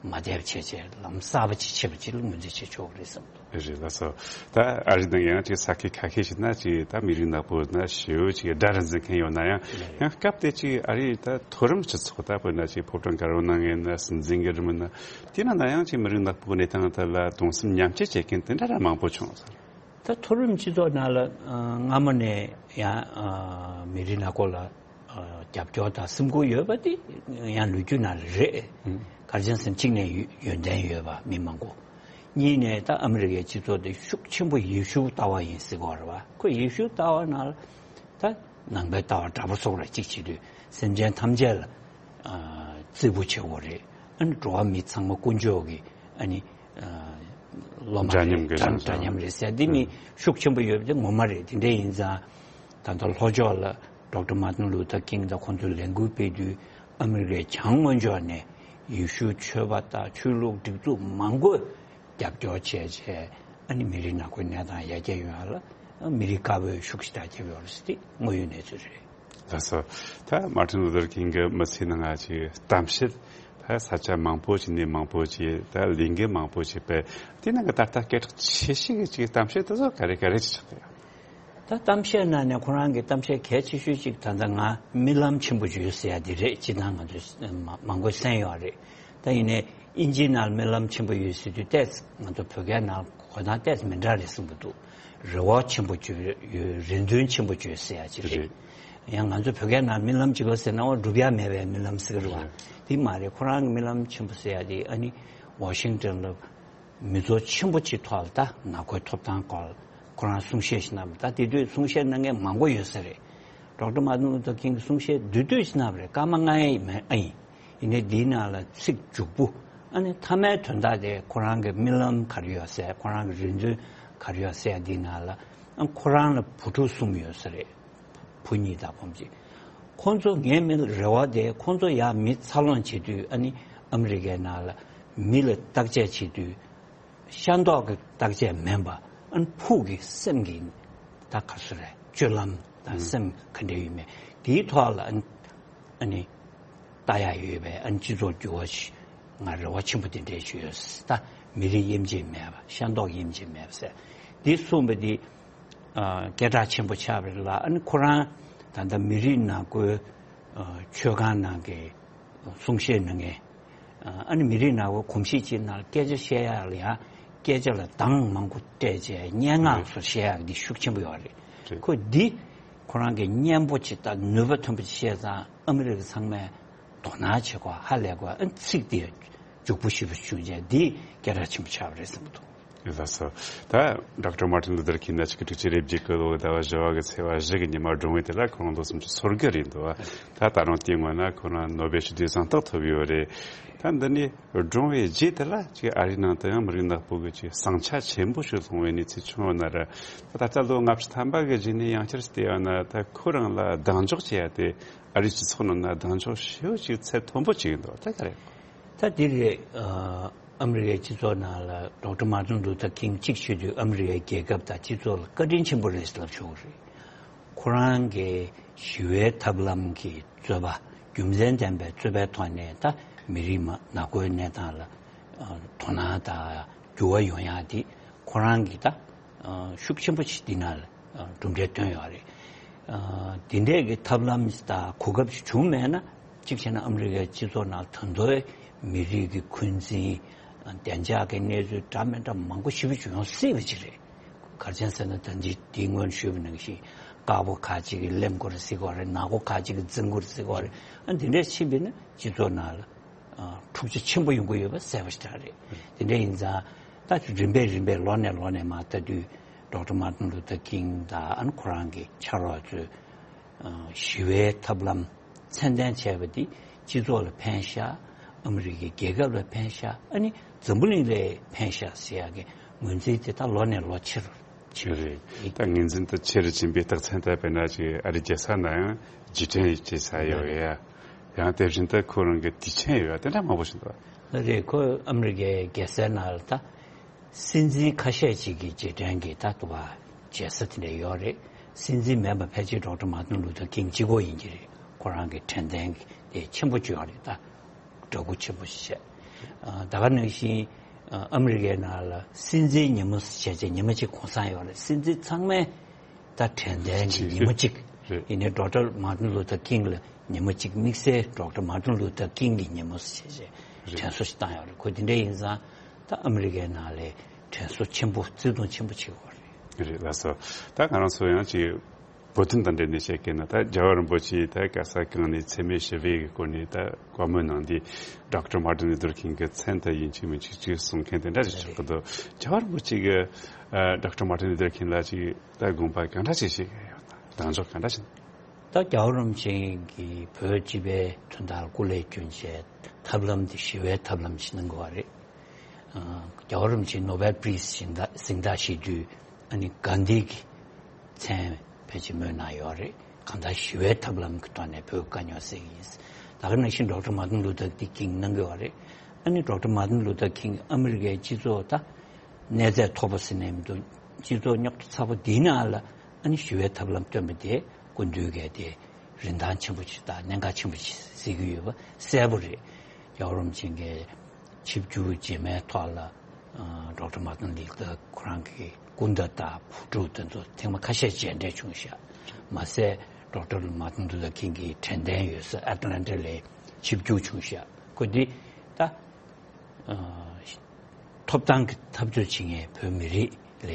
མ་བསྡད་པ་བྱས་བྱས་ལམ་གསར་པ་ཅིག་ཕྱེ་བ་ཅིག་ལ་ངོས་འཛིན་བྱེད་ཆོག་གི་རེད་བསམ་འདུག་རེད་ལགས་སོ། ད་ཨ་རི་ནང་ཡང་ཅིག་ས་ཁུལ་ཁ་ཤས་ཤིག་ན་ཅིག་ད་མི་རིགས་ནག་པོ་ན་ཞེ་པོ་ཅིག་དགྲ་རུ་འཛིན་མཁན་ཡོད་ན་ཡང་། ཡང་སྐབས་དེ་ཅིག་ཨ་རིའི་ད་མཐོ་རིམ་སྤྱི་ཚོགས་ད་དཔེར་ན་ཅིག་ཕོ་བྲང་དཀར་པོ་ནང་ཡིན་ན་སྲིད་འཛིན་གྱི་རིམ་ན་དེ་ནང་ན་ཡང་ཅིག་མི་རིགས་ནག་པོའི་གནས་སྟངས་དེ་ལ་གདུང་སེམས་མཉམ་སྐྱེད་བྱེད་མཁན་དེ་འདྲ་ར་མང་པོ་བྱུང་ཟེར། ད་མཐོ་རིམ་སྤྱི་ཚོགས་ནང་ལ་ཨ་སྔ་མོ་ནས་ཡང་ཨ་མི་རིགས་ནག་པོ་ལ་ཨ་རྒྱབ་སྐྱོར་དང་སེམས་ཁུར་ཡོད་པ་དེ་ཡང་ལོ་རྒྱུས་ནང་ལ་རེད། ཨང་། ག་རེ་བྱས་ཟེར་ན་གཅིག་ནས་ཡོ་ཡོན་ཏན་ཡོད་པ་མི་མང་པོ། གཉིས་ནས་ད་ཨ་མི་རི་ཀའི་སྤྱི་ཚོགས་དེ་ཤུགས་ཆེན་པོ་ཡེ་ཤུའི་ལྟ་བ་ཡིན་ཟེར་གྱི་ཡོད་རེད་བ། ཁོ་ཡེ་ཤུའི་ལྟ་བ་ནང་ལ་ད་ནང་པའི་ལྟ་བ་འདྲ་པོ་བཟོ་དགོས་རེད། གཅིག་བྱེད་དུས་སེམས་ཅན་ཐམས་ཅད་ལ་ཨ་བརྩི་བཀུར་བྱེད་དགོས་རེད། ཨ་ནི་འགྲོ་བ་མི་ཚང་མ་དཀོན་མཆོག་གི་ཨ་ནི་ཨ་སློབ་མ་འདྲ་མཉམ་རེད། གྱི་འདྲ་བྱང་འདྲ་མཉམ་རེད་ཟེར་འདི་ནི་ཨང་། ཤུགས་ཆེན་པོ་ཡོད་པ་དེ་ངོ་མ་རེད། དེ་འདྲ་ཡིན་ཙང་ད་ལྟ་ལྷོ་ཕྱོགས་ལ་ཌོག་ཊར་མར་ཊིན་ལུ་ཐར་ཀིང་དང་ཁོང་ཚོས་ལས་འགུལ་སྤེལ་དུས་ཨ་མི་རི་ཀའི་བྱང་ངོས་ཕྱོགས་ནས་ཡེ་ཤུ་ཆོས་པ་དང་ཆོས་ལུགས་སྒྲིག་འཛུགས་མང་པོས་རྒྱབ་སྐྱོར་བྱས་བྱས་ཨ་ནི་མི་རིགས་ནག་པོའི་གནས་སྟངས་ཡར་རྒྱས་ཡོང་ཡ་ལ་མི་རིགས་དཀར་པོས་ཤུགས་ཤིག་རྒྱབ་ཡོད་རེད་ཟེར་དེ་དངོས་ཡོད་གནས་ཚུལ་རེད། ལགས་སོ། ད་མར་ཊིན་ལུ་ཐར་ཀིང་གི་མི་ཚེའི་ནང་ང་ཅིག་གཏམ་བཤད་ད་ས་ཆ་མང་པོ་ཞིག་ནས་མང་པོ་ཞིག་ད་ལས་འགུལ་མང་པོ་ཞིག་སྤེལ། དེ་ནང་གི་ད་ལྟ་སྐད་གྲགས་ཆེ་ཤོས་ཀྱི་ཅིག་གཏམ་བཤད་དེ་ཚོ་ག་རེ་ག་རེ་ཅིག་ཆགས་ཀྱི་ཡོད། ད་གཏམ་བཤད་ནང་ནས་ཁོ་རང་གི་གཏམ་བཤད་གལ་ཆེ་ཤོས་ཅིག་ད་ལྟ་ང་རྨི་ལམ་ཆེན་པོ་བརྗོད་ཟེར་ཡ་དེ་རེད། སྤྱིར་བཏང་ང་ཚོས་མ་མང་པོ་གསན་ཡོད་རེད། ད་ཡིན་ནའི་དབྱིན་ཇིའི་ནང་རྨི་ལམ་ཆེན་པོ་ཡོད་ཟེར་དུས་ཏོག་ཙམ་ང་ཚོ་བོད་སྐད་ནང་གོ་སྟངས་ཏོག་ཙམ་མི་འདྲ་རེད་གསུང་གི་འདུག་རེ་བ་ཆེན་པོ་བཅོལ་ཡོད། རེ་འདུན་ཆེན་པོ་བཅོལ་ཟེར་ཡ་ཅིག་རེད། རེད། ཡང་ང་ཚོ་བོད་སྐད་ནང་རྨི་ལམ་ཅིག་ཡོད་ཟེར་ན་འོ་འགྲུབ་ཡ་མེད་པའི་རྨི་ལམ་ཟེར་གི་རེད་བ། རེད། དེ་མ་རེད། ཁོ་རང་གི་རྨི་ལམ་ཆེན་པོ་ཟེར་ཡ་དེ་ཨ་ནི་ཝ་ཤིང་ཊོན་ལ་མི་ཚོགས་ཆེན་པོ་ཅིག་ཐོག་ལ་ད་ནག་པོའི་ཐོབ་ཐང་སྐོར་ཁོ་རང་གསུང་བཤད་ཞིག་གནང་བ། ད་དེ་དུས་གསུང་བཤད་གནང་མཁན་མང་པོ་ཡོད་ས་རེད། ཌོག་ཊར་མར་ཊིན་ལུ་ཐར་ཀིང་གི་གསུང་བཤད་བསྡུས་བསྡུས་ཤིག་གནང་བ་རེད། སྐར་མ་ལྔ་ཡི་མན་ཨ་ཡིན། ཡིན་ནའི་འདིའི་ནང་ལ་ཚིག་མཇུག་པོ་ཨ་ནི་མཐའ་མའི་དོན་དག་དེ་ཁོ་རང་གི་རྨི་ལམ་ག་རེ་ཡོད་ཟེར། ཁོ་རང་གི་རེ་འདུན་ག་རེ་ཡོད་ཟེར། འདིའི་ནང་ལ་ཨ་ཁོ་རང་ལ་བུ་ཕྲུག་གསུམ་ཡོད་ས་རེད། བུ་གཉིས་དང་བུ་མོ་གཅིག་ཁོང་ཚོ་ངའི་མི་རེ་བ་དེ་ཁོང་ཚོ་ཡར་མི་འཚར་ལོངས་བྱེད་དུས་ཨ་ནི་ཨ་མི་རི་ཀའི་ནང་ལ་མི་ལ་བརྟག་དཔྱད་བྱེད་དུས། ཤ་མདོག་གི་བརྟག་དཔྱད་མིན་པ་ཨ་ནི་ཕུགས་ཀྱི་སེམས་ཀྱི་ད་ག་ཚོད་རེད། སྤྱོད་ལམ་དང་ཨང་སེམས་ག་འདྲ་ཡོད་མེད་དེའི་ཐོག་ལ་ཨ་ནི་ཨ་ནི་ལྟ་ཡ་ཡོད་པའི་ཨ་ནི་སྤྱི་ཚོགས་འགྱུར་བ་ཞིག་ང་རེ་བ་ཆེན་པོ་དེ་འདྲས་ཞིག་ཡོད། ད་མི་རིགས་དབྱེ་འབྱེད་མེད་པ། ཤ་མདོག་དབྱེ་འབྱེད་མེད་པ་ཟེར་འདི་གསུངས་པ་འདི་ཨ་སྐད་གྲགས་ཆེན་པོ་ཆགས་པ་རེད་ལ། ཨ་ནི་ཁོ་རང་ད་ལྟ་མི་རིགས་ནག་པོའི་ཨ་ཆོས་ཁང་ནང་གི་གསུང་བཤད་གནང་མཁན། ཨ་ནི་མི་རིགས་ནག་པོ་གོམས་གཤིས་ཅིག་ནང་སྐད་ཆ་བཤད་ཡག་ལ་ཡང་སྐད་ཆ་ལ་གདངས་མང་པོ་སྤྲད་བྱས་སྙན་ངག་སོགས་བཤད་ཡག་འདི་ཤུགས་ཆེན་པོ་ཡོད་རེད། རེད། ཁོ་འདི་ཁོ་རང་གི་སྙན་པོ་ཅིག་དང་ནུས་པ་ཐོན་པོ་ཅིག་བཤད་ཙང་ཨ་མི་རི་ཀ་ཚང་མས་དོ་སྣང་བྱེད་དགོས། ཧ་ལས་དགོས། ཨ་ནི་ཚིག་འདི་མགྱོགས་པོ་ཞེ་པོ་བྱུང་བྱས་འདི་སྐད་གྲགས་ཆེན་པོ་ཆགས་པ་རེད་བསམ་གྱི་འདུག་ལགས་སོ། ད་ཌོག་ཊར་མར་ཊིན་ལུ་ཐར་ཁིང་ན་ཆིག་སྟོང་དྲུག་བརྒྱ་རེ་བརྒྱད་ཀྱི་ལོ་ཟླ་བ་བཞི་པ་གི་ཚེས་པ་བཞི་གི་ཉི་མ་གྲོངས་པའི་དེ་ལ་ཁོ་རང་ལོ་སུམ་ཅུ་སོ་དགུ་རེད་འདུག་ད་ད་རུང་དེའི་སྔོན་ན་ཁོ་རང་ནོ་བེལ་ཞི་བདེའི་གཟེངས་རྟགས་ཐོབ་ཡོད་རེད། ད་འདི་ནས་གྲོངས་པའི་རྗེས་དེ་ལ་ཅིག་ཨ་རིའི་ནང་དུ་ཡང་མི་རིགས་ནག་པོ་གི་ཅིག་ཟིང་ཆ་ཆེན་པོ་ཞིག་སློང་བའི་གནས་ཚུལ་བྱུང་ཡོད་ན་ར། ད་ལྟ་ལོ་ལྔ་བཅུ་ཐམ་པ་གི་རྗེས་ནས་ཡང་བསྐྱར་བལྟས་ཡོད་ན་ད་ཁོ་རང་ལ་གདེང་འཇོག་བྱེད་ཡ་དེ་ཨ་རིའི་སྤྱི་ཚོགས་ནང་ན་གདེང་འཇོག་ཞེ་པོ་ཅིག་ཚད་མཐོན་པོ་ཅིག་ཡིན་འདུག་ད་ག་རེ། ད་འདི་རེད། ཨ་ཨ་མི་རི་ཀའི་སྤྱི་ཚོགས་ནང་ལ་ཌོག་ཊར་མར་ཊིན་ལུ་ཐར་ཁིང་གཅིག་བྱེད་དུས་ཨ་མི་རི་ཀའི་རྒྱལ་ཁབ་དང་སྤྱི་ཚོགས་ལ་བཀའ་དྲིན་ཆེན་པོ་རེད་ལབ་ཆོག་གི་རེད། ཁོ་རང་གི་ཞི་བའི་ཐབས་ལམ་གྱི་རྩོད་པ་རྒྱུ་མཚན་ལྡན་པའི་རྩོད་པའི་ཐོག་ནས་ད་མི་རིགས་མ་ནག་པོའི་གནས་སྟངས་ལ་ཨ་དོ་སྣང་དང་འགྱུར་བ་ཡོང་ཡག་འདི་ཁོ་རང་གི་ད་ཨ་ཤུགས་ཆེན་པོ་ཞིག་འདི་ནང་ལ་ཨ་གྲུབ་འབྲས་བཏོན་ཡོད་རེད། ཨ་འདི་འདྲས་ཀྱི་ཐབས་ལམ་དང་གོ་སྐབས་ཤིག་བྱུང་མེད་ན། གཅིག་བྱས་ན་ཨ་མི་རི་ཀའི་སྤྱི་ཚོགས་ནང་ད་དུང་མི་རིགས་ཀྱི་འཁོན་འཛིན། བདེ་འཇགས་ཀྱི་གནས་ཚུལ་འདྲ་མི་འདྲ་མང་པོ་ཞེ་པོ་ཅིག་ཡོང་སྲིད་པ་ཅིག་རེད། ག་རེ་བྱས་ཟེར་ན་ད་འདི་འདིའི་སྔོན་ཞུས་པ་ནང་བཞིན་དཀར་པོ་ཁ་ཅིག་གིས་ལེན་དགོས་རེད་ཟེར་གྱི་ཡོད་རེད། ནག་པོ་ཁ་ཅིག་གིས་འཛིང་དགོས་རེད་ཟེར་གྱི་ཡོད་རེད། ཨ་འདི་འདྲས་ཕྱིན་པ་ཡིན་ན་སྤྱི་ཚོགས་ནང་ལ་ཨ་འཁྲུག་ཆ་ཆེན་པོ་ཡོང་གི་ཡོད་པ་གསལ་པོ་ཞེ་དྲག་རེད། དེ་འདྲ་ཡིན་ཙང་ད་རིམ་པས་རིམ་པས་ལོ་ནས་ལོ་ནས་མར་ལྟ་དུས་ཌོག་ཊར་མར་ཊིན་ལུ་ཐར་ཀིང་དང་ཨ་ནི་ཁོ་རང་གི་ཕྱག་རོགས་ཚོས་ཞི་བའི་ཐབས་ལམ་ཚད་ལྡན་བྱས་པ་འདི་སྤྱི་ཚོགས་ལ་ཕན་ཤག་ཨ་མི་རི་ཀའི་རྒྱལ་ཁབ་ལ་ཕན་ཤག་ཨ་ནི་འཛམ་བུ་གླིང་ལ་ཕན་ཤག་ཟེར་ཡག་གི་ངོས་འཛིན་དེ་ད་ལོ་ནས་ལོ་ཆེ་རུ་ཕྱིན། རེད། ད་ངོས་འཛིན་དེ་ཆེ་རུ་ཕྱིན་པའི་རྟགས་མཚན་ད་དཔེར་ན་ཅིག་ཨ་རིའི་རྒྱལ་ས་ན་ཡང་རྗེས་དྲན་བྱེད་ས་ཡོད་ཡ། ཡང་དེ་བཞིན་དུ་ཁོ་རང་གི་དུས་ཆེན་ཡོད་ཡ་དེ་འདྲ་མང་པོ་ཞིག་འདུག་རེད། ཁོ་ཨ་མི་རི་ཀའི་རྒྱལ་སའི་ནང་ལ་ད། སྲིད་འཛིན་ཁ་ཤས་ཅིག་གི་རྗེས་དྲན་གྱི་ད་ལྟ་བ་མཇལ་ས་དེ་འདྲ་ཡོད་རེད། སྲིད་འཛིན་མེད་པ་ཕལ་ཆེར་ཌོག་ཊར་མར་ཊིན་ལུ་ཐར་ཀིང་གཅིག་པོ་ཡིན་གྱི་རེད། ཁོ་རང་གི་དྲན་རྟེན་དེ་ཆེན་པོ་བྱུང་བ་རེད། ད་འདྲ་སྐུ་ཆེན་པོ་ཞིག་བྱས། ཨ་ད་ག་ནང་བཞིན་ཨ་ཨ་མི་རི་ཀའི་ནང་ལ་སྲིད་འཛིན་ཉིན་མོ་བྱས་བྱས་ཉི་མ་གཅིག་གུང་སེང་ཡོད་རེད། སྲིད་འཛིན་ཚང་མས་ད་དྲན་རྟེན་གྱི་ཉི་མ་གཅིག་རེད། ཡིན་ནའི་ཌོག་ཊར་མར་ཊིན་ལུ་ཐར་ཀིང་ལ་ཉི་མ་གཅིག་དམིགས་བསལ་ཌོག་ཊར་མར་ཊིན་ལུ་ཐར་ཀིང་གི་ཉིན་མོ་བྱས་བྱས་རེད། དྲན་གསོ་ཞིག་བཏང་ཡོད་རེད། ཁོ་དེ་འདྲ་ཡིན་ཙང་ད་ཨ་མི་རི་ཀའི་ནང་ལ་དྲན་གསོ་ཆེན་པོ་བརྩི་མཐོང་ཆེན་པོ་བྱེད་དགོས་རེད། རེད་ལགས་སོ། ད་ང་རང་ཚོ་ཡང་ཅིག་བོད་དོན་དང་འབྲེལ་ནས་བཤད་མཁན་ན། ད་རྒྱལ་བ་རིན་པོ་ཆེ་ད་ག་ས་གང་ནས་འཚེ་མེད་ཞི་བའི་གི་སྐོར་ནས་ད་བཀའ་མོལ་གནང་དུས་ཌོག་ཊར་མར་ཊིན་ལུ་ཐར་ཀིང་གི་མཚན་ད་ཡིན་གཅིག་མིན་གཅིག་ཅིག་གསུང་མཁན་དེ་འདྲ་ཞིག་ཆགས་ཀྱི་འདུག་རྒྱལ་བ་རིན་པོ་ཆེ་གི་ཨ་ཌོག་ཊར་མར་ཊིན་ལུ་ཐར་ཀིང་ལ་ཅིག་ད་དགོངས་པ་གང་འདྲ་ཞིག་བཞེས་ཀྱི་ཡོད་དང་གདེང་འཇོག་གང་འདྲ་ཞིག་ད་རྒྱལ་བ་རིན་པོ་ཆེ་གིས་བོད་སྤྱི་པའི་དོན་དག་སྐུ་ལས་བསྐྱོན་བྱས་ཐབས་ལམ་དེ་ཞི་བའི་ཐབས་ལམ་ཞིག་གནང་དགོས་པ་རེད། ཨ་རྒྱལ་བ་རིན་པོ་ཆེ་ནོ་བེལ་པི་རའི་ཛི་གཟེངས་རྟགས་གཟེངས་རྟགས་བཞེས་དུས་ཨ་ནི་གྷན་དྷི་གི་མཚན་ཕལ་ཆེར་སྨོས་གནང་ཡོད་རེད། གང་ལྟར་ཞི་བའི་ཐབས་ལམ་གྱི་ཐོག་ནས་བོད་དཀའ་རྙོག་སེལ་གྱི་ཡིན། ད་ག་ནང་བཞིན་ཌོག་ཊར་མར་ཊིན་ལུ་ཐར་ཀིང་གནང་གི་ཡོད་རེད། ཨ་ནི་ཌོག་ཊར་མར་ཊིན་ལུ་ཐར་ཀིང་ཨ་མི་རི་ཀའི་སྤྱི་ཚོགས་ད་གནས་ཚད་མཐོ་པོ་ཟེར་ནས་མི་འདུག་སྤྱི་ཚོགས་རྙོག་དྲ་ཚ་པོ་འདིའི་ནང་ལ་ཨ་ནི་ཞི་བའི་ཐབས་ལམ་སྟོན་པ་དེ་སྐུ་མདུན་གྱིས་དེ་རིན་ཐང་ཆེན་པོ་ཞིག་དང་གནད་འགག་ཆེན་པོ་ཞིག་གཟིགས་ཀྱི་ཡོད་པ་གསལ་པོ་རེད། རྒྱལ་བ་རིན་པོ་ཆེ་གིས་ཆིབས་བསྒྱུར་རྗེས་མའི་ཐོག་ལ་ཨ་ཌོག་ཊར་མར་ཊིན་ལུ་ཐར་ཁོ་རང་གི་སྐུ་ཟླ་དང་བུ་ཕྲུག་དེ་ཚོ་ཐེངས་མ་ཁ་ཤས་མཇལ་འཕྲད་བྱུང་ཤག་མ་ཟད་ཌོག་ཊར་མར་ཊིན་ལུ་ཐར་ཀིང་གི་དྲན་རྟེན་ཡོད་ས་ཨེ་ཊ་ལན་ཊ་ལ་ཆིབས་བསྒྱུར་བྱུང་ཤག་ཁོ་འདི་ད་ཨ་ཐོབ་ཐང་གི་འཐབ་རྩོད་བྱེད་མཁན་བོད་མི་རིགས་ལ་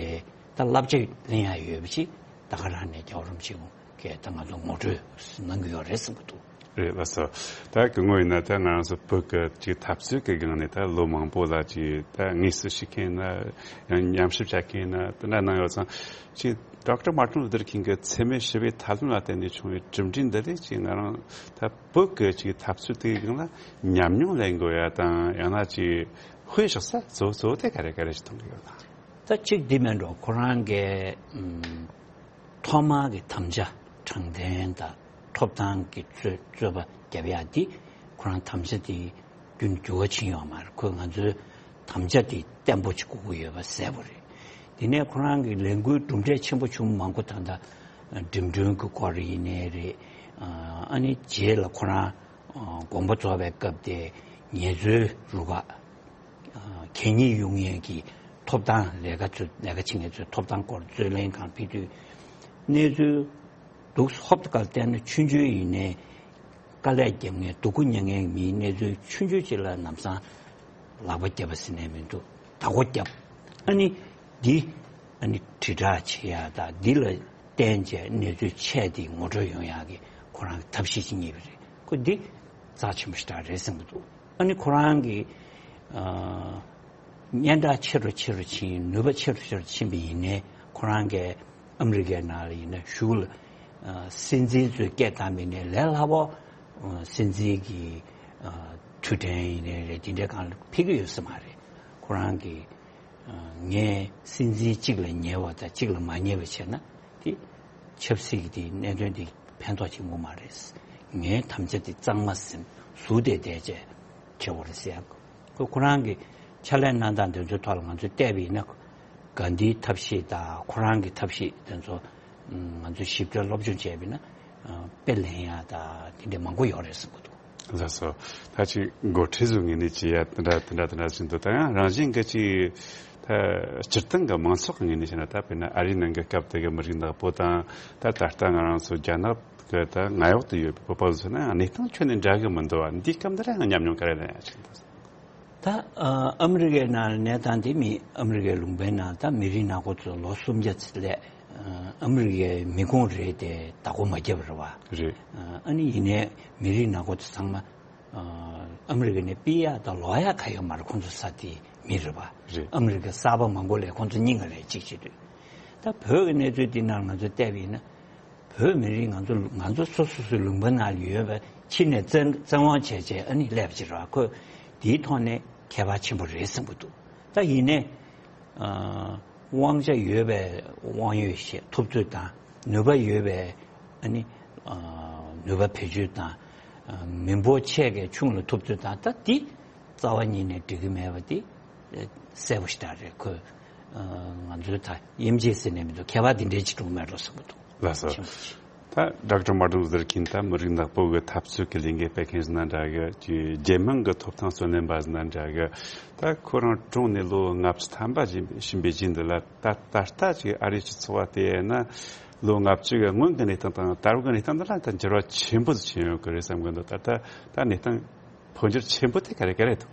ད་བསླབ་བྱ་ལེན་ཡ་ཡོད་པ་ཅིག་ད་ག་རང་ནས་རྒྱལ་བ་རིན་པོ་ཆེ་གིས་ད་ང་ཚོ་ངོ་སྤྲོད་གནང་གི་ཡོད་རེད་བསམ་གྱི་འདུག་རེད་ལགས་སོ། ད་སྐུ་ངོ་ཡིན་ན་ད་ང་རང་ཚོ་བོད་ཀྱི་ཅིག་འཐབ་རྩོད་ཀྱི་སྒང་ནས་ད་ལོ་མང་པོ་ལ་ཅིག་ད་དངོས་སུ་ཞུགས་མཁན་ཡིན་ན་ཡང་ཉམས་ཞིབ་བྱ་མཁན་ཡིན་ན་དེ་འདྲ་གནང་ཡོད་ཙང་། ཅིག་ཌོག་ཊར་མར་ཊིན་ལུ་ཐར་ཀིང་གི་འཚེ་མེད་ཞི་བའི་ཐབས་ལམ་ལ་བརྟེན་ནས་བྱུང་བའི་གྲུབ་འབྲས་འདི་ལས་ཅིག་ང་རང་ད་བོད་ཀྱི་ཅིག་འཐབ་རྩོད་དེའི་སྒང་ལ་ཉམས་མྱོང་ལེན་དགོས་ཡ་དང་། ཡང་ན་ཅིག་དཔེ་བཞག་ས་གཙོ་གཙོ་བོ་དེ་ག་རེ་ག་རེ་ཞིག་མཐོང་གི་ཡོད་དམ། ད་གཅིག་འདི་མིན་འགྲོ། ཁོ་རང་གིས་ཨམ་ཐོག་མར་གྱི་དམ་བཅའ་དྲང་བདེན་དང་ཐོབ་ཐང་གི་རྩོད་རྩོད་པ་རྒྱབ་ཡག་འདི་ཁོ་རང་དམ་བཅའ་དེ་རྒྱུན་འགྱུར་བ་ཕྱིན་ཡོད་མ་རེད། ཁོས་ང་ཚོའི་དམ་བཅའ་དེ་བརྟན་པོ་ཅིག་དགོས་ཀྱི་ཡོད་པ་གསལ་པོ་རེད། དེ་ནས་ཁོ་རང་གི་ལས་འགུལ་གྲུབ་འབྲས་ཆེན་པོ་བྱུང་མང་པོ་ད་ལྟ་འགྲིམ་འགྲུལ་གྱི་སྐོར་ཡིན་ནའི་རེད། ཨ་ནི་རྗེས་ལ་ཁོ་རང་དགོངས་པ་རྫོགས་པའི་སྐབས་དེ་ངལ་རྩོལ་རུ་ཁག་གད་སྙིགས་གཡུག་མཁན་གྱི་ཐོབ་ཐང་། ལས་ཀ་ཚོ་ལས་ཀ་བྱེད་མཁན་ཚོའི་ཐོབ་ཐང་སྐོར་རྩོད་གླེང་གང་ཕེབས་དུས། གནས་ཚུལ་འདུག་ཧོབ་ཏེ་ག་ལ་བལྟས་ན་ཆུང་ཆུང་ཡིན་ནའི་དཀའ་ལས་རྒྱབ་མཁན་སྡུག་པོ་མྱངས་མཁན་མིའི་གནས་ཚུལ་ཆུང་ཆུང་ཅིག་ལ་ལམ་སང་ལག་པ་བརྒྱབ་པ་ཟེར་ནས་མི་འདུག་བདག་པོ་བརྒྱབ། ཨ་ནི་འདི་ཨ་ནི་དྲིལ་བསྒྲགས་བྱེད་ཡ་དང་འདི་ལ་བརྟེན་བྱས་གནས་ཚུལ་ཆེ་འདི་ངོ་སྤྲོད་ཡོང་ཡག་གི་ཁོ་རང་གི་ཐབས་ཤེས་ཅིག་རྙེད་པ་རེད། ཁོ་འདི་རྩ་ཆེན་པོ་ཞེ་དྲག་རེད་བསམ་གྱི་འདུག་ཨ་ནི་ཁོ་རང་གི་ཨ་སྙན་གྲགས་ཆེ་རུ་ཆེ་རུ་ཕྱིན། ནུས་པ་ཆེ་རུ་ཆེ་རུ་ཕྱིན་པ་ཡིན་ནའི་ཁོ་རང་གིས་ཨ་མི་རི་ཀའི་ནང་ལ་ཡིན་ན་གཞུག་ལ་ཨ་སྲིད་འཛིན་ཚོས་སྐད་བཏང་པ་ཡིན་ནའི་ལས་སླ་པོ་ཨ་སྲིད་འཛིན་གྱི་ཨ་ཐུགས་དྲན་ཡིན་ནའི་རེད། དེ་འདྲའི་སྒང་ལ་ཕེབས་ཀྱི་ཡོད་ས་མ་རེད། ཁོ་རང་གིས་ངས་སྲིད་འཛིན་གཅིག་ལ་ཉེ་བ་དང་གཅིག་ལ་མ་ཉེ་བ་བྱས་ན་དེ་ཆབ་སྲིད་ཀྱི་དེ་གནད་དོན་དེ་ཕན་ཐོགས་ཆེན་པོ་མ་རེད། ངའི་དམ་བཅའ་དེ་གཙང་མ་ཟིན་ཟུར་དེ་བསྡད་བྱས་བྱེད་དགོས་རེད་ཟེར། ཁོ་ཁོ་རང་གི་ཕྱག་ལས་གནང་སྟངས་དེ་ཚོའི་ཐོག་ལ་ང་ཚོས་བལྟས་པ་ཡིན་ན་གྷན་དྷིའི་ཐབས་ཤེས་དང་ཁོ་རང་གི་ཐབས་ཤེས་དེ་ཚོ་ང་ཚོས་ཞིབ་ཕྲ་སློབ་སྦྱོང་བྱས་པ་ཡིན་ན་དཔེ་ལེན་ཡག་དང་དེ་འདྲ་མང་པོ་ཡོད་རེད་བསམ་གྱི་འདུག་ལགས་སོ། ད་ཅིག་འགོ་ཁྲིད་ཚོའི་ངོས་ནས་བྱེད་ཡ་དེ་འདྲ་དེ་འདྲ་དེ་འདྲ་ཞིག་འདུག་ད་ཡང་རང་བཞིན་གྱི་ཅིག་ད་སྤྱིར་བཏང་གི་མང་ཚོགས་ཀྱི་ངོས་ནས་བྱས་ན། ད་དཔེར་ན་ཨ་རིའི་ནང་གི་སྐབས་དེ་གི་མི་རིགས་ནག་པོ་དང་། ད་ད་ལྟ་ང་རང་ཚོ་རྒྱ་ནག་གི་ད་ང་འོག་ཏུ་ཡོད་པའི་བོད་པ་ཚོ་ན་ཡང་གནས་སྟངས་ཁྱོན་ནས་འདྲ་གི་མི་འདུག་བ། འདིའི་སྐབས་འདི་ལ་ཡང་ཉམས་མྱོང་ག་རེ་ལེན་ཡ་ཞིག་འདུག་ད་ཨ་ཨ་མི་རི་ཀའི་ནང་གནས་སྟངས་དེ་མི་ཨ་མི་རི་ཀའི་ལུང་པའི་ནང་ད་མི་རིགས་ནག་པོ་ཚོ་ལོ་སུམ་བརྒྱ་ཙམ་སླེབས། ཨ་མི་རི་ཀའི་མི་ཁོངས་རེད་དེ་བདག་པོ་མ་བརྒྱབ་རེད་བ། རེད། ཨ་ནི་ཡིན་ནའི་མི་རིགས་ནག་པོ་ཚོ་ཚང་མ་ཨ་ཨ་མི་རི་ཀ་ནས་ཕུད་ཡག་དང་ལོག་ཡག་ག་ཡོད་མ་རེད། ཁོང་ཚོ་ས་དེ་མི་རེད་བ། རེད། ཨ་མི་རི་ཀ་གསར་པ་མང་པོ་སླེབས། ཁོང་ཚོ་སྙིང་ག་རེ་གཅིག་བྱེད་དུས། ད་བོད་ཀྱི་གནས་ཚུལ་འདི་ནང་ང་ཚོས་བལྟས་པ་ཡིན་ན། བོད་མི་རིགས་ང་ཚོ་ང་ཚོ་སོ་སོ་སོའི་ལུང་པ་ནང་ལ་ཡོད་པ་ཕྱི་ནས་བཙན་བཙན་དབང་བྱས་བྱས་ཨ་ནི་སླེབས་པ་ཅིག་རེད་བ། ཁོས་དེའི་ཐོག་ནས་ཁྱད་པར་ཆེན་པོ་རེད་བསམ་གྱི་འདུག་ད་ཡིན་ནའི་ཨ་དབང་ཆ་ཡོད་པའི་དབང་ཡོད་བཤད་ཐུབ་ཚོད་དང་། ནུས་པ་ཡོད་པའི་ཨ་ནི་ཨ་ནུས་པ་བེད་སྤྱོད་དང་། ཨ་མི་འབོར་ཆེ་གེ་ཆུང་ལ་ཐུབ་ཚོད་དང་། ད་འདི་རྩ་བ་ཉིད་ནས་འགྲིག་གི་མེད་པ་འདི་གསལ་པོ་ཞེ་དྲག་རེད། ཁོས་ཨ་ང་ཚོའི་ད་དབྱེ་འབྱེད་ཟེར་ནས་མི་འདུག་ཁྱད་པར་འདི་འདྲའི་ཅིག་འགྲོ་གི་མེད་འགྲོ་བསམ་གྱི་འདུག་ལགས་སོ། ཆེན་པོ་ཆེ། ད་ཌོག་ཊར་མར་ཏིན་ལུ་ཐར་ཀིང་ད་མི་རིགས་ནག་པོ་གི་འཐབ་རྩོད་ཀྱི་ལས་འགུལ་སྤེལ་མཁན་ཟེར་ན་འདྲ་གི། ཅིག་རྒྱལ་དམངས་ཀྱི་ཐོབ་ཐང་རྩོད་ལེན་པ་ཟེར་ན་འདྲ་གི། ད་ཁོ་རང་གྲོངས་ནས་ལོ་ལྔ་བཅུ་ཐམ་པ་ཕྱིན་པའི་རྗེས་འདི་ལ། ད་ད་ལྟ་ཅིག་ཨ་རིའི་སྤྱི་ཚོགས་བ་དེ་ཡིན་ན་ལོ་ལྔ་བཅུ་གི་སྔོན་གྱི་གནས་སྟངས་དང་ད་རུང་གི་གནས་སྟངས་འདི་ལ་ད་འགྱུར་བ་ཆེན་པོ་ཞིག་ཕྱིན་ཡོད་ཀྱི་རེད་བསམ་གི་འདུག་ད་ད་ད་གནས་སྟངས་འཕོ་འགྱུར་ཆེན་པོ་དེ་ག་རེ་ག་རེ་འདུག་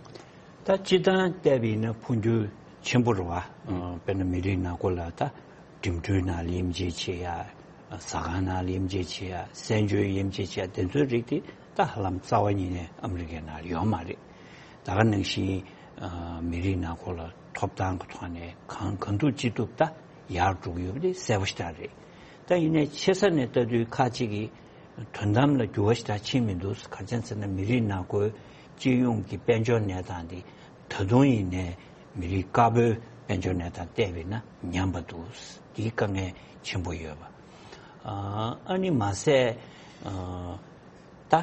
ད་སྤྱིར་བཏང་བལྟས་པ་ཡིན་ན་འཕོ་འགྱུར་ཆེན་པོ་རེད་བ། ཨ། དཔེར་ན་མི་རིགས་ནག་པོ་ལ་ད་འགྲིམ་འགྲུལ་ནང་ལ་དབྱེ་འབྱེད་བྱེད་ཡ། ཟ་ཁང་ནང་ལ་དབྱེ་འབྱེད་བྱེད་ཡ། གསན་བརྗོད་དབྱེ་འབྱེད་བྱེད་ཡ། དེ་ཚོའི་རིགས་དེ་ད་ཧ་ལམ་རྩ་བ་ཉིད་ནས་ཨ་མི་རི་ཀའི་ནང་ལ་ཡོད་མ་རེད། ད་ག་ནང་བཞིན་ཨ་མི་རིགས་ནག་པོ་ལ་ཐོབ་ཐང་གི་ཐོག་ནས་གང་གང་ཐུབ་ཅི་ཐུབ་ད་ཡར་འགྲོ་གི་ཡོད་པ་དེ་གསལ་པོ་ཞེ་དྲག་རེད། ད་ཡིན་ནའི་ཆེ་ས་ནས་ལྟ་དུས་ཁག་ཅིག་གིས་དོན་དམ་ལ་འགྱུར་བ་ཞེ་དྲག་ཕྱིན་མི་འདུག་ག་རེ་བྱས་ཟེར་ན་མི་རིགས་ནག་པོའི་སྤྱི་ཡོངས་ཀྱི་དཔལ་འབྱོར་གནས་སྟངས་འདི་ད་དུང་ཡིན་ནའི་མི་རིགས་དཀར་པོའི་དཔལ་འབྱོར་གནས་སྟངས་བལྟས་པ་ཡིན་ན་ཉམས་པ་འདུག་འདིའི་དཀའ་ངལ་ཆེན་པོ་ཡོད་པ། ཨ་ཨ་ནི་མ་ཟད་ཨ་ད་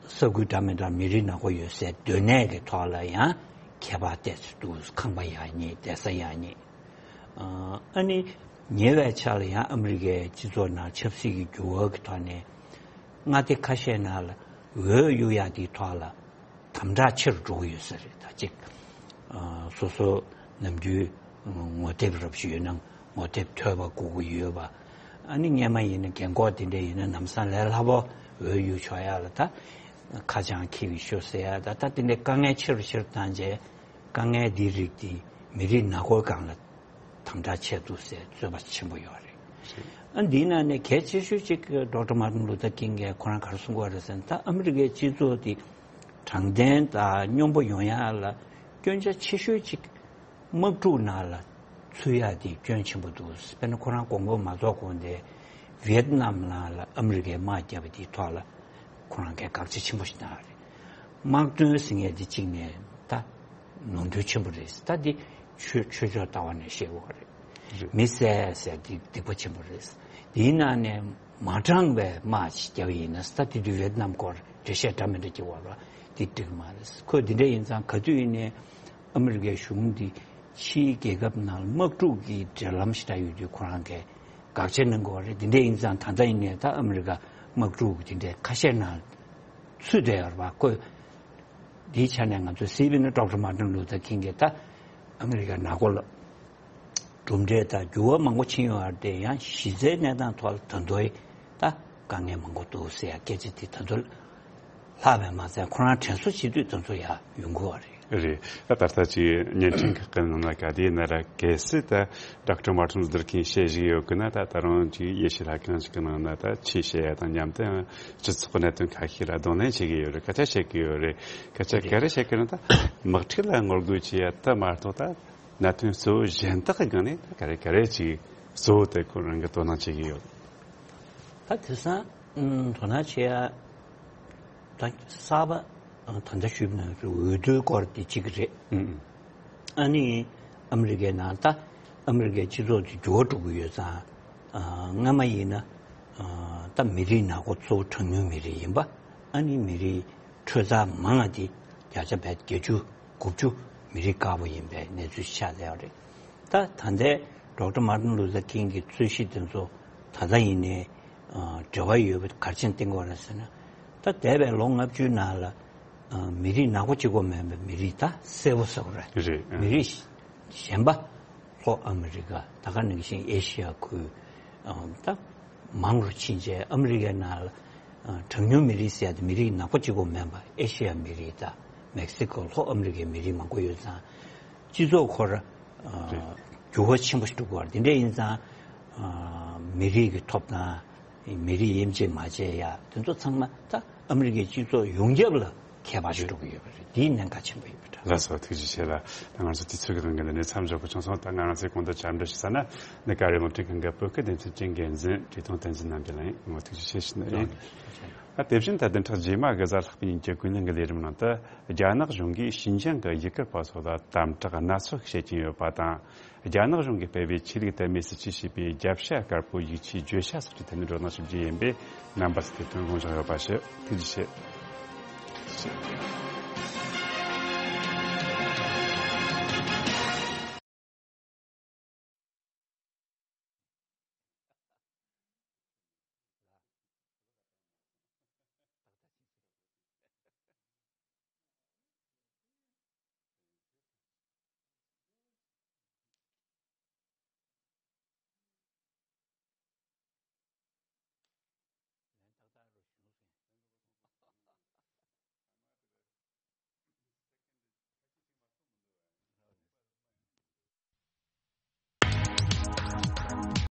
ས་ཁུལ་འདྲ་མི་འདྲ་མི་རིགས་ནག་པོ་ཡོད་སའི་སྡོད་གནས་ཀྱི་ཐོག་ལ་ཡང་ཁྱད་པར་ཏོག་ཙམ་འདུག་ཁང་པ་ཡག་ཉེས། བསྡད་ས་ཡག་ཉེས། ཨ་ནི་ཉེ་བའི་ཆར་ལ་ཡང་ཨ་མི་རི་ཀའི་སྤྱི་ཚོགས་ནང་ཆབ་སྲིད་ཀྱི་འགྱུར་བ་གི་ཐོག་ནས་མངའ་སྡེ་ཁ་ཤས་ནང་ལ་འོས་གཡུག་ཡག་དེའི་ཐོག་ལ་དམ་དྲག་ཆེ་རུ་འགྲོ་གི་ཡོད་ས་རེད། ད་གཅིག་ཨ་སོ་སོ་ནམ་རྒྱུན་ངོ་དེབ་རབ་ཞུས་ཡོད་ན་ངོ་དེབ་ཐོལ་པ་སྒུག་གི་ཡོད་པ། ཨ་ནི་སྔོན་མ་ཡིན་ན་རྒན་འཁོགས་དེ་འདྲ་ཡིན་ན་ལམ་སང་ལས་སླ་པོ་འོས་གཡུག་ཆོག་ཡག་ལ་ད་ཁ་བྱང་འཁྱེར་བའི་ཤོག་ཟེར་ཡག་ད་ད་དེ་འདྲའི་དཀའ་ངལ་ཆེ་རུ་ཆེ་རུ་བཏང་རྗེས། དཀའ་ངལ་འདིའི་རིགས་འདི་མི་རིགས་ནག་པོའི་སྒང་ལ་དམ་དྲག་ཆེ་འདུག་ཟེར་རྩོད་པ་ཆེན་པོ་ཡོད་རེད། ཨ་འདིའི་ནང་ནས་གལ་ཆེ་ཤོས་གཅིག་ཌོག་ཊར་མར་ཏིན་ལུ་ཐར་ཀིང་གིས་ཁོ་རང་ག་རེ་གསུང་གི་ཡོད་རེད་ཟེར་ན། ད་ཨ་མི་རི་ཀའི་སྤྱི་ཚོགས་འདི་དྲང་བདེན་དང་སྙོམས་པོ་ཡོང་ཡག་ལ་སྐྱོན་ཆ་ཆེ་ཤོས་གཅིག་དམག་འཁྲུག་ནང་ལ་ཚུད་ཡག་འདི་སྐྱོན་ཆེན་པོ་འདུག་དཔེར་ན་ཁོ་རང་གོང་གོང་མ་རྫོགས་གོང་དེ་ཝི་ཡེད་ནམ་ནང་ལ་ཨ་མི་རི་ཀའི་དམག་བརྒྱབ་པ་དེའི་ཐོག་ལ་ཁོ་རང་གིས་དགག་བྱ་ཆེན་པོ་ཞིག་གནང་བ་རེད། དམག་དོན་ཟེར་མཁན་དེ་གཅིག་ནས་ད་ནོར་འཁྲུལ་ཆེན་པོ་རེད། ད་འདི་ཆོས་ཆོས་ཕྱོགས་ལྟ་བ་ནས་བཤད་དགོས་པ་རེད། རེད། མི་བསད་ཟེར་དེ་སྡིག་པ་ཆེན་པོ་རེད། དེའི་ནང་ནས་མ་དྲང་བའི་དམག་ཅིག་བརྒྱབ་ཡིན་ན། ད་དེ་དུས་ཝེད་ནམ་སྐོར་འགྲེལ་བཤད་འདྲ་མི་འདྲ་བྱེད་དགོས་པ་དེ་འགྲིག་མ་རེད། ཁོས་དེ་འདྲ་ཡིན་ཙང་ག་དུས་ཡིན་ནའི་ཨ་མི་རི་ཀའི་གཞུང་འདི་ཕྱིའི་རྒྱལ་ཁབ་ནང་དམག་འཁྲུག་གི་འབྲེལ་ལམ་ཞིག་འདྲ་ཡོད་དུས་ཁོ་རང་གིས་དགག་བྱ་གནང་དགོས་པ་རེད། དེ་འདྲ་ཡིན་ཙང་ད་ལྟ་ཡིན་ནའི་ད་ཨ་མི་རི་ཀ་དམག་འཁྲུག་དེ་འདྲའི་ཁ་ཤས་ནང་ཚུད་བསྡད་ཡོད་རེད་པ། ཁོས་འདིའི་ཆ་ནས་ང་ཚོས་གཟིགས་པ་ཡིན་ན་ཌོག་ཊར་མར་ཏིན་ལུ་ཐར་ཀིང་གིས་ད་ཨ་མི་རི་ཀ་ནག་པོ་ལ་གྲུབ་འབྲས་དང་འགྱུར་བ་མང་པོ་ཕྱིན་ཡོད་རེད་དེ། ཡང་གཞི་རྩའི་གནས་སྟངས་ཐོག་ལ་ད་དུང་ད་དཀའ་ངལ་མང་པོ་འདུག་ཟེར་ཡ་སྐད་ཆ་དེ་ད་དུང་ལྷག་པའི་མ་ཚད་ཁོ་རང་དྲན་གསོ་བྱེད་དུས་ད་དུང་ཡ་ཡོང་གི་ཡོད་རེད། རེད། ད་ད་ལྟ་ཅིག་བརྙན་འཕྲིན་ཁག་གི་ནང་ལ་ག་དེའི་ནང་ལ་གལ་སྲིད་ད་ཌོག་ཊར་མར་ཏིན་ལུ་ཐར་ཀིང་བཤད་བཞིན་ཡོད་ཀི་ན། ད་ད་རུང་ཅིག་དབྱེ་ཞིབ་ལྷ་ཁང་ཞིག་གི་ནང་ན་ད་ཆོས་བཤད་ཡ་དང་མཉམ་དུ་སྤྱི་ཚོགས་གནད་དོན་ཁ་ཤས་ལ་གདོང་ལེན་བྱེད་ཀྱི་ཡོད་རེད། སྐད་ཆ་བཤད་ཀྱི་ཡོད་རེད། སྐད་ཆ་ག་རེ་བཤད་ཀྱི་ན། ད་དམག་འཁྲུག་ལ་ངོ་རྒོལ་བྱེད་ཡ་ད་མ་གཏོགས་ད་གནད་དོན་གཙོ་བོ་གཞན་དག་གི་སྒང་ནས་ད་ག་རེ་ག་རེ་ཅིག་གཙོ་བོ་དེ་ཁོ་རང་གིས་དོ་སྣང་བྱེད་ཀྱི་ཡོད། ད་དེང་སང་ཨུམ་དོ་སྣང་བྱེད་ཡ་ད་གསར་པ་ཨ་ད་ལྟ་ཞུས་པ་ནང་བཞིན་འོས་བསྡུའི་སྐོར་དེ་གཅིག་རེད། ཨུམ། ཨ་ནི་ཨ་མི་རི་ཀའི་ནང་ད་ཨ་མི་རི་ཀའི་སྤྱི་ཚོགས་དེ་འགྱུར་བ་འགྲོ་གི་ཡོད་ཙང་། ཨ་སྔ་མ་ཡིན་ན་ཨ་ད་མི་རིགས་ནག་པོ་གཙོ་བོ་གྲངས་ཉུང་མི་རིགས་ཡིན་པ། ཨ་ནི་མི་རིགས་ཁྲོད་ཚང་མང་ང་དེ་བརྒྱ་ཆ་བརྒྱད་ཅུ་དགུ་བཅུ་མི་རིགས་དཀར་པོ་ཡིན་པའི་གནས་ཚུལ་ཆགས་བསྡད་པ་རེད། ད་ད་ལྟའི་ཌོག་ཊར་མར་ཏིན་ལུ་ཐར་ཀིང་གི་རྩོད་གཞི་དེ་ཚོ་ད་ལྟ་ཡིན་ནའི་ཨ་འབྲེལ་བ་ཡོད་པ་ག་རེ་བྱས་ནས་བསྟན་གྱི་ཡོད་རེད་ཟེར་ན། ད་འདས་པའི་ལོ་ལྔ་བཅུའི་ནང་ལ་ཨ་མི་རིགས་ནག་པོ་གཅིག་པོ་མིན་པའི་མི་རིགས་ད་སེར་པོ་ཟེར་དགོས་རེད། རེད། མི་རིགས་གཞན་པ་ལྷོ་ཨ་མི་རི་ཀ། ད་ག་ནང་བཞིན་ཨེ་ཤི་ཡ་ཁུལ། ཨ་ད་མང་རུ་ཕྱིན་བྱས་ཨ་མི་རི་ཀའི་ནང་ལ་ཨ་གྲངས་ཉུང་མི་རིགས་ཟེར་ཡ་དེ་མི་རིགས་ནག་པོ་གཅིག་པོ་མིན་པ་ཨེ་ཤི་ཡ་མི་རིགས་དང་མེག་སི་ཀོ་ལྷོ་ཨ་མི་རི་ཀའི་མི་རིགས་མང་པོ་ཡོད་ཙང་། སྤྱི་ཚོགས་ཁོ་ར་ཨ་རེད། འགྱུར་བ་ཆེན་པོ་ཞིག་འགྲོ་གི་ཡོད་རེད། དེ་འདྲ་ཡིན་ཙང་ཨ་མི་རིགས་ཀྱི་ཐོབ་ཐང་། མི་རིགས་དབྱེ་འབྱེད་མ་བྱས་ཡ་དེ་ཚོ་ཚང་མ་ད་ཨ་མི་རི་ཀའི་སྤྱི་ཚོགས་ཡོངས་ཁྱབ་ལ་ཁྱད་པར་ཞིག་འགྲོ་གི་ཡོད་པ་རེད། དེའི་གནད་འགག་ཆེན་པོ་ཡོད་པ་འདྲ། ལགས་སོ། ཐུགས་རྗེ་ཆེ་ལ། ད་ང་ཚོ་དུས་ཚོད་ཀྱི་དབང་གིས་འདི་ནས་མཚམས་འཇོག་དགོས་བྱུང་སོང་། ད་ང་རང་ཚོའི་གོང་དུ་བཅར་འདྲི་ཞུ་ས་ན་ནི་ཀ་རི་རླུང་འཕྲིན་ཁང་གི་བོད་སྐད་སྡེ་ཚན་གྱི་འགན་འཛིན་བཀྲས་མཐོང་བསྟན་འཛིན་རྣམ་རྒྱལ་ལགས་ཡིན། ངོ་ཐུགས་རྗེ་ཆེ་ཞུ་ནི་ཡིན། ཨ་དེ་བཞིན་ད་བདུན་ཕྲག་རྗེས་མ་གི་གཟའ་ལྷག་པའི་ཉིན་གྱི་ཀུན་གླེང་གི་ལས་རིམ་ནང་དུ་རྒྱ་ནག་གཞུང་གིས་ཞིན་ཅང་གི་ཡུལ་གར་པ་ཚོ་ལ་དམ་དྲག་སྣ་ཚོགས་བྱེད་ཀྱིན་ཡོད་པ་དང་། རྒྱ་ནག་གཞུང་གིས་སྤེལ་བའི་ཆོས་ལུགས་དད་མོས་སུ་ཆོས་བྱེད་པའི་རྒྱབ་ཤ་དཀར་པོ་ཡིག་ཆའི་བརྗོད་བྱ་སོགས་ཀྱི་ཐད་ནས་བགྲོ་གླེང་ཞུ་རྒྱུ་ཡིན་པས། རྣམ་པ་ཚོས་དེ་དོན་དགོངས་འཇགས་ཡོད་པ་ཞུ། ཐུགས་རྗེ་ཆེ།